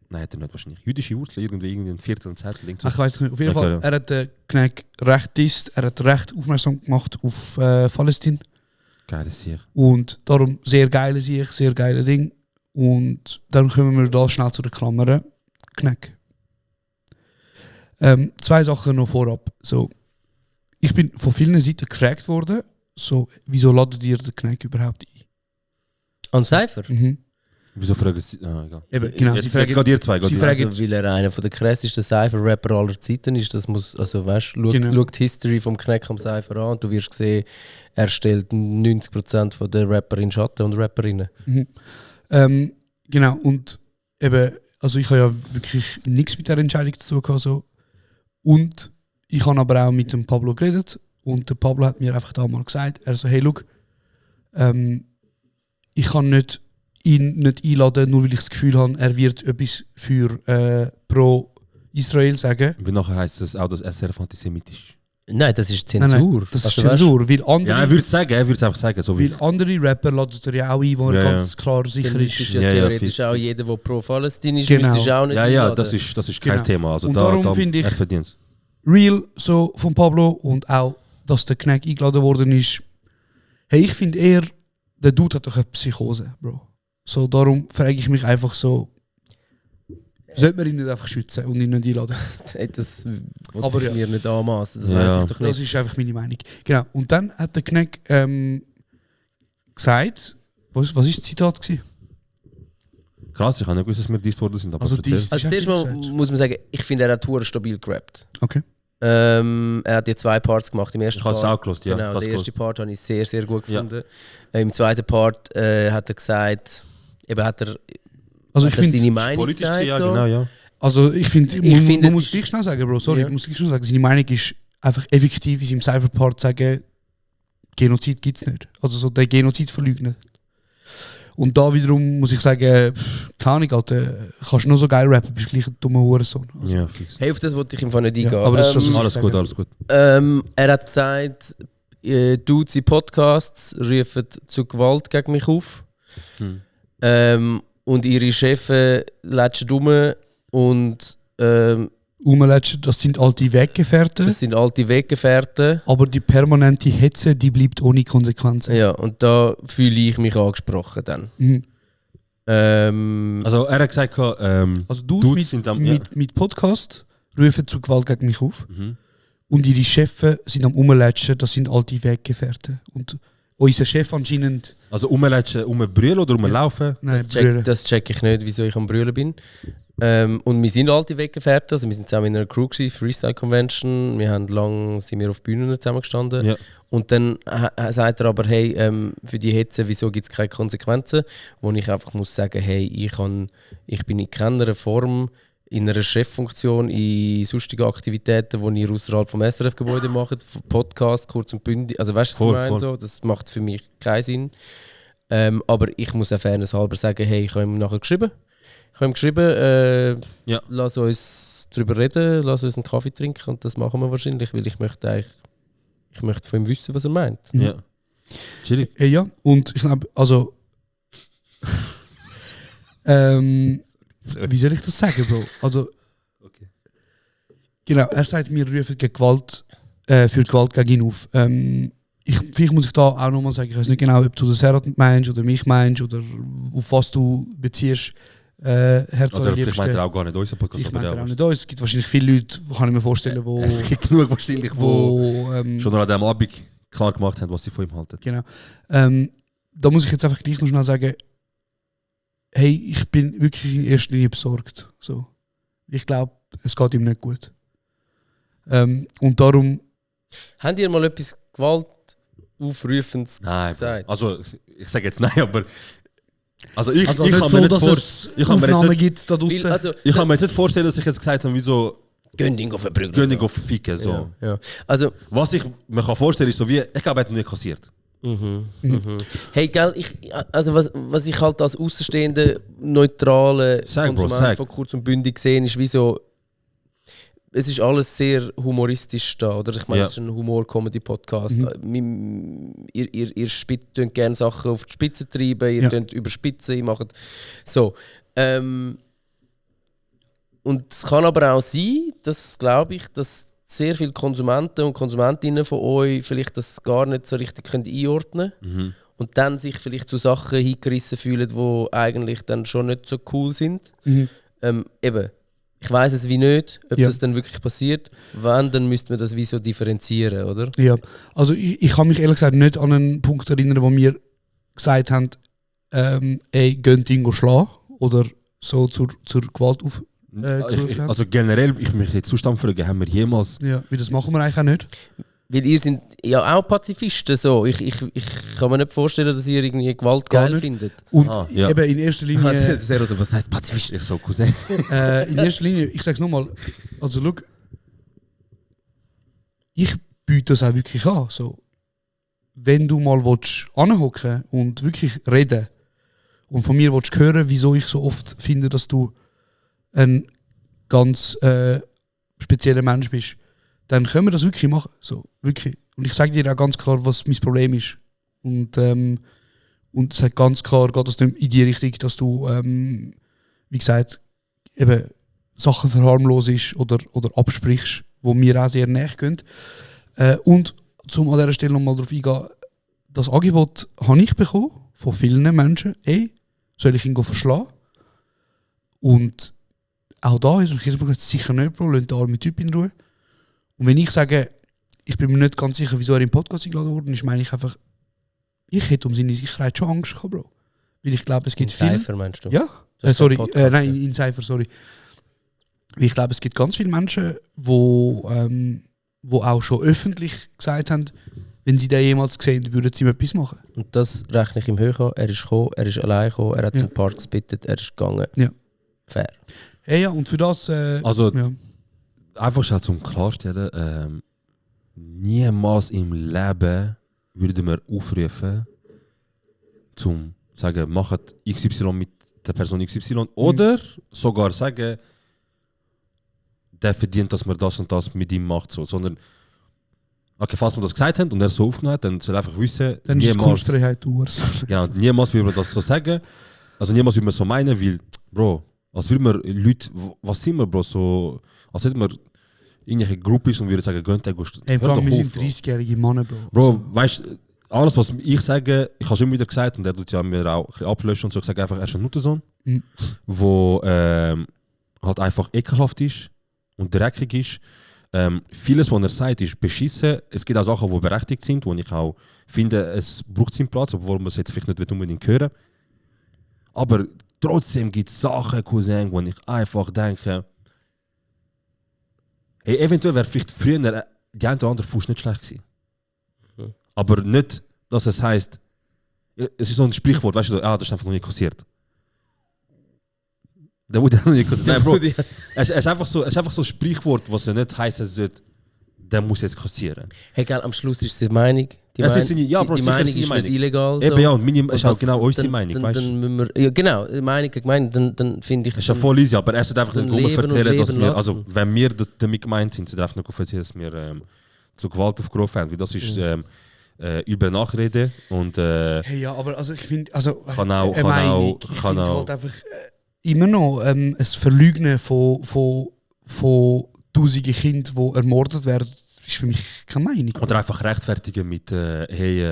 Nein, hat er nicht wahrscheinlich. Jüdische Wurzeln, irgendwie ein Viertel und Zettel. Links. Ich weiß nicht. Auf jeden Okay, Fall, ja. er hat den Knack recht disst, er hat recht aufmerksam gemacht auf Palästina. Geiles Sieg. Und darum sehr geile Sieg, sehr geile Ding. Und dann kommen wir da schnell zu den Klammern. Knack. 2 Sachen noch vorab. So, ich bin von vielen Seiten gefragt worden, so, wieso ladet ihr den Knack überhaupt ein? An Cypher? Wieso fragen Sie. Ah, egal. Eben, genau, Jetzt geht ihr zwei. sie fragen- Also, weil er einer der krassesten Cypher-Rapper aller Zeiten ist. Das muss, also weißt, schau Genau. die History vom Knack am Cypher an und du wirst sehen, er stellt 90% von der Rapper in Schatten und Rapperinnen. Genau, und eben, also ich habe ja wirklich nichts mit der Entscheidung zu tun gehabt, so. Und ich habe aber auch mit dem Pablo geredet und der Pablo hat mir einfach damals gesagt, er so, hey, look, ich kann nicht ihn nicht einladen, nur weil ich das Gefühl habe, er wird etwas für pro Israel sagen. Wie nachher heisst es auch, dass SRF antisemitisch. Nein, das ist Nein, Zensur. nein, das ist Also, weißt, Zensur, weil andere, Ja, er würde es sagen, er würde es einfach sagen. So wie. weil andere Rapper laden er ja auch ein, wo er Ja, ganz klar sicher dann müsstest ist. ja Ja, ja, theoretisch viel. auch jeder, der pro Palästin ist, Genau. müsstest du auch nicht Ja, ja, einladen. das ist kein Genau. Thema. Also Und da, darum da finde ich- er verdient es. Real so von Pablo und auch, dass der Knack eingeladen worden ist. Hey, ich finde eher, der Dude hat doch eine Psychose, Bro. So, darum frage ich mich einfach so, sollte man ihn nicht einfach schützen und ihn nicht einladen? Hey, das Aber aber ja. mir nicht anmaßen, das Ja. weiß ich doch Das nicht. ist einfach meine Meinung. Genau. Und dann hat der Knack gesagt, was ist das Zitat gewesen? Krass, ich habe nicht gewusst, dass wir dies worden sind. Aber Also erzähl. dies- Also Das ist zuerst einfach mal gesagt. muss man sagen, ich finde, er hat hure stabil gerappt. Okay. Er hat ja 2 Parts gemacht. Im ersten Ich habe es Part, auch gelost, ja. genau, ich hab's der erste gelost. Part habe ich sehr, sehr gut Ja. gefunden. Im zweiten Part hat er gesagt, eben hat er, Also hat ich er seine finde, Meinung Politisch gesagt. ja, so. genau, ja. also ich finde, Ich finde, man es muss ist- gleich schnell sagen, Bro, sorry, Ja. ich muss gleich schnell sagen, seine Meinung ist einfach effektiv in seinem Cypher-Part sagen, Genozid gibt es nicht. Also so der Genozid verleugnet. Und da wiederum muss ich sagen, keine Ahnung, Alter, kannst du nur so geil rappen, bist gleich ein dummer Hurensohn. Also, Ja, fix. Hey, auf das wollte ich im Fall nicht Ja, eingehen. aber das ist das, was Alles gut, alles gut. Er hat gesagt, Dudes in Podcasts rufen zu Gewalt gegen mich auf. Und ihre Chefs latschen rum und Umletschen, das sind alte Weggefährten, das sind alte Weggefährten. aber die permanente Hetze, die bleibt ohne Konsequenzen. Ja, und da fühle ich mich angesprochen dann. Mhm. Also er hat gesagt, Also Dudes Dudes mit, sind am- mit Podcast rufen zu Gewalt gegen mich auf. Mhm. Und ihre Chefs sind am Umletschen, das sind alte Weggefährten. Und unser Chef anscheinend... also umbrüllen oder rumlaufen. Nein, Das check ich nicht, wieso ich am Brüllen bin. Und wir sind alte Weggefährten, also wir sind zusammen in einer Crew gewesen, Freestyle Convention, wir haben lang sind wir auf Bühnen zusammen gestanden. Ja. Und dann sagt er aber, hey, für die Hetze, wieso gibt es keine Konsequenzen? Wo ich einfach muss sagen, hey, ich bin in keiner Form in einer Cheffunktion, in sonstigen Aktivitäten, die ihr außerhalb vom SRF-Gebäude macht, Podcast, kurz und bündig, also weißt du, was Voll, ich meine? voll. So? Das macht für mich keinen Sinn. Aber ich muss auch fairness halber sagen, hey, ich habe ihm nachher geschrieben. Ich habe ihm geschrieben, Ja. lass uns darüber reden, lass uns einen Kaffee trinken und das machen wir wahrscheinlich, weil ich möchte von ihm wissen, was er meint. Ja. Chillig. Ja, und ich glaube, also... wie soll ich das sagen, Bro? Also... Okay. Genau, er sagt, wir rufen gegen Gewalt, für Gewalt gegen ihn auf. Vielleicht muss ich da auch nochmal sagen, ich weiß nicht genau, ob du das Serhat meinst oder mich meinst oder auf was du beziehst. Herz Oder aller vielleicht meint Liebste. er auch gar nicht unseren Podcast. Ich aber meine der auch nicht uns. Es gibt wahrscheinlich viele Leute, kann ich mir vorstellen, wo... Es gibt genug wahrscheinlich, wo wo schon an diesem Abend klar gemacht haben, was sie von ihm halten. genau. Da muss ich jetzt einfach gleich noch schnell sagen, hey, ich bin wirklich in erster Linie besorgt. So. Ich glaube, es geht ihm nicht gut. Und darum... Habt ihr mal etwas Gewaltaufrufendes Nein, gesagt? also ich sage jetzt nein, aber also ich Also kann nicht mir so, nicht dass vorstellen, es Aufnahmen gibt da draussen. Also, ich kann mir jetzt nicht vorstellen, dass ich jetzt gesagt habe, wieso Gönding auf verprügeln. Gönnung auf Ficken so. Ja. Also, Was ich mir kann vorstellen ist so wie, ich glaube, er hat noch nie kassiert. hey, gell, also was ich halt als außenstehende neutrale Sag, Bro, Konsument sag. von Kurz und Bündig gesehen ist wie so, es ist alles sehr humoristisch da, oder? Ich meine, Ja. es ist ein Humor-Comedy-Podcast. Ihr tut gerne Sachen auf die Spitze treiben, ihr Ja. tut überspitzen, ihr macht so. Und es kann aber auch sein, dass, glaube ich, dass sehr viele Konsumenten und Konsumentinnen von euch vielleicht das gar nicht so richtig können einordnen können und dann sich vielleicht zu Sachen hingerissen fühlen, die eigentlich dann schon nicht so cool sind. Eben, ich weiß es wie nicht, ob Ja. das dann wirklich passiert. Wenn, dann müsste man das wie so differenzieren, oder? Ja, also ich kann mich ehrlich gesagt nicht an einen Punkt erinnern, wo wir gesagt haben, ey, gönnt ihn schlagen oder so zur Gewalt aufgerufen haben. Also generell, ich mich jetzt Zustand fragen, haben wir jemals... Ja, wie das machen wir eigentlich auch nicht. Weil ihr sind ja auch Pazifisten so. Ich kann mir nicht vorstellen, dass ihr irgendwie Gewalt Gar geil nicht. findet. Und ja. eben in erster Linie, Sehr so, was heisst Pazifist? Ich so Cousin. in erster Linie, ich sag's nochmal, also schau, ich biete das auch wirklich an. So, wenn du mal anhocken und wirklich reden und von mir willst hören, wieso ich so oft finde, dass du ein ganz spezieller Mensch bist, dann können wir das wirklich machen. So, wirklich. Und ich sage dir auch ganz klar, was mein Problem ist. Und es hat ganz klar, geht das nicht in die Richtung, dass du, wie gesagt, eben Sachen verharmlosest oder absprichst, wo mir auch sehr nahe gehen. Und zum an dieser Stelle nochmal darauf eingehen, das Angebot habe ich bekommen von vielen Menschen. Ey, soll ich ihn verschlagen? Und auch da ist es sicher nicht, Bro, lass den armen Typ in Ruhe. Und wenn ich sage, ich bin mir nicht ganz sicher, wieso er im Podcast eingeladen worden ist, meine ich einfach, ich hätte um seine Sicherheit schon Angst gehabt, Bro. Weil ich glaube, es gibt viele... Cypher meinst du? Ja, Das ist sorry, ein Podcast, nein, ja. in Cypher, sorry. Weil ich glaube, es gibt ganz viele Menschen, wo auch schon öffentlich gesagt haben, wenn sie den jemals sehen, würden sie ihm etwas machen. Und das rechne ich ihm hoch an. Er ist gekommen, er ist allein gekommen, er hat seinen Part gesplittet, er ist gegangen. Ja. Fair. Hey, ja, und für das... Also, ja. einfach schon zum Klarstellen, niemals im Leben würde man aufrufen, zum sagen, macht XY mit der Person XY oder sogar sagen, der verdient, dass man das und das mit ihm macht. So. Sondern, okay, falls wir das gesagt haben und er so aufgenommen hat, dann soll er einfach wissen, Dann ist es Kunstfreiheit Urs. genau, niemals würde man das so sagen. Also niemals würde man so meinen, weil, Bro, als würde man Leute, was sind wir, Bro, so, als hätten wir irgendwelche Groupies und würden sagen, gönnt der Gust. Hey, vor allem, wir sind 30-jährige Männer, Bro. Bro, weißt du, alles was ich sage, ich habe schon wieder gesagt und er tut ja mir auch ein bisschen ablöschen und so, ich sage einfach, er ist ein Nuttensohn, wo halt einfach ekelhaft ist und dreckig ist. Vieles, was er sagt, ist beschissen. Es gibt auch Sachen, die berechtigt sind, wo ich auch finde, es braucht seinen Platz, obwohl man es jetzt vielleicht nicht unbedingt hören. Aber trotzdem gibt es Sachen, Cousin, wo ich einfach denke, hey, eventuell wäre vielleicht früher die eine oder andere Fuß nicht schlecht gewesen. Aber nicht, dass es heisst, es ist so ein Sprichwort, weißt du, das ist einfach noch nicht kassiert. Der wurde noch nicht kassiert. Nein, Bro, es ist einfach so ein Sprichwort, was ja nicht heißen sollte, der muss jetzt kassieren. Hey, gell, am Schluss ist es die Meinung. Die Es ist ja, Bro, die sicher Meinung ist die ist Meinung. nicht illegal. Eben so. ja, und meine ist Und auch genau unsere dann- Meinung, dann, weißt du? dann müssen wir, ja, genau, Meinung gegen Meinung, dann finde ich... Es ist ja voll easy, aber er sollte einfach dann nicht leben und erzählen, dass leben wir, lassen. also wenn wir damit gemeint sind, sollte er einfach nicht erzählen, dass wir zu Gewalt aufgerufen haben, weil das ist über Nachrede und Hey, ja, aber also ich finde, also Kann auch- eine kann Meinung. auch- Ich kann finde auch- halt einfach immer noch ein Verleugnen von tausenden Kindern, die ermordet werden, ist für mich keine Meinung. oder einfach rechtfertigen mit hey,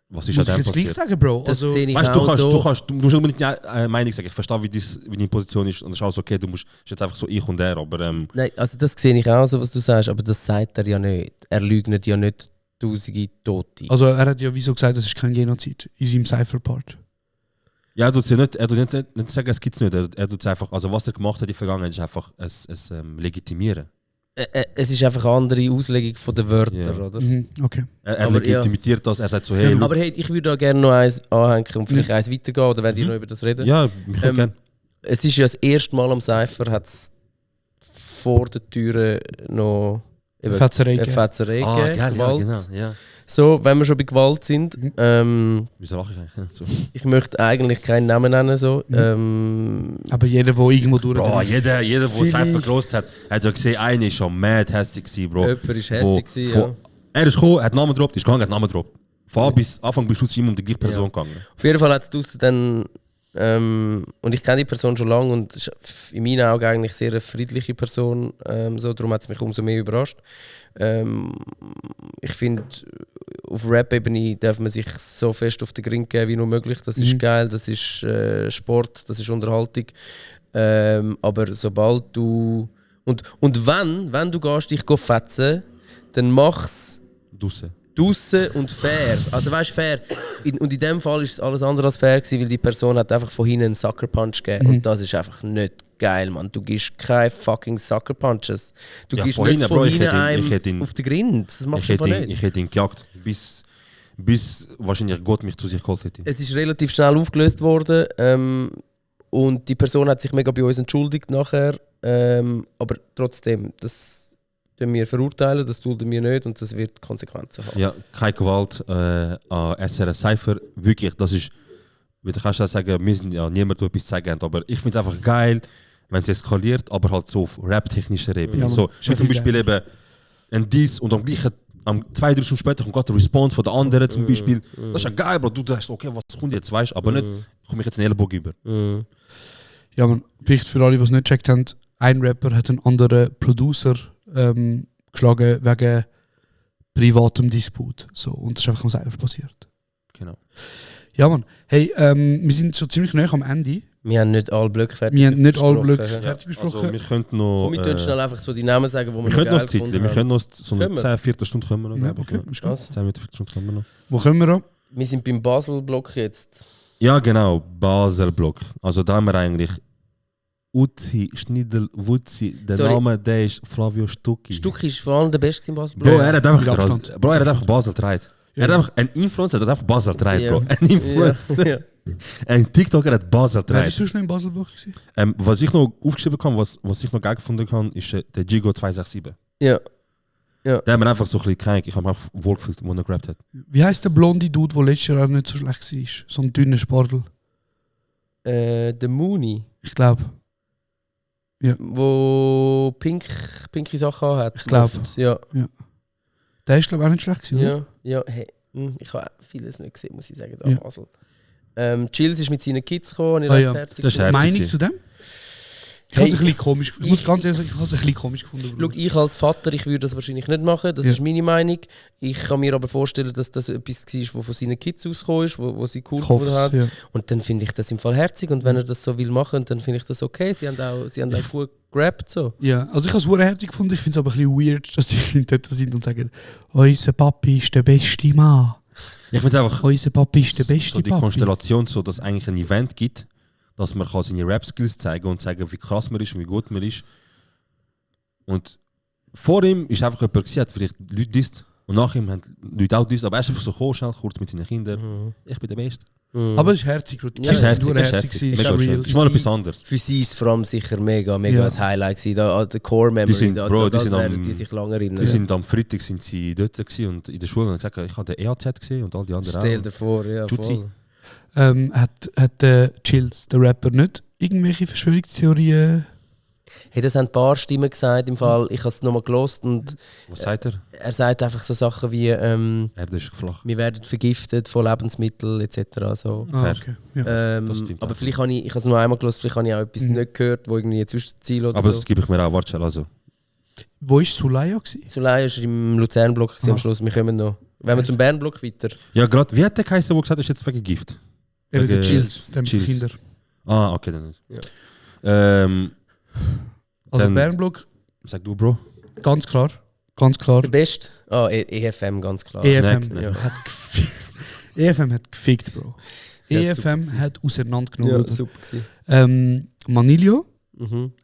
was ist Muss an ich dem jetzt gleich passiert? sagen, Bro? Das Also, sehe ich Weißt auch du, so. du musst unbedingt eine Meinung sagen. Ich verstehe, wie deine Position ist und das ist alles okay. Du musst ist jetzt einfach so ich und er, aber Nein, also das sehe ich auch so, was du sagst, aber das sagt er ja nicht. Er lügt ja nicht tausende Tote. also er hat ja wieso gesagt, das ist kein Genozid in seinem Cypher-Part. ja, er tut nicht sagen, es gibt es nicht. Er tut einfach, also was er gemacht hat in der Vergangenheit, ist einfach es legitimieren. es ist einfach eine andere Auslegung von den Wörtern, Ja. oder? Okay. Er Aber legitimiert das, er sagt so, hey, look. Aber hey, ich würde da gerne noch eins anhängen und vielleicht eins weitergehen, oder wenn die noch über das reden. Ja, wir können gerne. Es ist ja das erste Mal am Cypher, hat es vor der Türe noch eben Fetzerei eine gegeben. Fetzerei Ah, gegeben, geil, ja, Gewalt. genau. Ja. So, wenn wir schon bei Gewalt sind, Wieso lache ich eigentlich nicht so? ich möchte eigentlich keinen Namen nennen, so. Aber jeder, der irgendwo durch... Bro, jeder, der Cypher gelost hat ja gesehen, einer ist schon mad hässlich gewesen, Bro. Jemand ist hässlich gewesen, ja. Er ist gekommen, hat Namen gedroppt, ist gegangen, hat Namen gedroppt. Von Anfang bis Schluss immer um die gleiche Person gegangen. Auf jeden Fall hat es draussen dann, und ich kenne die Person schon lange und ist in meinen Augen eigentlich sehr eine friedliche Person, so, darum hat es mich umso mehr überrascht. Ich finde, auf Rap-Ebene darf man sich so fest auf den Grind geben wie nur möglich. Das ist geil, das ist Sport, das ist Unterhaltung. Aber sobald du... Und wenn du gehst, dich fetzen, dann mach's draussen und fair. Also weißt fair. Und in dem Fall ist es alles andere als fair gewesen, weil die Person hat einfach von hinten einen Sucker Punch gegeben. Und das ist einfach nicht geil, Mann. Du gibst keine fucking Sucker Punches. Du gibst nicht von hinten einem auf den Grind. Das machst du einfach nicht. Ich hätte ihn gejagt, bis wahrscheinlich Gott mich zu sich geholt hätte. Es ist relativ schnell aufgelöst worden. Und die Person hat sich mega bei uns entschuldigt nachher. Aber trotzdem, das wir verurteilen, das tun wir nicht und das wird Konsequenzen haben. Ja, keine Gewalt an SRF Cypher. Wirklich, das ist, wie du kannst sagen, wir sind ja niemand, der etwas sagen hat, aber ich finde es einfach geil, wenn es eskaliert, aber halt so auf rap-technischer Ebene. Ja, so, wie zum Beispiel eben ein Diss und am 2-3 Stunden später kommt gerade der Response von der anderen zum Beispiel. Das ist ja geil, Bro. Du denkst, okay, was kommt jetzt, weißt du, aber nicht, komme ich jetzt einen Ellenbogen über. Ja, man, vielleicht für alle, die es nicht gecheckt haben, ein Rapper hat einen anderen Producer geschlagen wegen privatem Disput. So, und das ist einfach am Cypher passiert. Genau. Ja, Mann. Hey, wir sind schon ziemlich nah am Ende. Wir haben nicht alle Blöcke fertig Wir haben nicht alle Blöcke besprochen. fertig besprochen. Also, wir könnten noch. Wir können schnell einfach so die Namen sagen, wo wir können noch geil Zeit, gefunden wir können haben. noch so eine Können wir? 10, Viertelstunde können wir noch. Ja, glaube ich. okay, ist gut. Was? 10 Minuten, Viertelstunde können wir noch. Wo kommen wir an? Wir sind beim Basel-Block jetzt. Ja, genau, Basel-Block. Also da haben wir eigentlich Uzi, Schniedel, Wutzi. Der Sorry. Name, der ist Flavio Stucki. Stucki war vor allem der Beste im Basel-Block. Bro, er hat einfach, Mit Abstand. Bro, er hat einfach Basel getragen. Er hat einfach ein Influencer, der hat einfach Basel getragen, Ja. Bro. Ein Influencer. Ja. Ein TikToker hat Basel Wer getragen. bist du schon in Baselbach gewesen? Was ich noch aufgeschrieben habe, was ich noch geil gefunden habe, ist der Gigo 267. Ja. Der hat mir einfach so ein bisschen gekriegt. Ich habe mich einfach wohlgefühlt, wo er gerappt hat. Wie heisst der blonde Dude, der letztes Jahr auch nicht so schlecht war? So ein dünner Sportler. Der Mooney, Ich glaube. wo pinke Sachen hat. Ich glaub. Oft. Ja. Der ist, glaube ich, auch nicht schlecht gewesen, oder? Ja. Hey, ich habe vieles nicht gesehen, muss ich sagen, da Ja. Basel. Chills ist mit seinen Kids gekommen, ich Ah, ja. herzig Das ist gefunden. herzig. Meinung zu dem? Ich Hey, habe es ein bisschen komisch gefunden. Ich muss ganz ehrlich sagen, ich habe es ein bisschen komisch gefunden. Schau, ich als Vater, ich würde das wahrscheinlich nicht machen, das Ja. ist meine Meinung. Ich kann mir aber vorstellen, dass das etwas war, was von seinen Kids ausgekommen ist, wo sie cool Ich hoffe gefunden haben. es, ja. Und dann finde ich das im Fall herzig und wenn er das so will machen, dann finde ich das okay. Sie haben auch gut gerappt so. Ja, also ich habe es sehr herzig gefunden. Ich finde es aber ein bisschen weird, dass die Kinder dort sind und sagen, unser Papi ist der beste Mann. Ich finde einfach Unser Papi ist der beste so die Papi. Konstellation, so, dass es eigentlich ein Event gibt, dass man kann seine Rap-Skills zeigen und zeigen, wie krass man ist und wie gut man ist. Und vor ihm ist einfach jemand gewesen, hat vielleicht Leute disst und nach ihm haben Leute auch disst, aber er ist einfach so gekommen, schnell, kurz mit seinen Kindern. Ich bin der Beste. Aber es ist herzig, Bro. Die Ja, Kinder es sind ist nur herzig, herzig, es gewesen, ist es mega ist schön. real. Es ist mal etwas anderes. Für sie ist es vor allem sicher mega Ja. ein Highlight gewesen. Der Core Memory, Die sind- Bro, die das sind werden am- die sich lange erinnern. Die sind am Freitag sind sie dort gewesen und in der Schule und haben gesagt, ich habe den EAZ gesehen und all die anderen Stell auch. dir vor, ja, Tutsi. voll. Hat Chills, der Rapper, nicht irgendwelche Verschwörungstheorien? Hey, das haben ein paar Stimmen gesagt im Fall. Ich habe es nochmal gelost und Was sagt er? er sagt einfach so Sachen wie Erde ist flach. wir werden vergiftet von Lebensmitteln etc. So. Ah, Fair. okay. Ja. Das stimmt Aber auch. vielleicht habe ich es nur einmal gelost, vielleicht habe ich auch etwas nicht gehört, wo irgendwie ein Zwischenziel oder Aber so. das gebe ich mir auch. Warte schnell, also. Wo war Sulaya? Sulay war im Luzern-Block gewesen am Ah. Schluss. Wir kommen noch. Wenn wir zum Bern-Block weiter. Ja, gerade, wie hat der geheißen, der gesagt hat, ist jetzt wegen Gift? Eben der Wegen Chills, dem Chills. Kinder. Ah, okay, dann nicht. Ja. Also Dann- Bernblock, Sag du, Bro. ganz klar. Ganz klar. Der Beste? Ah, EFM, ganz klar. EFM Neck, ja. hat gefickt. EFM hat gefickt, Bro. Ja, EFM super hat auseinandergenommen. Ja, oder? super gewesen. Manilio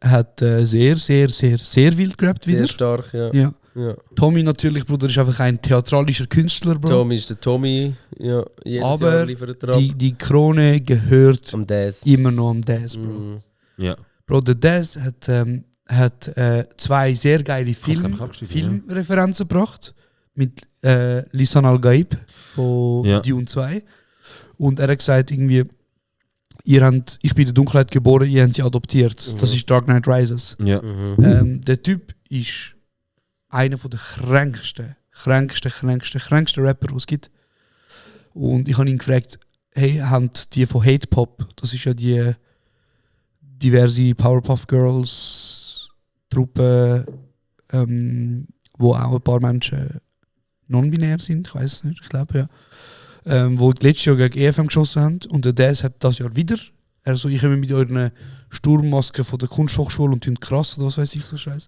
hat sehr, sehr, sehr, sehr wild gerappt Sehr wieder. stark, ja. Ja. Ja. Tommy natürlich, Bruder, ist einfach ein theatralischer Künstler, Bro. Tommy ist der Tommy, ja, jedes Jahr Aber liefert er ab. die Krone gehört Am Daz. immer noch am Daz, Bro. Ja. Bro, der Daz hat 2 sehr geile glaub ich, abgeschrieben, Filmreferenzen gebracht. Mit Lisan Al-Gaib von Ja. Dune 2. Und er hat gesagt, irgendwie, ich bin in der Dunkelheit geboren, ihr habt sie adoptiert. Das ist Dark Knight Rises. Ja. Der Typ ist einer der kränksten Rapper, die es gibt. Und ich habe ihn gefragt, hey, haben die von Hate Pop, das ist ja die diverse Powerpuff Girls Truppe, wo auch ein paar Menschen non-binär sind, ich weiß es nicht, ich glaube ja. Wo letztes Jahr gegen EFM geschossen haben und der Daz hat das Jahr wieder. Er so, ich komme mit euren Sturmmaske von der Kunsthochschule und tun krass oder was weiß ich so Scheiß.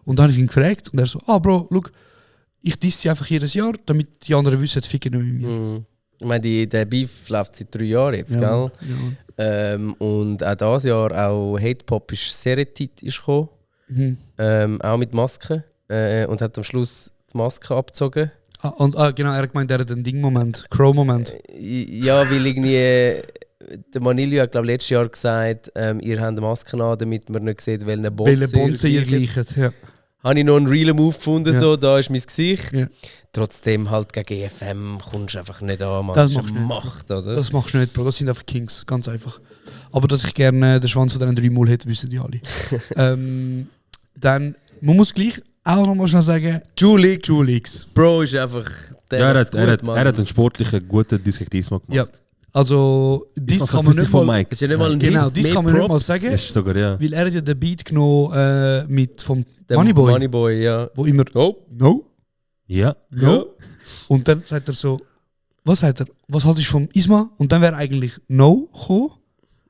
Und dann habe ich ihn gefragt und er so, Bro, look, ich disse sie einfach jedes Jahr, damit die anderen wissen, jetzt ficken nicht mit mir. Ich meine, der Beef läuft seit 3 Jahren jetzt, gell? Ja. Und auch dieses Jahr, auch Hate Pop ist Seretit gekommen. Auch mit Masken. Und hat am Schluss die Maske abgezogen. Genau, er hat gemeint, er hat einen Ding-Moment, Crow-Moment. Ja, weil irgendwie der Manilio hat, glaube letztes Jahr gesagt, ihr habt Masken an, damit man nicht sieht, welche Bonze ihr gleichet, ja. Habe ich noch einen realen Move gefunden, Ja. so, da ist mein Gesicht. Ja. Trotzdem halt gegen EFM kommst du einfach nicht an, man. Das ist machst du eine nicht. Macht, oder? Das machst du nicht, Bro. Das sind einfach Kings, ganz einfach. Aber dass ich gerne den Schwanz von diesen 3 Maul hätte, wissen die alle. Dann, man muss gleich auch noch mal schnell sagen, Julix. Bro ist einfach... der Ja, macht's gut, Mann. er hat einen sportlichen, guten Diskretismus gemacht. Ja. Also, dies macht kann ein man bisschen nicht von mal... Mike. Das ist ja nicht mal ein Genau, Diss, dies mehr kann man nicht mal Props. sagen, Das ist sogar, ja. weil er hat ja den Beat genommen vom Der Moneyboy, Moneyboy, ja. wo immer Oh, «No, Ja. no». Und dann sagt er so, was sagt er? Was haltest du vom Isma? Und dann wäre eigentlich «No» gekommen,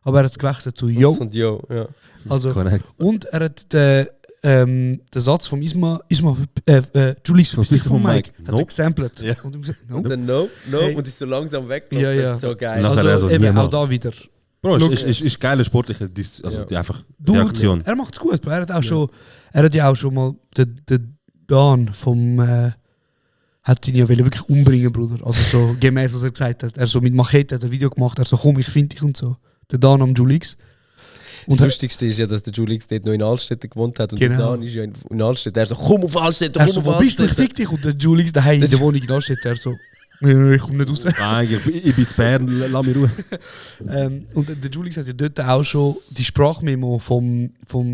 aber er hat es gewechselt zu «Yo». und Yo, ja. Also, Correct. und er hat den Satz vom Julix, verpiss dich von Mike, hat er Nope. gesampelt. Ja. Und ihm gesagt, no. Und dann No, Hey. und ist so langsam weggelaufen. Ja, ja. Das ist so geil. Nachher Also also eben niemals. auch da wieder. Bro, Look, ist geile sportliche also Ja. die einfach Dude, Reaktion. er macht es gut. Er hat auch schon, er hat ja auch schon mal den Dan vom hat ihn ja wirklich umbringen, Bruder. Also so gemäß was er gesagt hat. Er so mit Machete hat ein Video gemacht. Er so komm, ich finde dich und so. Der Dan am Julix. Und Das Lustigste ist ja, dass der Julix dort noch in Altstädten gewohnt hat und Genau. der Dan ist ja in Altstädten. Er so, komm auf Altstädten, er komm so, auf wo bist du? Ich Altstätten. fick dich. Und der Julix daheim in der Wohnung in Altstedt. Er so, ich komme nicht raus. Eigentlich, ich bin zu Bern, lass mich Ruhe. Und der Julix hat ja dort auch schon die Sprachmemo vom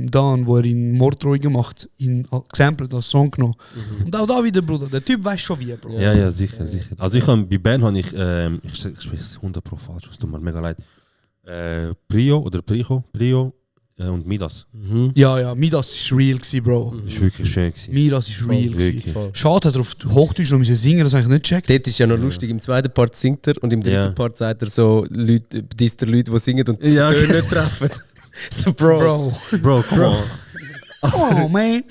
Dan, wo er in Morddrohungen macht, gesampelt als Song genommen. Und auch da wieder, Bruder, der Typ weiß schon wie, Bro. Ja, sicher, sicher. Also ich habe bei Bern habe ich spreche es 100% falsch, es tut mir mega leid. Prio und Midas. Ja, Midas ist real gewesen, Bro. Das war wirklich schön. Gewesen. Midas ist real Wirklich. gewesen. Schade, hat er auf Hochdeutsch noch müssen singen, das habe ich nicht gecheckt. Dort ist ja noch lustig, im zweiten Part singt er und im dritten Ja. Part sagt er so, disst er Leute, die singen und Ja, die okay. nicht treffen. So, Bro. Bro, come on. Oh, man.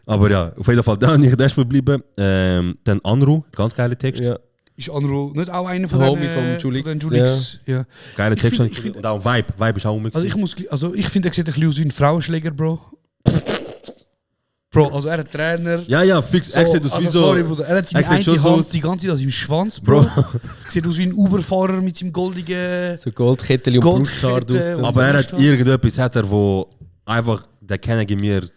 Aber ja, auf jeden Fall, dann bin ich erstmal geblieben. Dann Anru, ganz geiler Text. Ja. Ist Anru nicht auch einer von Homie den vom Julix, von den Julix? Ja. Geiler Ich Text. find- ich find- Und auch Vibe. Vibe ist auch umgegangen. Also ich finde, er sieht ein bisschen aus wie ein Frauenschläger, Bro. Bro, also er hat Trainer. Ja, fix. So, Er sieht aus wie also so. sorry, Bruder. Er hat seine er sieht eine schon so Hand aus- die ganze Zeit aus seinem Schwanz, Bro. Bro. Sieht aus wie ein Uberfahrer mit seinem goldigen... So Goldkettchen und Brusthaar Goldkette draussen. und- Aber er hat Brusthaar. irgendetwas, hat er, wo einfach, der kenne ich mir,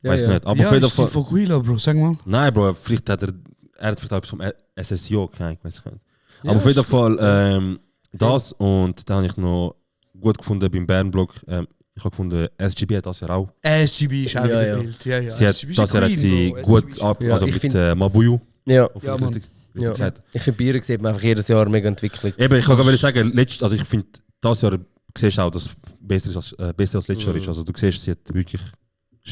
weiß nicht. Aber ja, auf jeden ist Fall. von Guila, Bro. Sag mal. Nein, Bro, vielleicht hat er hat vielleicht etwas vom SSJ, keine Ahnung, weiß ich nicht. Ja, Aber auf jeden ist Fall das und dann habe ich noch gut gefunden beim Bernblock. Ich habe gefunden, SGB hat das ja auch. SGB ist auch Ja, wieder ja. Bild. Ja, ja. Sie hat, SGB ist das eine hat sie Queen, Bro. gut SGB ist- ab, Ja, also ich mit find- Mabuyu. Ja. Ja, Mann. Richtig Ja. gesagt. Ich finde, Bieren sieht man einfach jedes Jahr mega entwickelt. Eben, ich kann gerade sagen, also ich finde, das Jahr siehst du auch, dass es besser als letztes Jahr ist. Also du siehst, sie hat wirklich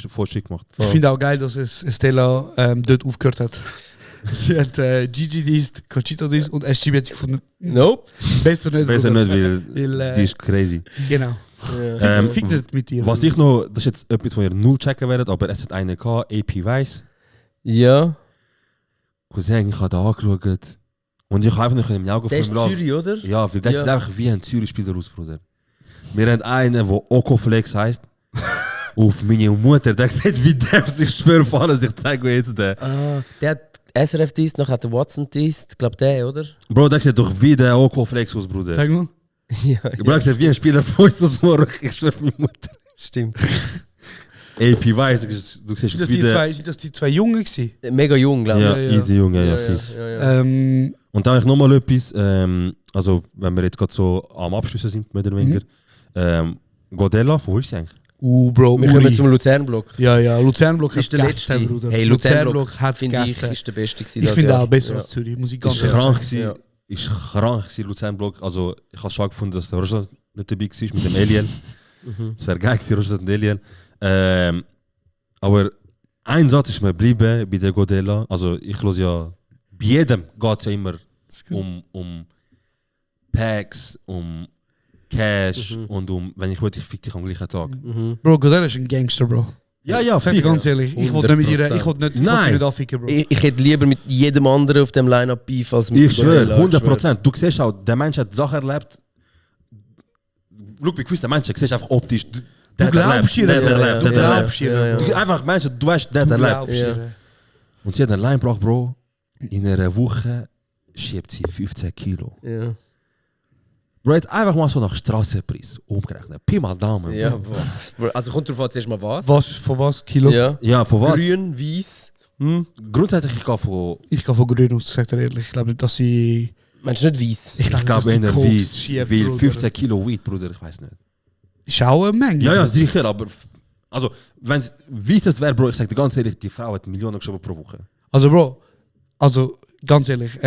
Fortschritt gemacht. Ich finde auch geil, dass es Estella dort aufgehört hat. Sie hat Gigi dist, Conchito dist und SGB hat sich gefunden, Nope. besser nicht. Besser Bruder. nicht, Weil, die ist crazy. Genau. Fick nicht mit dir. Was ich noch, das ist jetzt etwas, wo ihr null checken werdet, aber es hat einen gehabt, AP Weiss. Ja. Cousin, ich habe da angeschaut. Und ich habe einfach nicht in den Augen Der ist von ihm Zürich, oder? Ja, weil das Ja. sieht einfach wie ein Zürich-Spieler aus, Bruder. Wir haben einen, der Okoflex heisst. Auf meine Mutter, der gesagt, wie der sich schwör auf alles, ich zeige jetzt den. Der hat SRF diest, noch hat der Watson diest, glaub der, oder? Bro, der sieht doch wie der Oko-Flex aus, Bruder. Zeig mal. Ja, Bro, der sieht wie ein Spieler von uns das morgen, ich schwör auf meine Mutter. stimmt. AP Weiss, du siehst Sind das, wie die der... zwei, sind das die zwei Jungen gewesen? Mega jung, glaube ich. Ja, Ja. easy, Junge, ja, fies. ja. Und da habe ich nochmal etwas, also wenn wir jetzt gerade so am Abschließen sind, mehr oder weniger. Godella, von wo ist sie eigentlich? Bro, Wir kommen Uri. zum Luzernblock. Ja, Luzernblock Das ist der letzte. Bruder. Hey, Luzernblock hat finde ich, gegessen. ist der beste gewesen. Ich das finde Jahr. auch besser Ja. als Zürich, muss ich ganz Ist ehrlich krank sagen. gewesen. Ist krank gewesen, Luzernblock. Also ich habe schon gefunden, dass der Roger nicht dabei war mit dem Alien. Das wäre geil gewesen, Roger und Alien. Aber ein Satz ist mir geblieben bei der Godella. Also ich höre ja, bei jedem geht es ja immer um Packs, um Cash und wenn ich wollte, ich fick dich am gleichen Tag. Bro, Godella ist ein Gangster, Bro. Ja, Sag ich ganz ehrlich, ich wollte nicht mit ihr, ich wollte sie nicht anficken, Bro. Ich hätte lieber mit jedem anderen auf dem Line-Up Beef als mit Ich schwöre, Godella, 100%. Du siehst auch, der Mensch hat Sachen erlebt. Schau, bei gewissen Menschen siehst du einfach optisch, der hat erlebt, ihr, der hat erlebt, du der hat glaubst ihr, Ja, ja. Bro. erlebt. Einfach Menschen, du weißt, der hat Du erlebt. glaubst ihr. Und sie hat einen Line gebracht, Bro. In einer Woche schiebt sie 15 Kilo. Ja. Bro, jetzt einfach mal so nach Strassenpreis umgerechnet. Pi mal Daumen. Ja, boah. Also kommt drauf an, zuerst mal was. Von was? Kilo? Ja. Ja, von was? Grün, weiß. Grundsätzlich, ich gehe von... Ich gehe von grün aus, sagt er ehrlich. Ich glaube nicht, dass sie... Meinst du nicht weiß? Ich glaube dass sie eher Koks weiß. schiebt, Weil Bruder. 15 Kilo Weed, Bruder, ich weiß nicht. Ist auch eine Menge. Ja, sicher, aber... Also, wenn es weiss wäre, Bro, ich sage dir ganz ehrlich, die Frau hat Millionen geschoben pro Woche. Also, Bro, ganz ehrlich,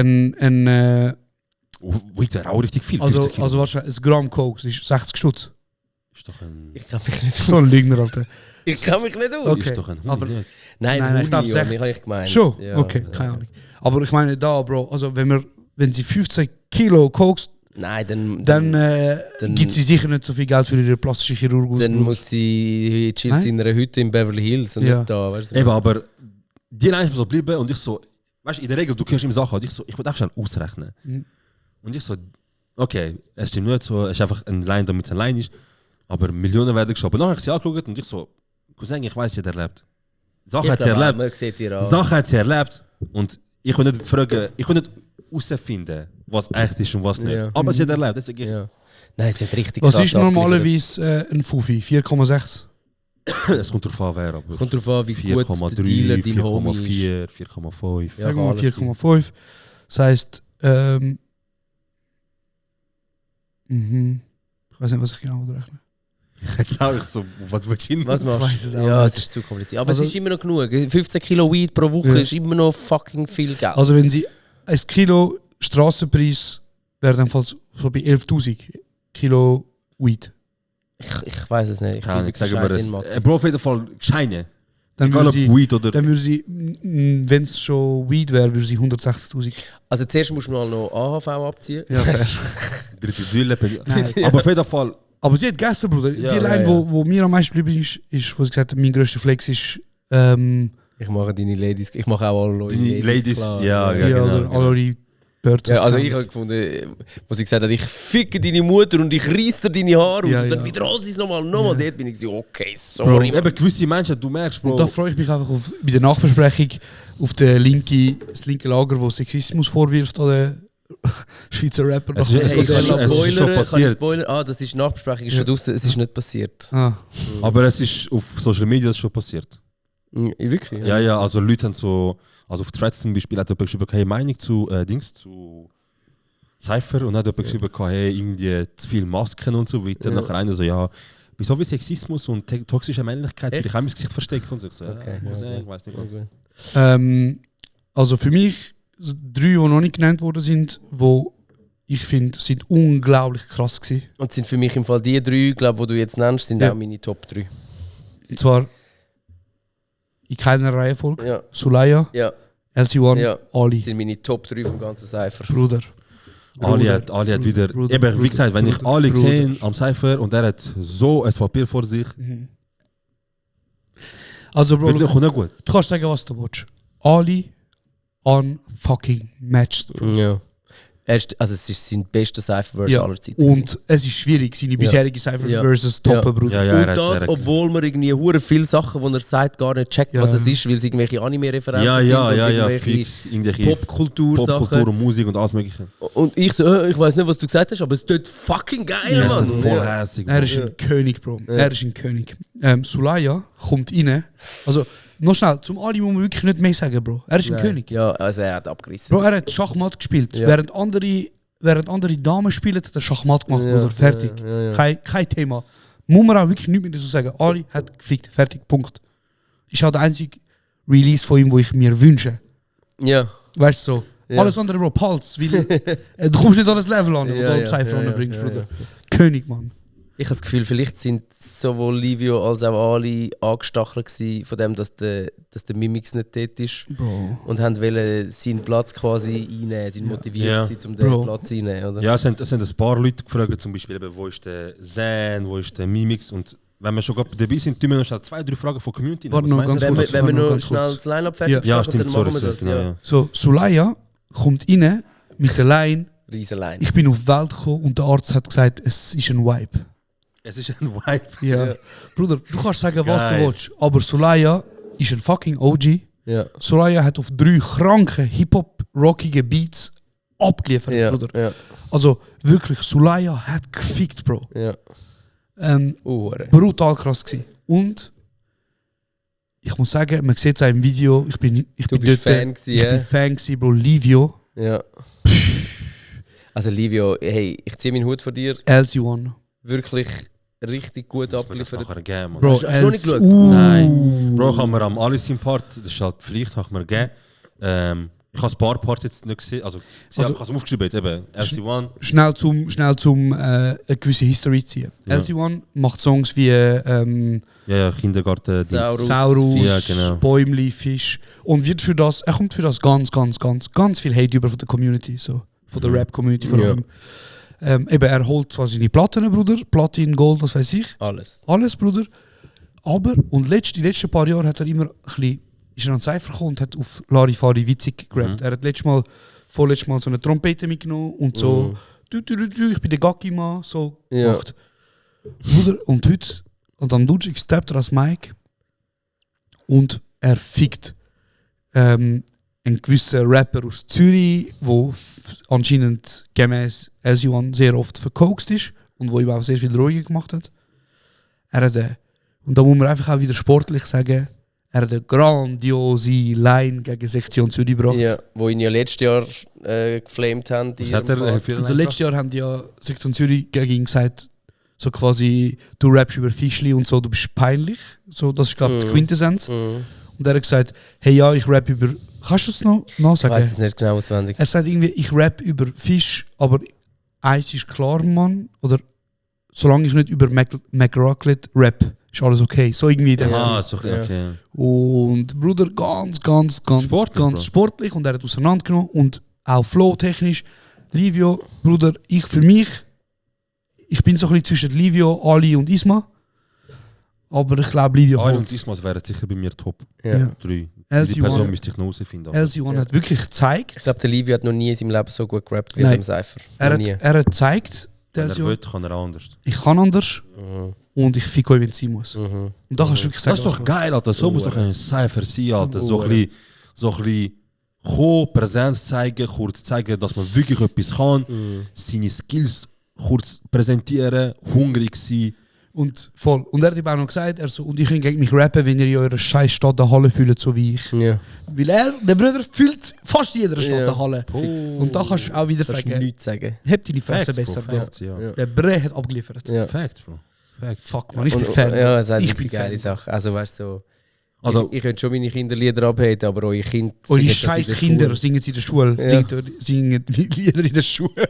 Weed wäre auch richtig viel, 15 also Kilo. wahrscheinlich ein Gramm Koks ist 60 Stutz. Ist doch ein... Ich kann mich nicht So ein Lügner, Alter. Ich kann mich nicht aus. Okay. Ist doch ein aber- Hund, nicht? Nein, Nein, ich glaub, Huni, 60. habe ich gemeint. Schon? Ja, Okay, ja. keine Ahnung. Aber ich meine da, Bro, also wenn sie 15 Kilo Koks, Nein, dann gibt sie sicher nicht so viel Geld für ihre plastische Chirurgie. Dann muss sie chillt in einer Hütte in Beverly Hills und Ja. nicht da. Weißt du? Eben, aber die Line ist mir so geblieben und ich so, weißt du, in der Regel, du kennst ihm Sachen und ich so, ich will einfach schnell ausrechnen. Und ich so, okay, es stimmt nicht so, es ist einfach ein Line, damit es ein Line ist, aber Millionen werden geschoben. Dann habe ich sie angeschaut und ich so, Cousin, ich weiß, sie hat erlebt. Sachen hat sie erlebt. Man sieht sie an. Sachen hat sie erlebt und ich will nicht fragen, ich will nicht herausfinden, was echt ist und was nicht. Ja. Aber sie hat erlebt, deswegen Ja. Nein, sie hat richtig Was krass ist normalerweise ein Fufi? 4,6? es kommt darauf an, wer, aber Kommt darauf an, wie gut der 4,3, Dealer dein Homie ist. 4,4, 4,5. Ja, Sagen wir mal kann alles 4,5. Das heisst, ich weiß nicht, was ich genau rechne. Jetzt auch ich so, was willst du hin? Was machst weiß es du? auch Ja, nicht. es ist zu kompliziert. Aber Also- es ist immer noch genug. 15 Kilo Weed pro Woche Ja. ist immer noch fucking viel Geld. Also wenn sie 1 Kilo Strassenpreis wäre dann fast so bei 11.000 Kilo Weed. ich weiß es nicht. Ich Keine Ahnung, ich sage Scheiß aber, in Mathe. Bro, auf jeden Fall Scheine. Dann Egal ob würde sie, Weed oder... dann würde sie wenn es schon Weed wäre, würde sie 160.000. Also zuerst musst du mal noch AHV abziehen. Ja, fair. dritte Säule. Nein. Aber auf jeden Fall... Aber sie hat gegessen, Bruder. Ja, die Line, ja. Wo mir am meisten geblieben ist, wo sie gesagt hat, mein grösster Flex ist, Ich mache deine Ladies, ich mache auch alle Die Ladies, klar. ja, ja, genau, oder genau. alle die Birds. Ja, also ich habe gefunden, wo sie gesagt hat, ich ficke deine Mutter und ich reiss dir deine Haare aus Ja, und dann ja. wiederholt sie es nochmal. Dort bin ich so, okay, sorry. Eben gewisse Menschen, du merkst, Bro... Und da freue ich mich einfach bei der Nachbesprechung auf das linke Lager, wo Sexismus vorwirft an den Schweizer Rapper. Es ist- Hey, es kann ich ist schon spoilern? passiert. Ah, das ist Nachbesprechung, ist schon draussen, es ist nicht passiert. Ah, Aber es ist auf Social Media schon passiert. Wirklich? Ja, also Leute haben so... Also auf Threads zum Beispiel hat jemand geschrieben, hey, Meinung zu zu Cypher und dann hat jemand geschrieben, hey, irgendwie zu viel Masken und so weiter. Ja. Nachher einer so, ja, wieso wie Sexismus und toxische Männlichkeit, will Echt? ich auch mein Gesicht verstecken und so. Ich so, Okay, ja, ja, ich weiß nicht ganz. also für mich 3, die noch nicht genannt worden sind, wo ich finde, sind unglaublich krass gewesen. Und sind für mich im Fall die 3, glaube die du jetzt nennst, sind Ja. auch meine Top 3. Und zwar in keiner Reihenfolge. Ja, Sulaya, ja, LC1, ja. Ali. Das sind meine Top 3 vom ganzen Cypher. Bruder. Ali hat wieder... Bruder, eben, Bruder, wie gesagt, wenn ich Bruder, Ali Bruder. gesehen am Cypher und er hat so ein Papier vor sich, Also Bro, wird nicht gut. du kannst sagen, was du willst. Ali unfucking matched. Bro. Ja. Es ist sein bester Cypher-Verse Ja. aller Zeiten. Und es ist schwierig, seine bisherige Cypher-Verses toppen, Bruder. Ja, Und das, obwohl man irgendwie hure viele Sachen, die er sagt, gar nicht checkt, Ja. was es ist, weil es irgendwelche Anime-Referenzen Ja, sind und ja, irgendwelche fix. Irgendwelche Popkultur-Sachen. Popkultur und Musik und alles mögliche. Und ich so, ich weiß nicht, was du gesagt hast, aber es tut fucking geil, Ja, Mann. das ist voll hässig. Er ist ein König, Bro. Er ist ein König. Sulaya kommt rein. Also, noch schnell, zum Ali muss man wirklich nicht mehr sagen, Bro. Er ist ein König. Ja, also er hat abgerissen. Bro, er hat Schachmatt gespielt. Ja. Während andere Damen spielen, hat er Schachmatt gemacht, Ja, Bruder. Fertig. ja. Kein Thema. Muss man auch wirklich nichts mehr dazu sagen. Ali hat gefickt. Fertig. Punkt. Ist auch der einzige Release von ihm, wo ich mir wünsche. Ja. Weißt du so? Ja. Alles andere, Bro, Pulse. Du kommst nicht an das Level an, wo Ja, du einen ja, Cypher ja, bringst, ja, Bruder. ja. König, Mann. Ich habe das Gefühl, vielleicht sind sowohl Livio als auch Ali angestachelt gewesen von dem, dass der Mimix nicht dort ist. Bro. Und wollten seinen Platz quasi einnehmen, sind motiviert Ja. gewesen, um den Bro. Platz einnehmen, oder? Ja, es sind ein paar Leute gefragt, zum Beispiel, eben, wo ist der Zen, wo ist der Mimix. Und wenn wir schon gerade dabei sind, tun wir noch schnell 2-3 Fragen von Community. Warte Was noch meint ganz ihr? Wenn kurz. wir noch ganz schnell kurz. das Line-Up fertig Ja, machen, stimmt, dann sorry, machen wir das. genau, Ja. ja. So, Sulaya kommt rein mit der Line. Riesenline. Ich bin auf die Welt gekommen und der Arzt hat gesagt, es ist ein Vibe. Es ist ein Vibe. Ja. Bruder, du kannst sagen, was Geil. du willst, aber Sulaya ist ein fucking OG. Ja. Sulaya hat auf 3 kranke, hip-hop-rockige Beats abgeliefert, Ja. Bruder. Ja. Also wirklich, Sulaya hat gefickt, Bro. Ja. Ure. Brutal krass gewesen. Und ich muss sagen, man sieht es auch im Video, ich bin Du bist Fan gewesen, ich ja? bin Fan gewesen, Bro. Livio, Ja. Also Livio, hey, ich ziehe meinen Hut von dir. LC1. Wirklich richtig gut Das wird das abgeliefert. nachher geben, Mann. Bro, Hast du noch nicht geschaut? Nein. Bro, ich habe mir am Alice im Part, das ist halt Pflicht, habe ich mir gegeben. Ich habe ein paar Parts jetzt nicht gesehen, also ich habe es aufgeschrieben jetzt eben, LC1. Schnell zum eine gewisse History ziehen. Ja. LC1 macht Songs wie Ja, Kindergarten, Saurus. Saurus, Ja, genau. Bäumli, Fisch und wird für das, er kommt für das ganz viel Hate über von der Community, so von der Rap-Community vor allem. Eben, er holt zwar seine Platten, Bruder, Platin, Gold, was weiß ich, Alles. alles, Bruder. Aber, und die letzten paar Jahre hat er immer ein bisschen, ist er an Cypher gekommen und hat auf Larifari witzig gerappt. Er hat vorletztes Mal so eine Trompete mitgenommen und so, ich bin der Gacki-Mann, so Ja. gemacht. Bruder, und heute, und am Dutschig steppt er als Mike und er fickt ein gewisser Rapper aus Zürich, der anscheinend gemäß LC1 sehr oft verkokst ist und wo ihm auch sehr viel Drogen gemacht hat. Er hat und da muss man einfach auch wieder sportlich sagen, er hat eine grandiose Line gegen Sektion Zürich gebracht. Ja, wo ihn ja letztes Jahr geflamed haben. Was hat er für Also letztes Jahr haben die ja Sektion Zürich gegen ihn gesagt, so quasi, du rappst über Fischli und so, du bist peinlich. So, das ist glaube ich die Quintessenz. Und er hat gesagt, hey ja, ich rap über... Kannst du es noch Ich nachsagen? weiß es nicht genau auswendig. Er sagt irgendwie, ich rap über Fisch, aber eins ist klar, Mann. Oder solange ich nicht über McRocklet rap, ist alles okay. So irgendwie. So okay. Und Bruder, ganz sportlich. Und er hat auseinandergenommen. Und auch flow-technisch. Livio, Bruder, für mich, ich bin so ein bisschen zwischen Livio, Ali und Isma. Aber ich glaube, Livio Ali und holt's. Ismas wären sicher bei mir Top Ja. 3. LC1 Die Person müsste ich noch herausfinden. aber- LC1 hat wirklich gezeigt, Ich glaube, der Livio hat noch nie in seinem Leben so gut gerappt wie Nein. dem Cypher. er Noch hat, nie. er hat gezeigt, Wenn der er will, kann er anders. ich kann anders und ich fick euch, wenn es sein muss. Mhm. Und da kannst du wirklich sagen, Das ist doch geil, Alter. So muss doch ein Cypher sein, Alter. So ein bisschen kommen, Präsenz zeigen, kurz zeigen, dass man wirklich etwas kann, seine Skills kurz präsentieren, hungrig sein. Und voll. Und er hat ihm auch noch gesagt, und ich kann gegen mich rappen, wenn ihr in eurer scheiß Stadt der Halle fühlt, so wie ich. Ja. Weil der Bruder fühlt fast jeder Stadt Ja. der Halle. Und da kannst du auch wieder Kannst du sagen, nichts sagen. heb deine Fresse Facts, besser, Bro, Bro. Facts, ja. Ja. Der Bre hat abgeliefert. Ja. Facts, Bro. Facts. Fuck man, ich bin Fan. Ja, es hat ich wirklich bin geile Fan. Sachen. Also weißt du, so, Also, ich könnte schon meine Kinderlieder abhaten, aber eure Kinder Eure singen das scheiß in der Kinder Schule. singen sie in der Schule. Ja. Singen Lieder in der Schule.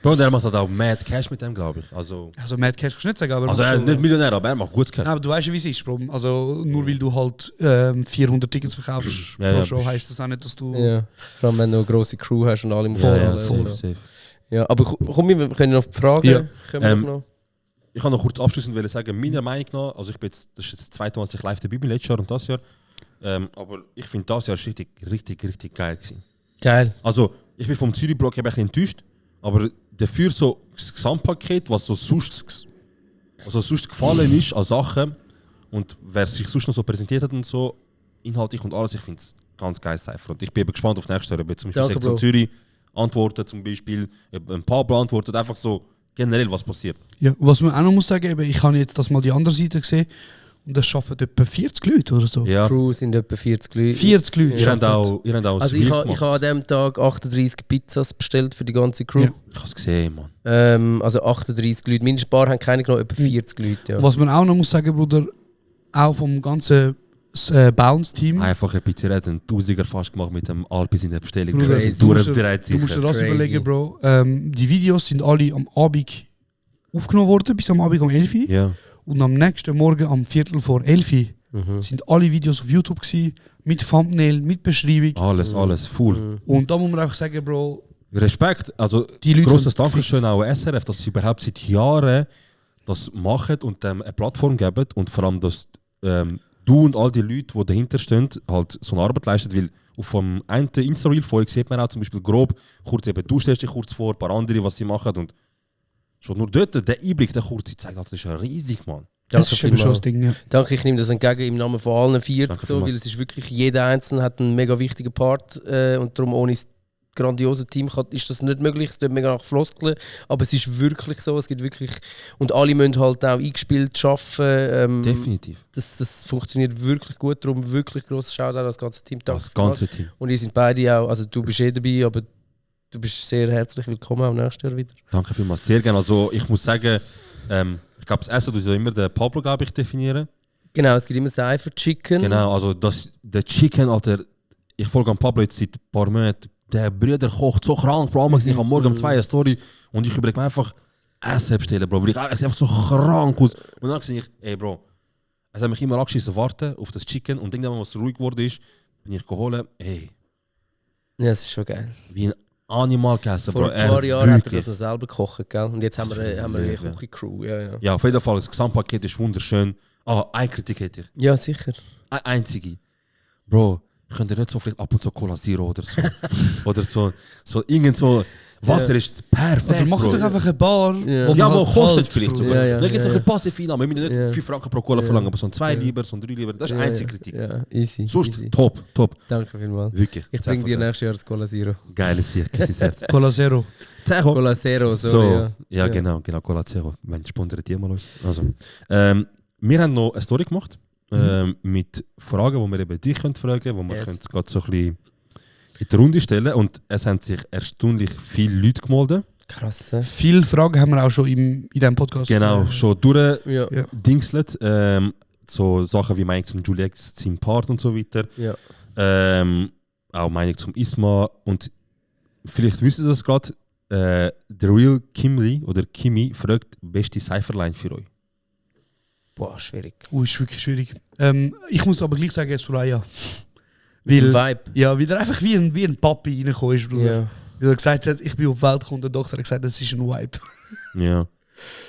Bro, der macht halt auch Mad Cash mit dem, glaube ich. Also Also Mad Cash kannst du nicht sagen, aber... er ist nicht Millionär, aber er macht gutes Cash. Nein, aber du weißt ja, wie es ist, Bro. Also nur weil du halt 400 Tickets verkaufst Ja, pro ja, Show, heisst das auch nicht, dass du... Ja, vor allem wenn du eine grosse Crew hast und alle musst Voll, zahlen. voll. und so. Ja, aber komm, wir können noch Fragen. Ja. Können wir noch? Ich kann noch kurz abschließend sagen, meiner Meinung nach, also ich bin jetzt, das ist jetzt das zweite Mal, dass ich live dabei bin, letztes Jahr und das Jahr. Aber ich finde, das Jahr ist richtig geil gewesen. Geil. Also, ich bin vom Zürich-Block ein bisschen enttäuscht, aber dafür so das Gesamtpaket, was sonst gefallen ist an Sachen und wer sich sonst noch so präsentiert hat und so, inhaltlich und alles, ich finde es ganz geil Cypher. Und ich bin eben gespannt auf nächstes Jahr, ob jetzt zum Beispiel Sektion Zürich antwortet, zum Beispiel, ob ein Pablo antwortet, einfach so generell, was passiert. Ja, was man auch noch muss sagen, eben, ich habe jetzt das mal die andere Seite gesehen und es schaffen etwa 40 Leute oder so. Ja. Crew sind etwa 40 Leute. 40 Leute. Ihr habt auch Also ich habe an dem Tag 38 Pizzas bestellt für die ganze Crew. Ja. Ich habe es gesehen, Mann. Also 38 Leute. Mindestens ein paar haben keine genommen, etwa 40 Leute. Ja. Was man auch noch muss sagen, Bruder, auch vom ganzen Bounce-Team. Einfach eine Pizzeria, einen Tausiger fast gemacht mit dem Alpis in der Bestellung. Bruder, Crazy. du musst dir das Crazy. überlegen, Bro. Die Videos sind alle am Abend aufgenommen worden, bis am Abend um 11 Uhr. Ja. Und am nächsten Morgen am 11:15 sind alle Videos auf YouTube gewesen, mit Thumbnail, mit Beschreibung. Alles, full. Und da muss man auch sagen, Bro, Respekt, also die Leute grosses haben Dankeschön auch an SRF, dass sie überhaupt seit Jahren das machen und dem eine Plattform geben und vor allem, dass du und all die Leute, die dahinter stehen, halt so eine Arbeit leisten, weil auf dem einen Insta-Reel von euch sieht man auch zum Beispiel grob, kurz eben, du stellst dich kurz vor, ein paar andere, was sie machen und schon nur dort, der Einblick, der kurze zeigt, das ist ja riesig, Mann. das ist eben schon das Ding. Ja. Danke, ich nehme das entgegen im Namen von allen 40, Danke so, weil vielmals. es ist wirklich, jeder Einzelne hat einen mega wichtigen Part und darum ohne das grandiose Team ist das nicht möglich, es tut mega nach Floskeln, aber es ist wirklich so, es gibt wirklich, und alle müssen halt auch eingespielt arbeiten. Definitiv. Das funktioniert wirklich gut, darum wirklich grosses Shoutout an das ganze Team. Danke Das ganze Team. Und ihr sind beide auch, also du bist dabei, aber du bist sehr herzlich willkommen am nächsten Jahr wieder. Danke vielmals, sehr gerne. Also ich muss sagen, ich glaube, das Essen tut ja immer den Pablo, glaube ich, definieren. Genau, es gibt immer Cypher Chicken. Genau, also der Chicken, Alter, ich folge an Pablo jetzt seit ein paar Monaten, der Bruder kocht so krank, Bro, ich am Morgen um 2 eine Story und ich überlege mir einfach, Essen bestellen, Bro, weil ich einfach so krank aus. Und dann sehe ich, ey Bro, es hat mich immer angeschissen, warten auf das Chicken und irgendwann, was ruhig geworden ist, bin ich geholt, ey, Ja, das ist schon geil. wie ein Animal gegessen, Vor Bro. ein paar Jahren hat er wirklich. das noch selber gekocht, gell? Und jetzt haben wir eine ja. Küche-Crew. Ja. Ja, auf jeden Fall, das Gesamtpaket ist wunderschön. Eine Kritik hätte ich. Ja, sicher. Eine einzige. Bro, ich könnte nicht so vielleicht ab und zu Cola Zero oder so. oder so irgend so. Wasser ist perfekt. Oder mach Bro. doch einfach eine Bar, Ja. wo man Ja, wo halt kostet kalt, vielleicht Bro. sogar. Ja, Da gibt es ja. ein bisschen passiv an. Wir müssen nicht Ja. 5 Franken pro Cola Ja. verlangen, aber so ein 2 Ja. lieber, so ein 3 lieber. Das ist die einzige Kritik. Ja, easy. Sonst easy. top. Danke vielmals. Wirklich. Ich 10 bringe dir von 10. nächstes Jahr das Cola Zero. Geiles Herz. Cola Zero. Cola Zero, So, sorry. ja, genau, Cola Zero. Wenn sponsert ihr mal uns. Also, wir haben noch eine Story gemacht mit Fragen, die wir eben dich fragen können, wo wir Yes. gerade so ein bisschen in die Runde stellen. Und es haben sich erstaunlich viele Leute gemeldet. Krass, Viele Fragen haben wir auch schon in diesem Podcast. Genau, schon Ja. durchdingselt. So Sachen wie Meinung zum Julius, seinem Part und so weiter. Ja. Auch Meinung zum Isma. Und vielleicht wisst ihr das gerade, der Real Kimli oder Kimi fragt, beste Cypherline für euch. Boah, schwierig. Ist wirklich schwierig. Ich muss aber gleich sagen, Soraya. Im Weil, Vibe. ja, weil er einfach wie ein Papi reingekommen ist, Bruder. Ja. Weil er gesagt hat, ich bin auf die Welt gekommen, der Doktor hat gesagt, das ist ein Vibe. Ja.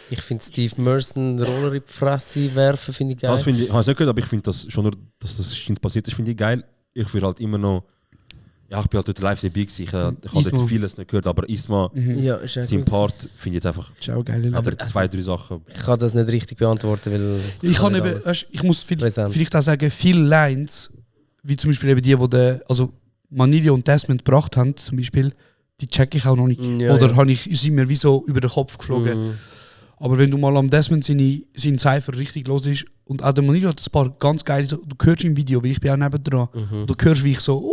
Ich finde Steve Merson Roller in die Fresse werfen, finde ich geil. Das finde ich, ich habe es nicht gehört, aber ich finde das schon nur, dass das scheint passiert ist, finde ich geil. Ich will halt immer noch, ja, ich bin halt dort live dabei gewesen, ich habe jetzt Isma. vieles nicht gehört, aber Isma, Ja, ist echt sein gut. Part, finde ich jetzt einfach, Ciao, geile Aber Leute. es- 2-3 Sachen. Ich kann das nicht richtig beantworten, weil... Ich kann nicht eben, alles. weißt, ich muss Präsent. vielleicht auch sagen, viele Lines, wie zum Beispiel eben die also Manilio und Desmond gebracht haben, zum Beispiel, die check ich auch noch nicht. Ja, Oder ja. sind mir wie so über den Kopf geflogen. Mhm. Aber wenn du mal am Desmond seinen Cypher richtig los ist und auch der Manilio hat ein paar ganz geile, so, du hörst im Video, weil ich bin auch nebendran, du hörst wie ich so,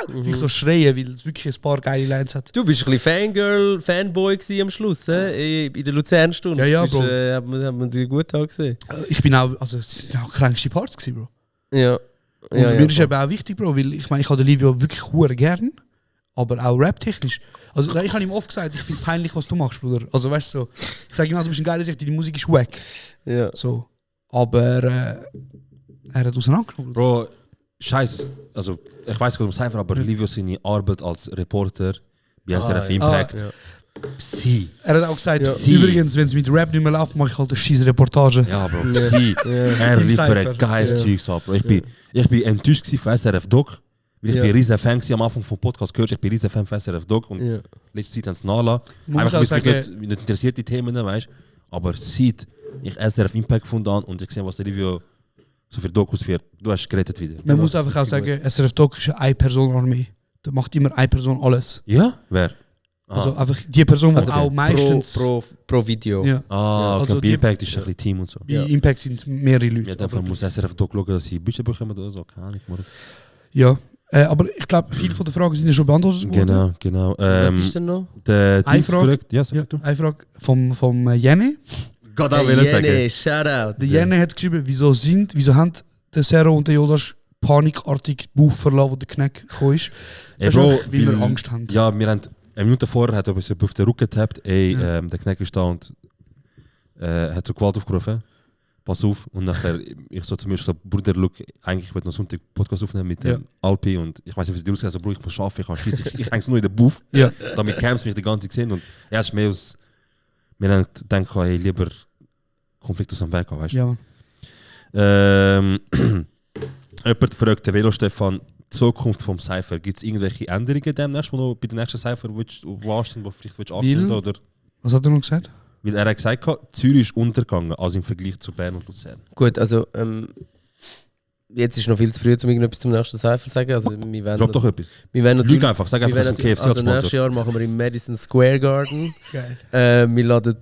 wie ich so schreie, weil es wirklich ein paar geile Lines hat. Du bist ein bisschen Fanboy gewesen am Schluss, in der Luzernstunde. Ja, Bist, Bro. Hat man dir gut angesehen. Ich bin auch, also es sind auch kränkste Parts gewesen, Bro. Ja. Und mir ist eben auch wichtig, Bro, weil ich meine, ich habe den Livio wirklich hure gern, aber auch rap-technisch. Also ich habe ihm oft gesagt, ich finde peinlich, was du machst, Bruder. Also weißt du, so, ich sage ihm auch, du bist ein geiler Sicht, deine Musik ist wack. Ja. So. Aber er hat auseinandergenommen. Bro, scheiß, also ich weiß nicht um Cypher, aber Livio seine Arbeit als Reporter bei SRF Impact, ja. Psi. Er hat auch gesagt, Ja. übrigens, wenn es mit Rap nicht mehr läuft, mache ich halt eine scheisse Reportage. Ja, Bro, Psi. Er Im liefert Cypher. geiles Ja. Zeugs ab, Bro. Ich bin enttäuscht gewesen von SRF Doc, Weil ich Ja. bin ein riesen Fan gewesen, am Anfang vom Podcast gehört, ich bin ein riesen Fan von SRF Doc und Ja. letzte Zeit haben sie nachgelassen. Man muss Einfach, auch weil es mich sagen, nicht interessiert, die Themen, weißt du. Aber seit ich SRF Impact gefunden habe und ich sehe, was der Review so für Dokus wird, du hast gerettet wieder. man muss das einfach auch ist wirklich sagen, SRF Doc ist eine Ein-Person-Armee. Da macht immer eine Person alles. Ja? Wer? Also einfach die Person, die Also auch meistens... pro Video. ja, Ah, Also okay, die- bei Impact ist ein bisschen Team und so. bei Impact sind es mehrere Leute. Ja, dann muss SRF Doc schauen, dass sie Budget bekommen oder so. Keine Ahnung. Ja, aber ich glaube, viele von den Fragen sind ja schon beantwortet worden. Genau. Was ist denn noch? Der Eine Dienst Frage. fragt, ja, sag Ja, du. eine Frage vom Jenne. Gott, Jenny, Shoutout. Der Jenne hat geschrieben, wieso haben der Sero und der Jodas panikartig die Bauch verlassen, wo der Knack gekommen ist. Ey, Das ist Bro, einfach, weil wir Angst haben. Ja, wir haben eine Minute vorher hat er uns auf den Rücken getappt, ey, Ja. der Kneck ist da und hat zur Gewalt aufgerufen. Pass auf. Und nachher, ich so zu mir so, Bruder, look, eigentlich ich will noch Sonntag Podcast aufnehmen mit dem Alpi und ich weiß nicht, wie die ausgesehen, also Bro, ich muss arbeiten, ich kann schließen, ich häng's nur in den Buff, Ja. damit Camps mich die ganze Zeit sehen und er ist mehr aus, wir haben gedacht, hey, lieber Konflikt aus dem Weg, weißt du. Ja, Mann. Jemand fragt, der Velo Stefan, die Zukunft vom Cypher, gibt es irgendwelche Änderungen demnächst, wo bei der nächsten Cypher wo anstehen, wo vielleicht willst ankündigen Weil- oder? Was hat er noch gesagt? Weil er hat gesagt, Zürich ist untergegangen, also im Vergleich zu Bern und Luzern. Gut, also jetzt ist noch viel zu früh, um irgendetwas zum nächsten Cypher zu sagen. Also, wir werden Drop doch etwas. wir werden Lüge einfach, sag einfach, wir dass ein werden KFC also als nächstes Sponsor. Jahr machen wir im Madison Square Garden. Geil. Wir laden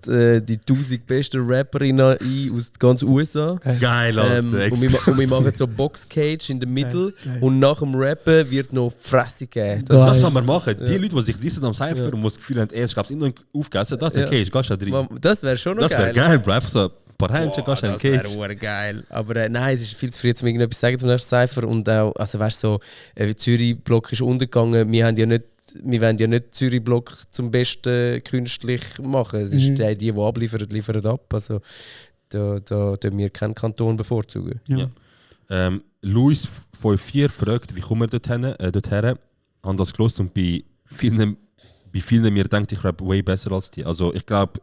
die 1000 besten Rapperinnen ein aus ganz USA. Geil, Alter. Und wir machen so Boxcage in der Mitte Geil. und nach dem Rappen wird noch Fresse gegeben. Geil. Das kann man machen. Die Leute, die sich dissen am Cypher und das Gefühl haben, ich habe es immer aufgegessen, das ist ein Ja. Cage, gehst du da drin. Das wäre schon noch Das wäre geil, Bro. Einfach so ein paar Händchen, gehst du in das den Cage. wäre geil. Aber nein, es ist viel zu früh, um irgendetwas zu sagen zum nächsten Cypher. Und auch, also weißt du, so, Zürich-Block ist untergegangen. Wir wollen ja nicht Zürich-Block zum Besten künstlich machen. Es ist die abliefern, liefern ab. Also da tun wir keinen Kanton bevorzugen. Ja. Ja. Luis von 4 fragt, wie kommen wir dorthin? Haben das gelost und bei vielen mir denkt, ich rap way besser als die. Also ich glaube,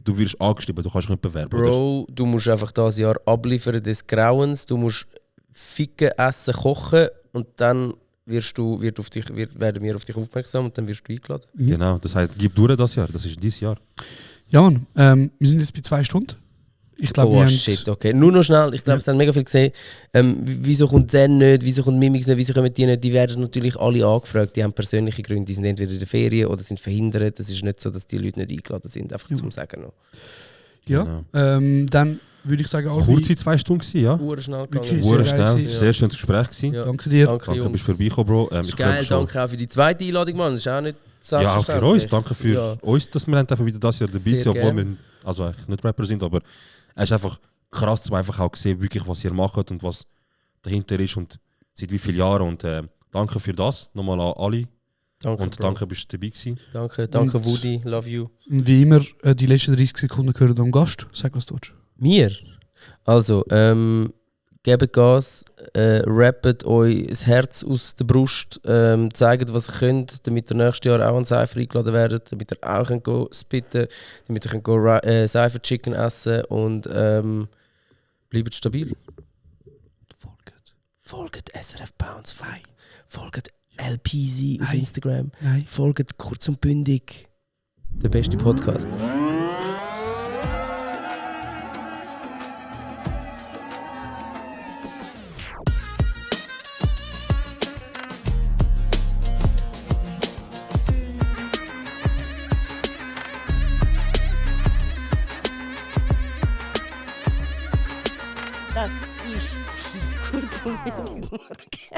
du wirst angeschrieben, du kannst dich nicht bewerben. oder? Bro, du musst einfach dieses Jahr abliefern des Grauens. Du musst ficken, essen, kochen und dann werden wir auf dich aufmerksam und dann wirst du eingeladen. Genau, das heisst, gib durch das Jahr, das ist dieses Jahr. Ja, Mann. Wir sind jetzt bei 2 Stunden. Ich glaube, Oh wir shit, okay. Nur noch schnell, ich glaube, es haben mega viel gesehen. Wieso kommt Zen nicht, wieso kommt Mimix nicht, wieso kommen die nicht? Die werden natürlich alle angefragt, die haben persönliche Gründe, die sind entweder in der Ferien oder sind verhindert. Es ist nicht so, dass die Leute nicht eingeladen sind, einfach zum Sagen noch. Ja, Genau. dann würde ich sagen, Albi, Kurze 2 Stunden gewesen, ja. Schnell Wirklich gegangen. sehr Hure geil schnell, gewesen. sehr schönes Gespräch gewesen. Ja. danke dir. Danke, Danke, Jungs. bist du vorbeigekommen, Bro. Das Ich ist freue mich geil, schon. danke auch für die zweite Einladung, Mann. Das ist auch nicht Ja, auch für selbstverständlich. uns. Danke für Ja. uns, dass wir einfach wieder das Jahr dabei Sehr sind, obwohl gern. wir also eigentlich nicht Rapper sind, aber es ist einfach krass, zu einfach auch sehen, wirklich, was ihr macht und was dahinter ist und seit wie vielen Jahren. Und danke für das, nochmal an alle. Danke, Und Bro. danke, bist du dabei gewesen. Danke Und- Woody, love you. Und wie immer, die letzten 30 Sekunden gehören am Gast. Sag, was du willst. Mir? Also, gebt Gas, rappet euch das Herz aus der Brust, zeigt, was ihr könnt, damit ihr nächstes Jahr auch an Cypher eingeladen werdet, damit ihr auch könnt go spitten, damit ihr könnt go Cypher Chicken essen und bleibt stabil. Folgt SRF Bounce 5, folgt LPZ auf Nein. Instagram, Nein. folgt kurz und bündig, der beste Podcast. Das ist kurz und bündig.